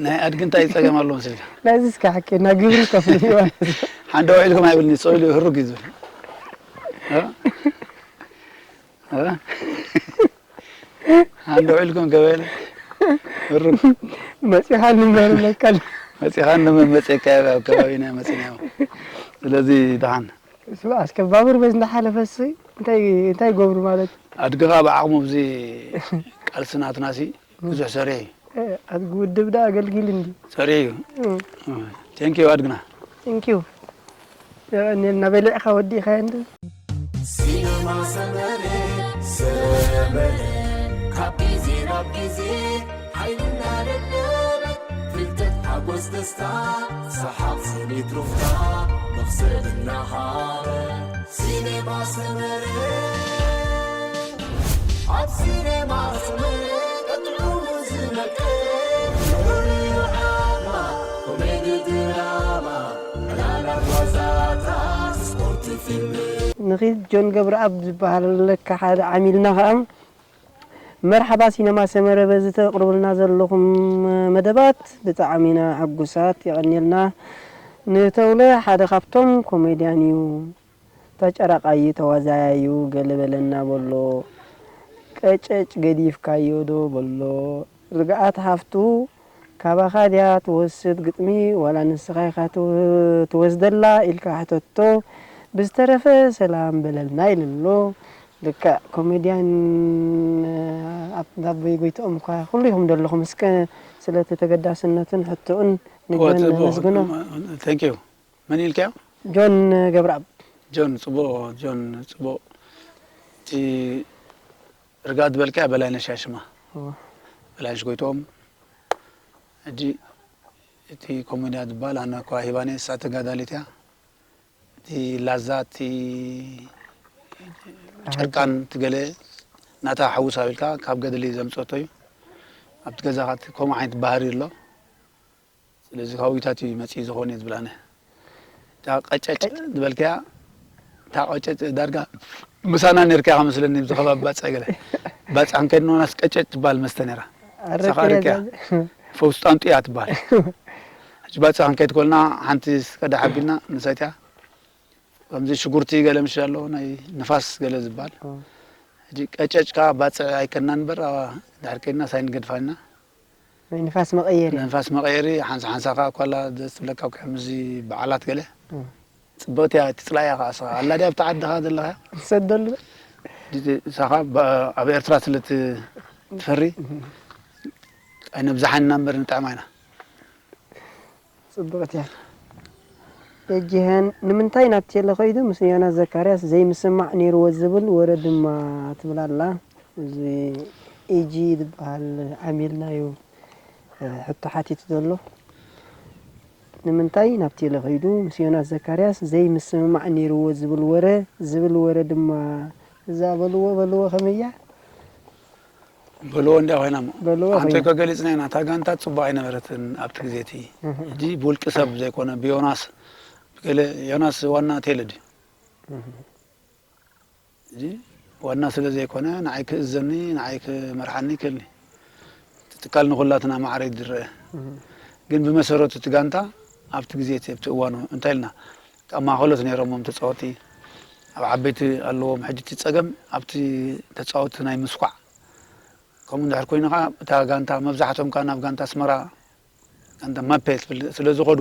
ናይ ኣድጊ እንታይ ጸገም ኣሎ መሲልካ? ናይዚ እስከ ሓኬና ግብሪ ከፍሉ እዩ ማለት እዩ። ሓንደ ውዒልኩም ኣይብልኒ፣ ስቕ ኢሉ ህሩግ እዩ ዝብል። እ? እ? ሓንደ ውዒልኩም ገበል ህሩግ። መጺኻ ንመርመካል። መጺኻ ንመ-፣ መጺእካ ኣብ ከባቢና መጺና። ስለዚ ደሓን። ስማ፣ እስከ ባቡር በዚ እንዳሓለፈ እሱ እንታይ፣ እንታይ ይገብሩ ማለት? ኣድግኻ ብዓቕሙ ብዚ ቃልሲ ናትናሲ ብዙሕ ሰሪሑ እዩ። እ፣ ኣድጊ ውድብ ዳ ኣገልጊል እንዲ? ሰሪሑ እዩ። እ። እ፣ ቴንኪዩ ኣድግና። ቴንኪዩ። የቐንየልና፣ በሊዕኻ ወዲእኻዮ እንዲ? ሲነማ ሰመረ፣ ሰመረ፣ ካብ ግዜ ናብ ግዜ ሓይልና ደደበ፣ ፍልጠት፣ ሓጎስ፣ ደስታ፣ ሰሓቕ፣ ስኒት፣ ሩፍታ፣ መኽሰብ እናሃበ። ሲኔማ ሰመረ፣ ኣብ ሲኔማ ሰመረ፣ ቀጥዑ ዝመቀ፣ ፍሉይ ዓማ፣ ኮሜዲ ድራማ፣ ዕላላት ዋዛታት፣ ስፖርት ፊልም። ንኺድ ጆን ገብረኣብ ዝበሃል ለካ ሓደ ዓሚልና ኸኣ፣ መርሓባ ሲነማ ሰመረ፣ በዚ ተቕርቡልና ዘለኹም መደባት ብጣዕሚ ኢና ሕጉሳት፣ የቐንየልና። ንተውለ ሓደ ካብቶም ኮሜድያን እዩ። ተጨራቓዩ፣ ተዋዛያዩ፣ ገለ በለና በሎ። ቀጨጭ ገዲፍካዮ ዶ በሎ። ርግኣት ሃፍቱ ካባኻ ድያ ትወስድ ግጥሚ ዋላ ንስኻ ኢኻ ትው-፣ ትወስደላ ኢልካ ሕተቶ። ብዝተረፈ ሰላም በለልና ኢሉ ኣሎ። ልክዕ ኮሜድያን ኣብ፣ ኣቦይ ጎይትኦም እኳ ኩሉ ኢኹም ዘለኹም። እስከ ስለቲ ተገዳስነቱን ሕቶኡን ንጆን ነመስግኖ። Thank you። መን ኢልካዮ? ጆን ገብረኣብ። ጆን ጽቡቕ፣ ጆን ጽቡቕ። እቲ ርግኣት ዝበልካያ በላይነሽ እያ ሽማ። እዎ። በላይነሽ ጎይትኦም። ሕጂ እቲ ኮሜድያ ዝበሃል ኣነ እኳ ሂባኒ፣ እሳ ተጋዳሊት እያ። እቲ ላዛ፣ እቲ ጨርቃን፣ እቲ ገለ ናታ ሓውስ ኣቢልካ ካብ ገድሊ ዘምጸቶ እዩ። ኣብቲ ገዛኻ እቲ ከምኡ ዓይነት ባህሪ ኣሎ። ስለዚ ካብ ዊታት እዩ መጺኡ ዝኾን እየ ዝብል ኣነ። እታ ቀጨጭ ዝበልካያ፣ እታ ቀጨጭ ዳርጋ ምሳና ኔርካ ኢኻ መስለኒ፣ ኣብዚ ከባቢ ባጽዕ ገለ። ባጽዕ ክንከይድ ንኾናስ ቀጨጭ ትበሃል መስተ ኔራ። ኣረቂ ንሳ ኸኣ ኣረቂያ። ፈውስ ጣንጡ እያ ትበሃል። ሕጂ ባጽዕ ክንከይድ ከለና ሓንቲ ቀዳሕ ኣቢልና ንሰትያ። ከምዚ ሽጉርቲ ገለ ምሽ ኣሎ፣ ናይ ንፋስ ገለ ዝበሃል። ኦ። ሕጂ ቀጨጭ ከኣ ባጽዕ ኣይከድናን እምበር፣ ኣብ ድሕሪ ከይድናስ ኣይንገድፋን ኢና። ናይ ንፋስ መቐየሪ። ናይ ንፋስ መቐየሪ፣ ሓንሳ ሓንሳ ከኣ እኳ ኣላ ደስ ትብለካ፣ ከምዚ በዓላት ገለ። እ። ጽብቕቲ እያ፣ ትጽላእያ ከኣ ንስኻ። ኣላ ድያ ኣብታ ዓድኻ ዘለኻ? ትሰደሉ ዶ? ድዚ-፣ ንስኻ ብ-፣ ኣብ ኤርትራ ስለ ት-፣ ትፈሪ፣ እህ። ኣይነብዝሓን ኢና እምበር ንጥዕማ ኢና። ጽብቕቲ እያ። የጅሄን፣ ንምንታይ ናብ ቴለ ከይዱ ምስ ዮናስ ዘካርያስ ዘይምስማዕ ነይርዎ ዝብል ወረ ድማ ትብል ኣላ። እዚ ኤጂ ዝበሃል ዓሚልና እዩ። ሕቶ ሓቲቱ ዘሎ ንምንታይ ናብ ቴለ ከይዱ ምስ ዮናስ ዘካርያስ ዘይምስምማዕ ነይርዎ ዝብል ወረ ዝብል ወረ ድማ እዛ በልዎ በልዎ ከመያ በልዎ እንዲያ ኮይና እሞ በልዎ ሓንቲ ኮይና። እኮ ገሊፅና ኢና። እታ ጋንታ ፅቡቅ ኣይነበረትን ኣብቲ ግዜ እቲ። ሕጂ ብውልቂ ሰብ ዘይኮነ ብዮናስ ብገለ ዮናስ ዋና ቴለ ድዩ? ሕጂ ዋና ስለ ዘይኮነ ንዓይ ክእዘኒ ንዓይ ክመርሓኒ ይክእልኒ። እቲ ትካል ንኩላትና ማዕረ እዩ ዝረአ። ግን ብመሰረቱ እቲ ጋንታ ኣብቲ ግዜ እቲ ኣብቲ እዋኑ እንታይ ኢልና ኣብ ማእኸሎት ነይሮሞም ተፃወቲ ኣብ ዓበይቲ ኣለዎም። ሕጂ እቲ ፀገም ኣብቲ ተፃወቲ ናይ ምስኳዕ ከምኡ እንድሕር ኮይኑ ከዓ እታ ጋንታ መብዛሕቶም ከዓ ናብ ጋንታ ኣስመራ ጋንታ ማፔ ትብል ስለ ዝኸዱ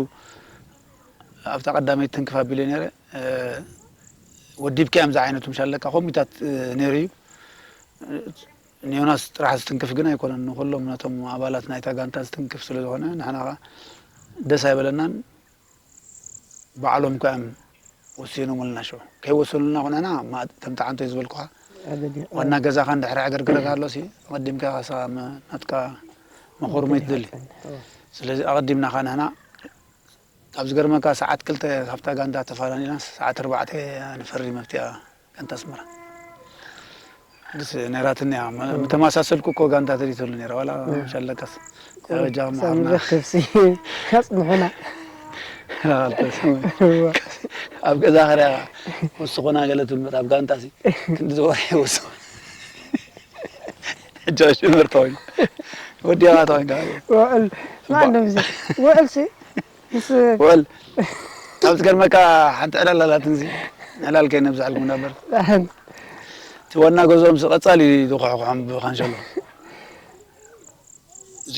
ኣብታ ቀዳመይቲ ትንክፍ ኣቢለ ነይረ። ወዲብካዮም ዝዓይነቱ ምሻለካ ኮሚታት ነይሩ እዩ። ንዮናስ ጥራሕ ዝትንክፍ ግን ኣይኮነን፣ ንኩሎም ነቶም ኣባላት ናይታ ጋንታ ዝትንክፍ ስለ ዝኾነ ንሕና ከዓ ደስ ኣይበለናን። ባዕሎም ከ እዮም ወሲኖምልና። ሽዑ ከይወሰኑልና ኮነና ከምቲ ዓንቶይ ዝበልኩኻ ዋና ገዛኻ እንድሕር ዕገርግረካ ኣሎ ሲ ኣቐዲምካ ኻሳ ናትካ መኾርሞ ይትደሊ። ስለዚ ኣቐዲምና ኻ ንሕና ካብ ዝገርመካ ሰዓት ክልተ ካብታ ጋንታ ተፋላኒና ሰዓት ኣርባዕተ ንፈሪ መፍትያ ጋንታ ኣስመራ ደስ ነራትኒ እያ። ተመሳሰልኩ እኮ ጋንታ ተሪተሉ ነራ ዋላ ሻለካስ ያበጃ ማርና ንረክብ ሲ ያጽንሑና ኣብ ገዛ ኸዳ ወስኾና ገለ ትምር ኣብ ጋንታ ሲ ክንዲ ዝበረ ወስኾ ሕጃሽ ምርታዊ ወዲያ ታዊ ውዕል ማንም ዚ ውዕል ሲ ምስ ውዕል ካብ ዝገርመካ ሓንቲ ዕላል ኣላትን ዚ ዕላል ከይነብዝሓልኩም ነበር እቲ ዋና ገዝኦም ሲ ቀጻሊ ዝኹሕኩሖም ብኻንሸሎ እዚ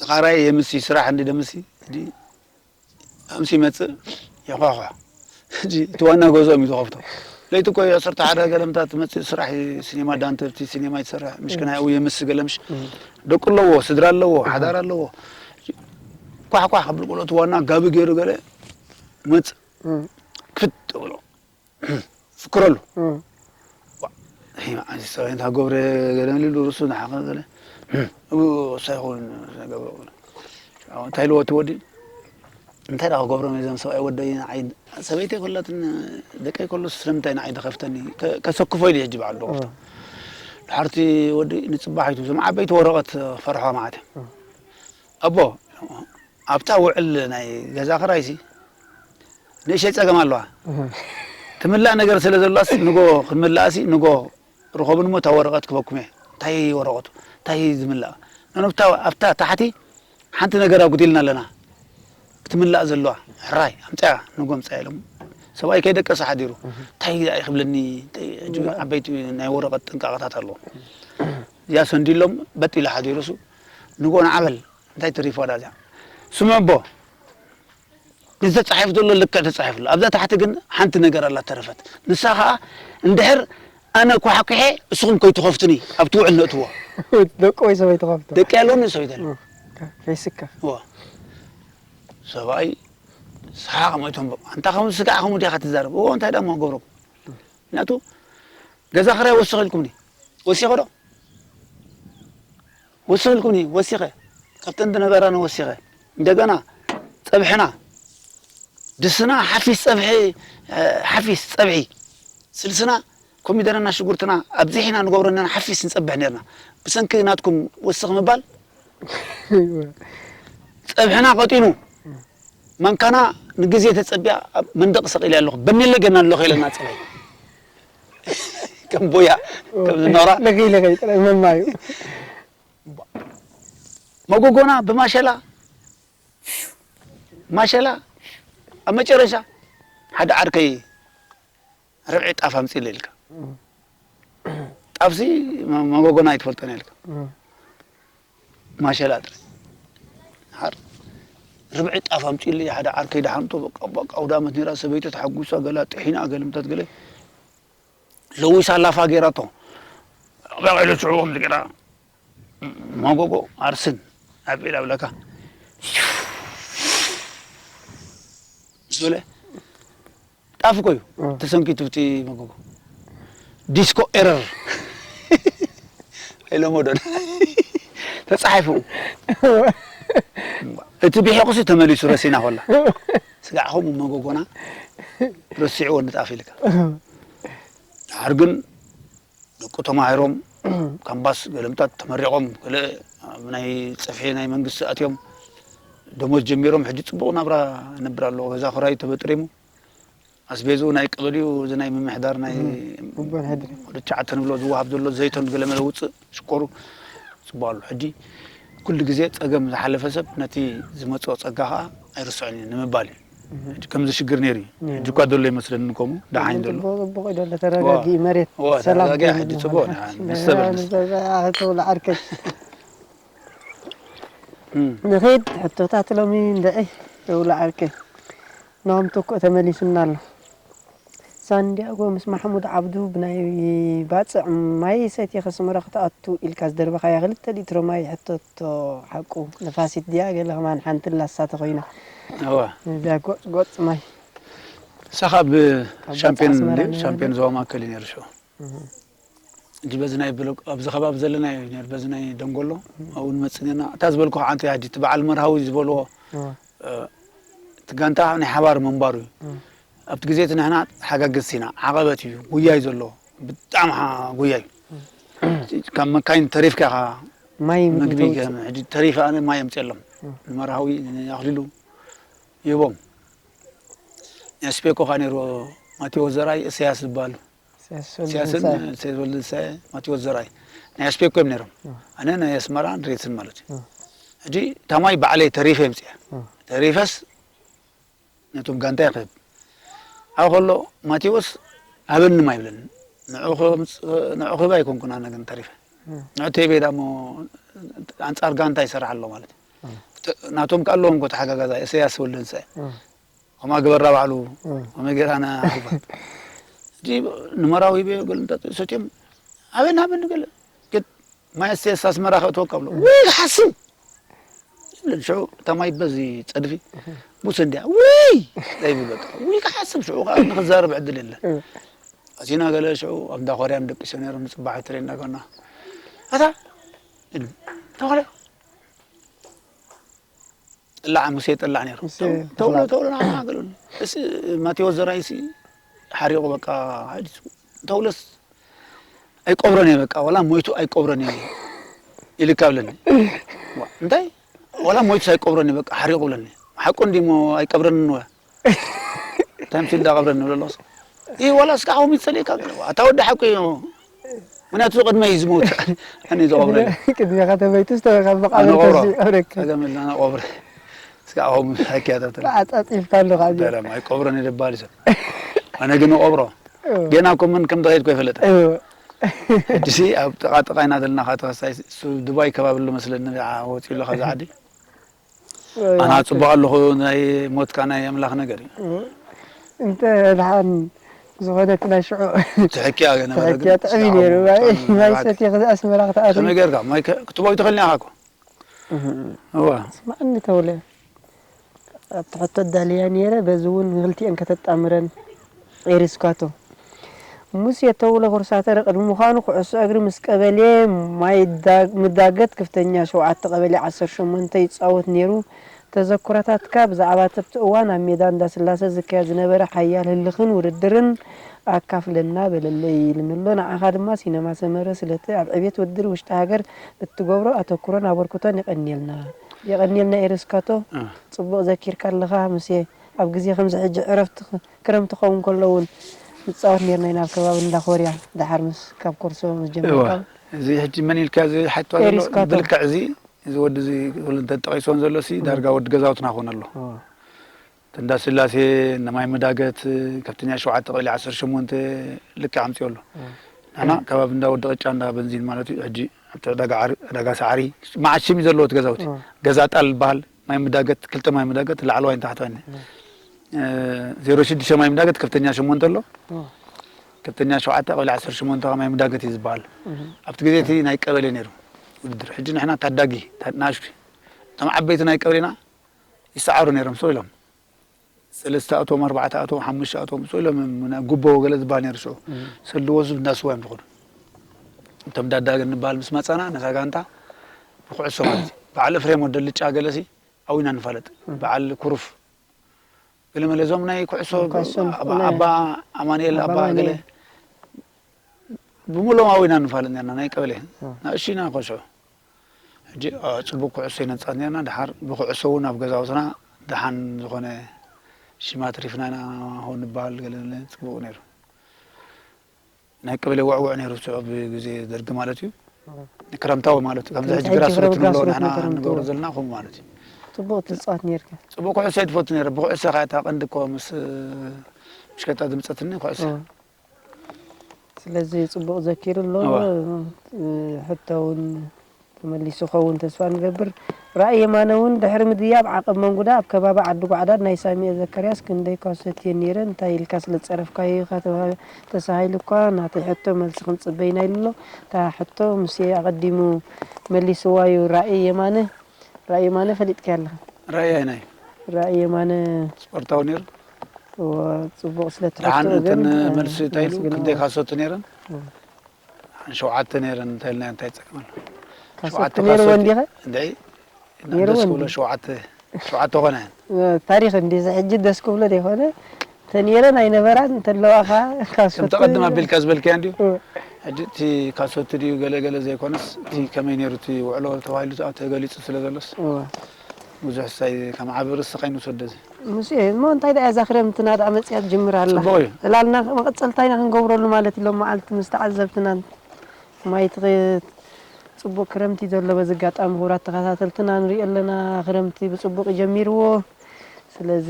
ተኻራይ የምሲ ስራሕ እንዲ ደምሲ እንዲ ኣምሲ ይመጽእ የኳኳ ሕጂ እቲ ዋና ገዝኦም እዩ ዝኸፍቶ ለይቲ እኮ ዓሰርተ ሓደ ገለምታት ትመጽእ ስራሕ እዩ ሲኔማ ዳንተ ኣብቲ ሲኔማ ይትሰርሕ ምሽ ከናይ ኣብኡ የምሲ ገለምሽ ደቁ ኣለዎ ስድራ ኣለዎ ሓዳር ኣለዎ ኳሕኳሕ ክብል ቁሎ እቲ ዋና ጋቢ ገይሩ ገለ መጽእ ክፍት ብሎ ፍክረሉ ሰበይንታ ገብረ ገለ ኢሉ ርእሱ ንሓኸ ገለ እሳ ይኸውን ገብረ እንታይ ኢልዎ እቲ ወዲ እንታይ ደኣ ክገብሮም እዞም ሰብኣይ ወደይ ንዓይ ሰበይተይ ከላትን ደቀይ ከሎ ስለምንታይ ንዓይ ዝኸፍተኒ ከሰክፎ ኢሉ ሕጂ በዓል ዶ ድሓርቲ ወዲ ንፅባሕ ይቱ እዞም ዓበይቲ ወረቐት ፈርሖ ማለት እዮም ኣቦ ኣብታ ውዕል ናይ ገዛ ክራይሲ ንእሸይ ጸገም ኣለዋ ትምላእ ነገር ስለ ዘለዋስ ንጎ ክምላእሲ ንጎ ርኸቡን እሞ እታ ወረቐት ክበኩም እየ እንታይ ወረቐቱ እንታይ ዝምላእ ነኖብታ ኣብታ ታሕቲ ሓንቲ ነገር ኣጉዲልና ኣለና ክትምላእ ዘለዋ ሕራይ ኣምፅያ ንጎ ምፅያ ኢሎም ሰብኣይ ከይደቀሰ ሓዲሩ እንታይ ክብለኒ ዓበይቲ ናይ ወረቐት ጥንቃቐታት ኣለዎ እዚኣ ሰንዲሎም በጥ ኢሉ ሓዲሩ ሱ ንጎ ንዓበል እንታይ ትሪፎ ዳ እዚኣ ስምዑ ኣቦ እዚ ተጻሒፉ ዘሎ ልክዕ ተጻሒፉ ኣሎ ኣብዛ ታሕቲ ግን ሓንቲ ነገር ኣላ ተረፈት ንሳ ከዓ እንድሕር ኣነ ኳሕኩሐ እስኹም ከይትኸፍቱኒ ኣብቲ ውዕል ነእትዎ ደቂ ወይ ሰበይቲ ከፍቶ ደቂ ያለውን ሰበይት ያለ ከይስከፍ ሰብኣይ ሰሓቕ ሞይቶም ኣንታ ከም ስጋዕ ከም ዲኻ ትዛረብ እዎ እንታይ ደሞ ገብረኩም ምክንያቱ ገዛ ክራይ ወስኽ ኢልኩምኒ ወሲኸ ዶ ወስኽ ኢልኩምኒ ወሲኸ ካብተን ዝነበራኒ ወሲኸ እንደገና ፀብሕና ድስና ሓፊስ ፀብሒ ሓፊስ ፀብሒ ስልስና ኮሚደረና ሽጉርትና ኣብዚሕና ንገብሮ ነና ሓፊስ ንፀብሕ ነርና ብሰንኪ ናትኩም ወስኽ ምባል ፀብሕና ቀጢኑ ማንካና ንግዜ ተጸቢያ ኣብ መንደቕ ሰቒለ ኣለኹ በኔለ ገና ኣለኹ ኢለና ጸባይ ከም ቦያ ከም ዝኖራ ለኸይ ለኸይ ጥራይ መማዩ መጎጎና ብማሸላ ማሸላ ኣብ መጨረሻ ሓደ ዓርከይ ርብዒ ጣፍ ኣምፅእ ኢልካ ጣፍሲ መጎጎና ኣይትፈልጠን ኢልካ ማሸላ ጥራይ ሓር ርብዒ ጣፍ ኣምፅእለይ ሓደ ዓርከይ ደሓንቶ በቃ በቃ ኣውዳመት ነራ ሰበይቱ ተሓጉሳ ገላ ጥሒና ገለምታት ገለ ለዊሳ ላፋ ገይራቶ በቂሉ ሽዑ ከምዚ ገይራ መጎጎ ኣርስን ኣብ ኢድ ኣብለካ ምስ በለ ጣፍ እኮ እዩ ተሰንኪቱ እቲ መጎጎ ዲስኮ ኤረር ኣይለመዶን ተጻሒፉ። እቲ ቢሒቑሲ ተመሊሱ ረሲና ኮላ። ስጋዕ ከምኡ መጎጎና ረሲዕዎ ንጣፍ ኢልካ። ድሓር ግን ደቁ ተማሂሮም ካምባስ ገለምታት ተመሪቖም ገለ ኣብ ናይ ጽፍሒ ናይ መንግስቲ ኣትዮም ደሞዝ ጀሚሮም ሕጂ ጽቡቕ ናብራ ነብር ኣለዎ። ገዛ ክራዩ ተበጥሪሙ ኣስቤዝኡ ናይ ቀበሊኡ እዚ ናይ ምምሕዳር ናይ ጉቦን ሕድሪ። ወደ ትሽዓተ ንብሎ ዝወሃብ ዘሎ ዘይቶን ገለ መለ ውፅእ ሽኮሩ ጽቡቕ ኣሎ። ሕጂ ኩሉ ግዜ ጸገም ዝሓለፈ ሰብ ነቲ ዝመጽኦ ጸጋ ከዓ ኣይርስዖን እዩ ንምባል እዩ። ሕጂ ከምዚ ሽግር ነይሩ እዩ። ሕጂ እኳ ዘሎ ይመስለኒ ከምኡ ደሓን ዘሎ። ጽቡቕ ጽቡቕ እዩ ዘሎ ተረጋጊ መሬት ዋ ሰላም ተረጋጊ ኮይኑ ሕጂ ነው ጽቡቕ ማለት ነው። ነው። ምስ ተበልስ ተውላ ዓርከይ እም። ንኸይድ ሕቶታት ሎሚ እንድዒ ተውላ ዓርከይ ናም ተኩእ ተመሊሱና ኣሎ። ሳንዲያጎ ምስ ማሕሙድ ዓብዱ ብናይ ባጽዕ ማይ ሰቲኻ ኣስመራ ክትኣቱ ኢልካ ዝደርበኻያ ክልተ ሊትሮ ማይ ሕተቶ ሓቁ ነፋሲት ድያ ገለ ከማን ሓንቲ ላሳ ተኾይና እዋ እዚኣ ጎጽ ጎጽ ማይ ሳኻ ብ ኣብ ሻምፒዮን ኣስመራ እንድዩ ነይሩ ሻምፒዮን ዶ? ዞባ ማእከል እዩ ነይሩ ሽዑ። ሕጂ በዚ ናይ ብሎ ኣብዚ ከባቢ ዘለና እዩ ነይሩ በዚ ናይ ደንጎሎ ኣብኡ ንመጽእ ነርና። እታ ዝበልኩ ሓንቲ ሕጂ እቲ በዓል መርሃዊ ዝበልዎ እዋ እ፣ እቲ ጋንታ ናይ ሓባር ምንባሩ እዩ። እዋ ኣብቲ ግዜ እቲ ንሕና ተሓጋገዝቲ ኢና። ዓቐበት እዩ፣ ጉያ እዩ ዘለዎ። ብጣዕሚ ሓ- ጉያ እዩ። ካብ መካይን ተሪፍካ ኢኻ ማይ ምግቢ ምግቢ ገ- ሕጂ ተሪፈ ኣነ ማይ ኣምፅኦም። ንመርሃዊ ንኣኽሊሉ ይህቦም። ናይ ስፔኮ ከኣ ነይርዎ ማቴዎስ ዘርኣይ እሰያስ ዝበሃሉ። እሰያስን እሰያስ ወልደትንሳኤ ማቴዎስ ዘርኣይ ናይ ስፔኮ እዮም ነይሮም። ኣነ ናይ ኣስመራ ድሬትን ማለት እዩ። ሕጂ እታ ማይ ባዕለይ ተሪፈ የምፅአ። ተሪፈስ ነቶም ጋንታ ይኽህብ። ኣብ ከሎ ማቴዎስ ሃበኒ ማይ ይብለኒ። ንዑ ክህብ ኣይኮንኩን ኣነ ግን ተሪፈ። ንዑ ተይበ ዳሞ ኣንጻር ጋንታ ይሰርሕ ኣሎ ማለት እዩ። ናቶም ከ ኣለዎም እኮ ተሓጋጋዛይ እሰያስ ወልደንሳኤ። ከማ ግበራ ባዕሉ ከመይ ገይራ ንኣኽልባ። ሕጂ ንመራዊ በዮ ገለ እንተ ሰትዮም ሃበኒ ሃበኒ ገለ። ግን ማይ እሰያስ ኣስመራ ከእትወካ ብሎ። ወይ ክሓስብ ይብለኒ ሽዑ እታ ማይ በዚ ጸድፊ ቡስ እንድያ ውይ እንታይ ይብል በቃ ውይ ክሓስብ ሽዑ ከዓ ንክዛረብ ዕድል የለን። ኣዚና ገለ ሽዑ ኣብ እንዳ ኮርያ ንደቂሶ ነይሮም ንፅባሕ ትሬ እንዳገና ኣታ ተኮለ ጥላዕ ሙሴ ጥላዕ ነይሩ። ተውሎ ተውሎ ናና ገለሉ እስ ማቴዎስ ዘራይሲ ሓሪቑ በቃ ተውለስ ኣይቆብረን እየ በቃ ዋላ ሞይቱ ኣይቆብረን እየ ኢልካ ብለኒ። እንታይ ዋላ ሞይቱስ ኣይቆብረን እየ በቃ ሓሪቑ ብለኒ። ሓቁ እንዲሞ ኣይቀብረን ንወ ታምሲል እንዳቐብረን ንብለሎስ ይህ ዋላ እስካ ሆም ይጸልካ ኣታ ወዲ ሓቁ እዩ። ምክንያቱ ቅድመ እዩ ዝሞት ኣነ ዝቐብረ ቅድሜኻ ተመይቱ ዝተበካ መቃብር ኣነቆብሮ ተዝቀብረካ ጸገም ልና ቆብረ እስካ ሆም ሓኪያታተል ተዓጻጺፍካ ኣለኻ ደረም ኣይቆብረን ይደባል ሰብ ኣነ ግን ቆብሮ ገና እኮ ምን ከም ተኸይድኩ ኣይፈለጠ ሕድሲ ኣብ ጥቓ ጥቓ ኢና ዘለና ካተኸሳይ ዱባይ ከባቢ ኣሎ መስለኒ ወፂኡ ኣሎ ካብዚ ዓዲ ኣና ፅቡቅ ኣለኹ ናይ ሞትካ ናይ ኣምላኽ ነገር እዩ እንተ ድሓን ዝኾነት ናይ ሽዑ ትሕኪያ ነበረ ትሕኪያ ጥዕሚ ነይሩ ማይ ሰትየ ኣስመራ ክትኣት ከመይ ጌርካ ማይ ክትቦይ ትኽእል ኒኻ እኮ እዋ ስማዕኒ ተውለ ኣብቲ ሕቶ ኣዳልያ ነይረ በዚ እውን ንክልቲኤን ከተጣምረን ኤሪስካቶ ሙሴ ተውለ ኩርሳተር ቅድሚ ምዃኑ ኩዕሶ እግሪ ምስ ቀበሌ ማይ ምዳገት ክፍተኛ ሸውዓተ ቀበሌ ዓሰርተ ሸሞንተ ይጻወት ነይሩ። ተዘክሮታትካ ብዛዕባ ተብቲ እዋን ኣብ ሜዳ እንዳስላሰ ዝካየድ ዝነበረ ሓያል ህልኽን ውድድርን ኣካፍለና በለለይ ኢልንሎ። ንዓኻ ድማ ሲነማ ሰመረ ስለቲ ኣብ ዕቤት ውድድር ውሽጢ ሃገር እትገብሮ ኣተኩሮን ኣበርክቶን የቐንየልና። የቐንየልና ኤሪስካቶ ጽቡቕ ዘኪርካ ኣለኻ ሙሴ። ኣብ ግዜ ከምዚ ሕጂ ዕረፍቲ ክረምቲ ክኸውን ከሎ እውን ንጻወት ኔርና ኢና ኣብ ከባቢ እንዳ ኮርያ። ደሓር ምስ ካብ ኮርሶ ምስ ጀመርካ እዚ ሕጂ መን ኢልካ እዚ ሓትዋ ዘሎ ኤሪስካቶ። ብልክዕ እዚ እዚ ወዲ እዚ ኩሉ እንተ ጠቒስዎን ዘሎ ሲ ዳርጋ ወዲ ገዛውትና ክኾን ኣሎ። እንዳ ስላሴ እንዳ ማይ መዳገት ከፍተኛ ሸውዓተ ቀበሌ ዓሰርተ ሸሞንተ ልክዕ ኣምፅኦ ኣሎ። ንሕና ከባቢ እንዳ ወዲ ቅጫ እንዳ በንዚን ማለት እዩ። ሕጂ ኣብቲ ዕዳጋ ዓሪ- ዕዳጋ ሰዓሪ መዓት ሽም እዩ ዘለዎ እቲ ገዛውቲ ገዛ ጣል ይበሃል። ማይ ምዳገት ክልተ ማይ ምዳገት ላዕለዋይ ንታሕተዋይ ዜሮ ሽዱሽተ ማይ ምዳገት ከፍተኛ ሸሞንተ ኣሎ። ከፍተኛ ሸውዓተ ቀበሌ ዓሰርተ ሸሞንተ ማይ ምዳገት እዩ ዝበሃል። ኣብቲ ግዜ እቲ ናይ ቀበሌ ነይሩ ውድድር። ሕጂ ንሕና ታዳጊ ታ- ናእሽቱ እቶም ዓበይቲ ናይ ቀበሌና ይሰዓሩ ነይሮም ሰው ኢሎም ሰለስተ ኣቶም ኣርባዕተ ኣቶም ሓሙሽተ ኣቶም ሰው ኢሎም ጉቦ ገለ ዝበሃል ነይሩ ሽዑ ሰልዎ ሱብ እንዳስዋ እዮም ዝኾኑ። እቶም ዳዳግ እንበሃል ምስ መጻና ነታ ጋንታ ብኩዕሶ ማለት እዩ። በዓል እፍሬም ወደ ልጫ ገለሲ ኣዊና ንፋለጥ። በዓል ኩሩፍ ገለ መለ እዞም ናይ ኩዕሶ ኩዕሶ ኣባ ኣባ ኣማኑኤል ኣባ ኣባ ኣማኑኤል። ገለ ብምሎም ኣዊና ንፋለጥ ነርና ናይ ቀበሌ። እ። ንእሽና ኮስዑ ሕጂ፣ አ፣ ጽቡቅ ኩዕሶ ይነጻት ነርና። ድሓር ብኩዕሶ እውን ኣብ ገዛውትና ደሓን ዝኾነ ሽማ ትሪፍና ኢና ሆ ንበሃል ገለ ገለ ጽቡቅ ነይሩ። ናይ ቀበሌ ውዕውዕ ነይሩ፣ ስዑብ ግዜ ደርጊ ማለት እዩ። እ። ክረምታዊ ማለት እዩ። ከምዚ ከምዚ ሕጂ ሕጂ ክረምቲ ክረምቲ ንብሎ ክረምቲ ንሕና ክረምቲ ንገብሮ እዎ። ዘለና ከምኡ ማለት እዩ። ጽቡቅ ትጻወት ነርካ። ጽቡቅ ኩዕሶ እየ ትፈቱ ነይረ። ብኩዕሶ ከኣ እታ ቀንዲ እኮ ምስ፣ ምሽከታ ድምጸትኒ ኩዕሶ። እ። ስለዚ ጽቡቕ ዘኪሩ ኣሎ። እወ። እ፣ ሕቶ እውን ተመሊሱ ክኸውን ተስፋ ንገብር። ራእይ የማነ እውን ድሕሪ ምድያብ ዓቐብ መንጉዳ ኣብ ከባቢ ዓዲ ጓዕዳድ ናይ ሳሚኤ ዘካርያስ ክንደይ ካሰት እየን ነይረን፣ እንታይ ኢልካ ስለ ዝጸረፍካዮ ኢኻ ተባ-፣ ተሳሂሉ እኳ ናተይ ሕቶ መልሲ ክንጽበ ኢና ኢሉ ኣሎ። እታ ሕቶ ምስ ኣቐዲሙ መሊስዋ እዩ ራእይ የማነ። ራእይ የማነ ፈሊጥካዮ ኣለኻ? ራእይ ኣይናይ። ራእይ የማነ ስፖርታዊ ነይሩ። እወ፣ ጽቡቕ ስለ ደሓን ትሕቶ እንትን ግን፣ እ፣ መልሲ እንታይ ኢሉ? ኣመስግንዎ። ክንደይ ካሰቱ ነይረን? እወ። ሸውዓተ ነይረን እንተልና እንታይ ይጸቅመና? ካሰቱ ሸውዓተ ነይርዎ ካሰቱ እንዲኸ? እንድዒ፣ ነይርዎ ደስ ክብሎ እንዲ? ሸውዓተ፣ ሸውዓተ ኾነ። እ፣ ታሪኽ እንዲ፣ እዚ ሕጂ ደስ ክብሎ ዘይኮነ፣ እንተ ነይረን ኣይነበራን፣ እንተ ኣለዋ ኸኣ ካሰቱ ከምቲ ቀድም ኣቢልካ ዝበልካዮ እንድዩ። እወ። ሕጂ እቲ ካሰቱ ድዩ ገለ ገለ ዘይኮነስ፣ እቲ ከመይ ነይሩ እቲ ውዕሎ ተባሂሉ ተገሊጹ ስለ ዘሎስ፣ እወ። ብዙሕ ሳይ ከም ዓቢ ርእሲ ከይንውሰዶ እዚ። ሙሴ፣ እሞ እንታይ ደኣ እዛ ክረምትና ደኣ መጺኣ ትጅምር ኣላ? ጽቡቕ እዩ። ዕላልና መቐጸልታ ኢና ክንገብረሉ ማለት እዩ። ሎም መዓልቲ ምስ ተዓዘብትናን ማይ ትኸ-፣ ጽቡቕ ክረምቲ ዘሎ በዚ ኣጋጣሚ ክቡራት ተኸታተልትና ንሪኦ ኣለና። ክረምቲ ብጽቡቕ ጀሚርዎ። ስለዚ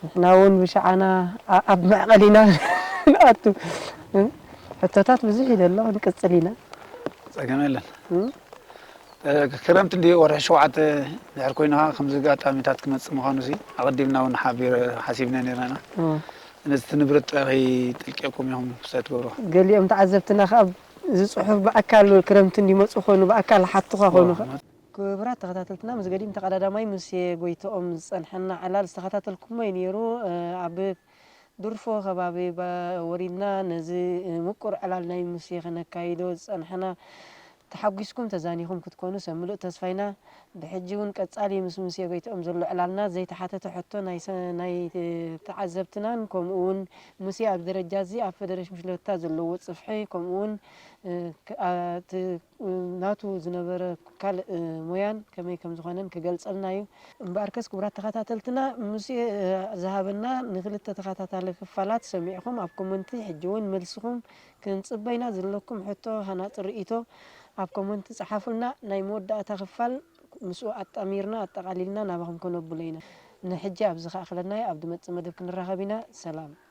ንሕና እውን ብሸዓና ኣ-፣ ኣብ መዕቐሊና ንኣቱ። እ? ሕቶታት ብዙሕ እዩ ዘሎ፣ ክንቅጽል ኢና። ጸገም የለን። እ? እ፣ ክረምቲ እንድዩ ወርሒ ሸውዓተ ድሕር ኮይኑ ኸዓ ከምዚ ኣጋጣሚታት ክመጽእ ምዃኑ ሲ ኣቐዲምና እውን ሓቢረ-፣ ሓሲብና ነይርና ኢና። እ። ነዚ እቲ ንብረት ጥራይ ከይጥልቅየኩም ኢኹም ክሳይ ትገብርዎ። ገሊኦም ተዓዘብትና ኸዓ እዚ ጽሑፍ ብኣካል ክረምቲ እንዲመጹ ኾኑ፣ ብኣካል ሓቱኻ ኾኑ ኸዓ። ክቡራት ተኸታተልትና፣ ምስ ገዲም ተቐዳዳማይ ሙሴ ጎይትኦም ዝጸንሐና ዕላል ዝተኸታተልኩሞ እዩ ነይሩ። እ፣ ኣብ ድርፎ ከባቢ ባ-፣ ወሪድና ነዚ፣ እ፣ ምቁር ዕላል ናይ ሙሴ ከነካይዶ ዝጸንሐና ተሓጒስኩም ተዛኒኹም ክትኮኑ ሰብ ምሉእ ተስፋ ኢና። ብሕጂ እውን ቀጻሊ ምስ ሙሴ ጎይትኦም ዘሎ ዕላልና ዘይተሓተተ ሕቶ ናይ ሰ-፣ ናይ ተዓዘብትናን ከምኡ እውን ሙሴ ኣብ ደረጃ እዚ ኣብ ፈደረሽን ሽለታ ዘለዎ ጽፍሒ ከምኡ እውን፣ እ፣ ክ-፣ ኣ-፣ እቲ ናቱ ዝነበረ ካልእ ሞያን ከመይ ከም ዝኾነን ክገልጸልና እዩ። እምበኣርከስ ክቡራት ተኸታተልትና፣ ሙሴ ዝሃበና ንክልተ ተኸታታሊ ክፋላት ሰሚዕኹም ኣብ ኮመንቲ ሕጂ እውን መልስኹም ክንጽበ ኢና። ዘለኩም ሕቶ፣ ሃናጺ ርእይቶ ኣብ ኮመንቲ ጸሓፉልና። ናይ መወዳእታ ክፋል ምስኡ ኣጣሚርና ኣጠቓሊልና ናባኹም ከነብሎ ኢና። ንሕጂ ኣብዚ ከኣኽለና እዩ። ኣብ ዝመጽእ መደብ ክንራኸብ ኢና። ሰላም።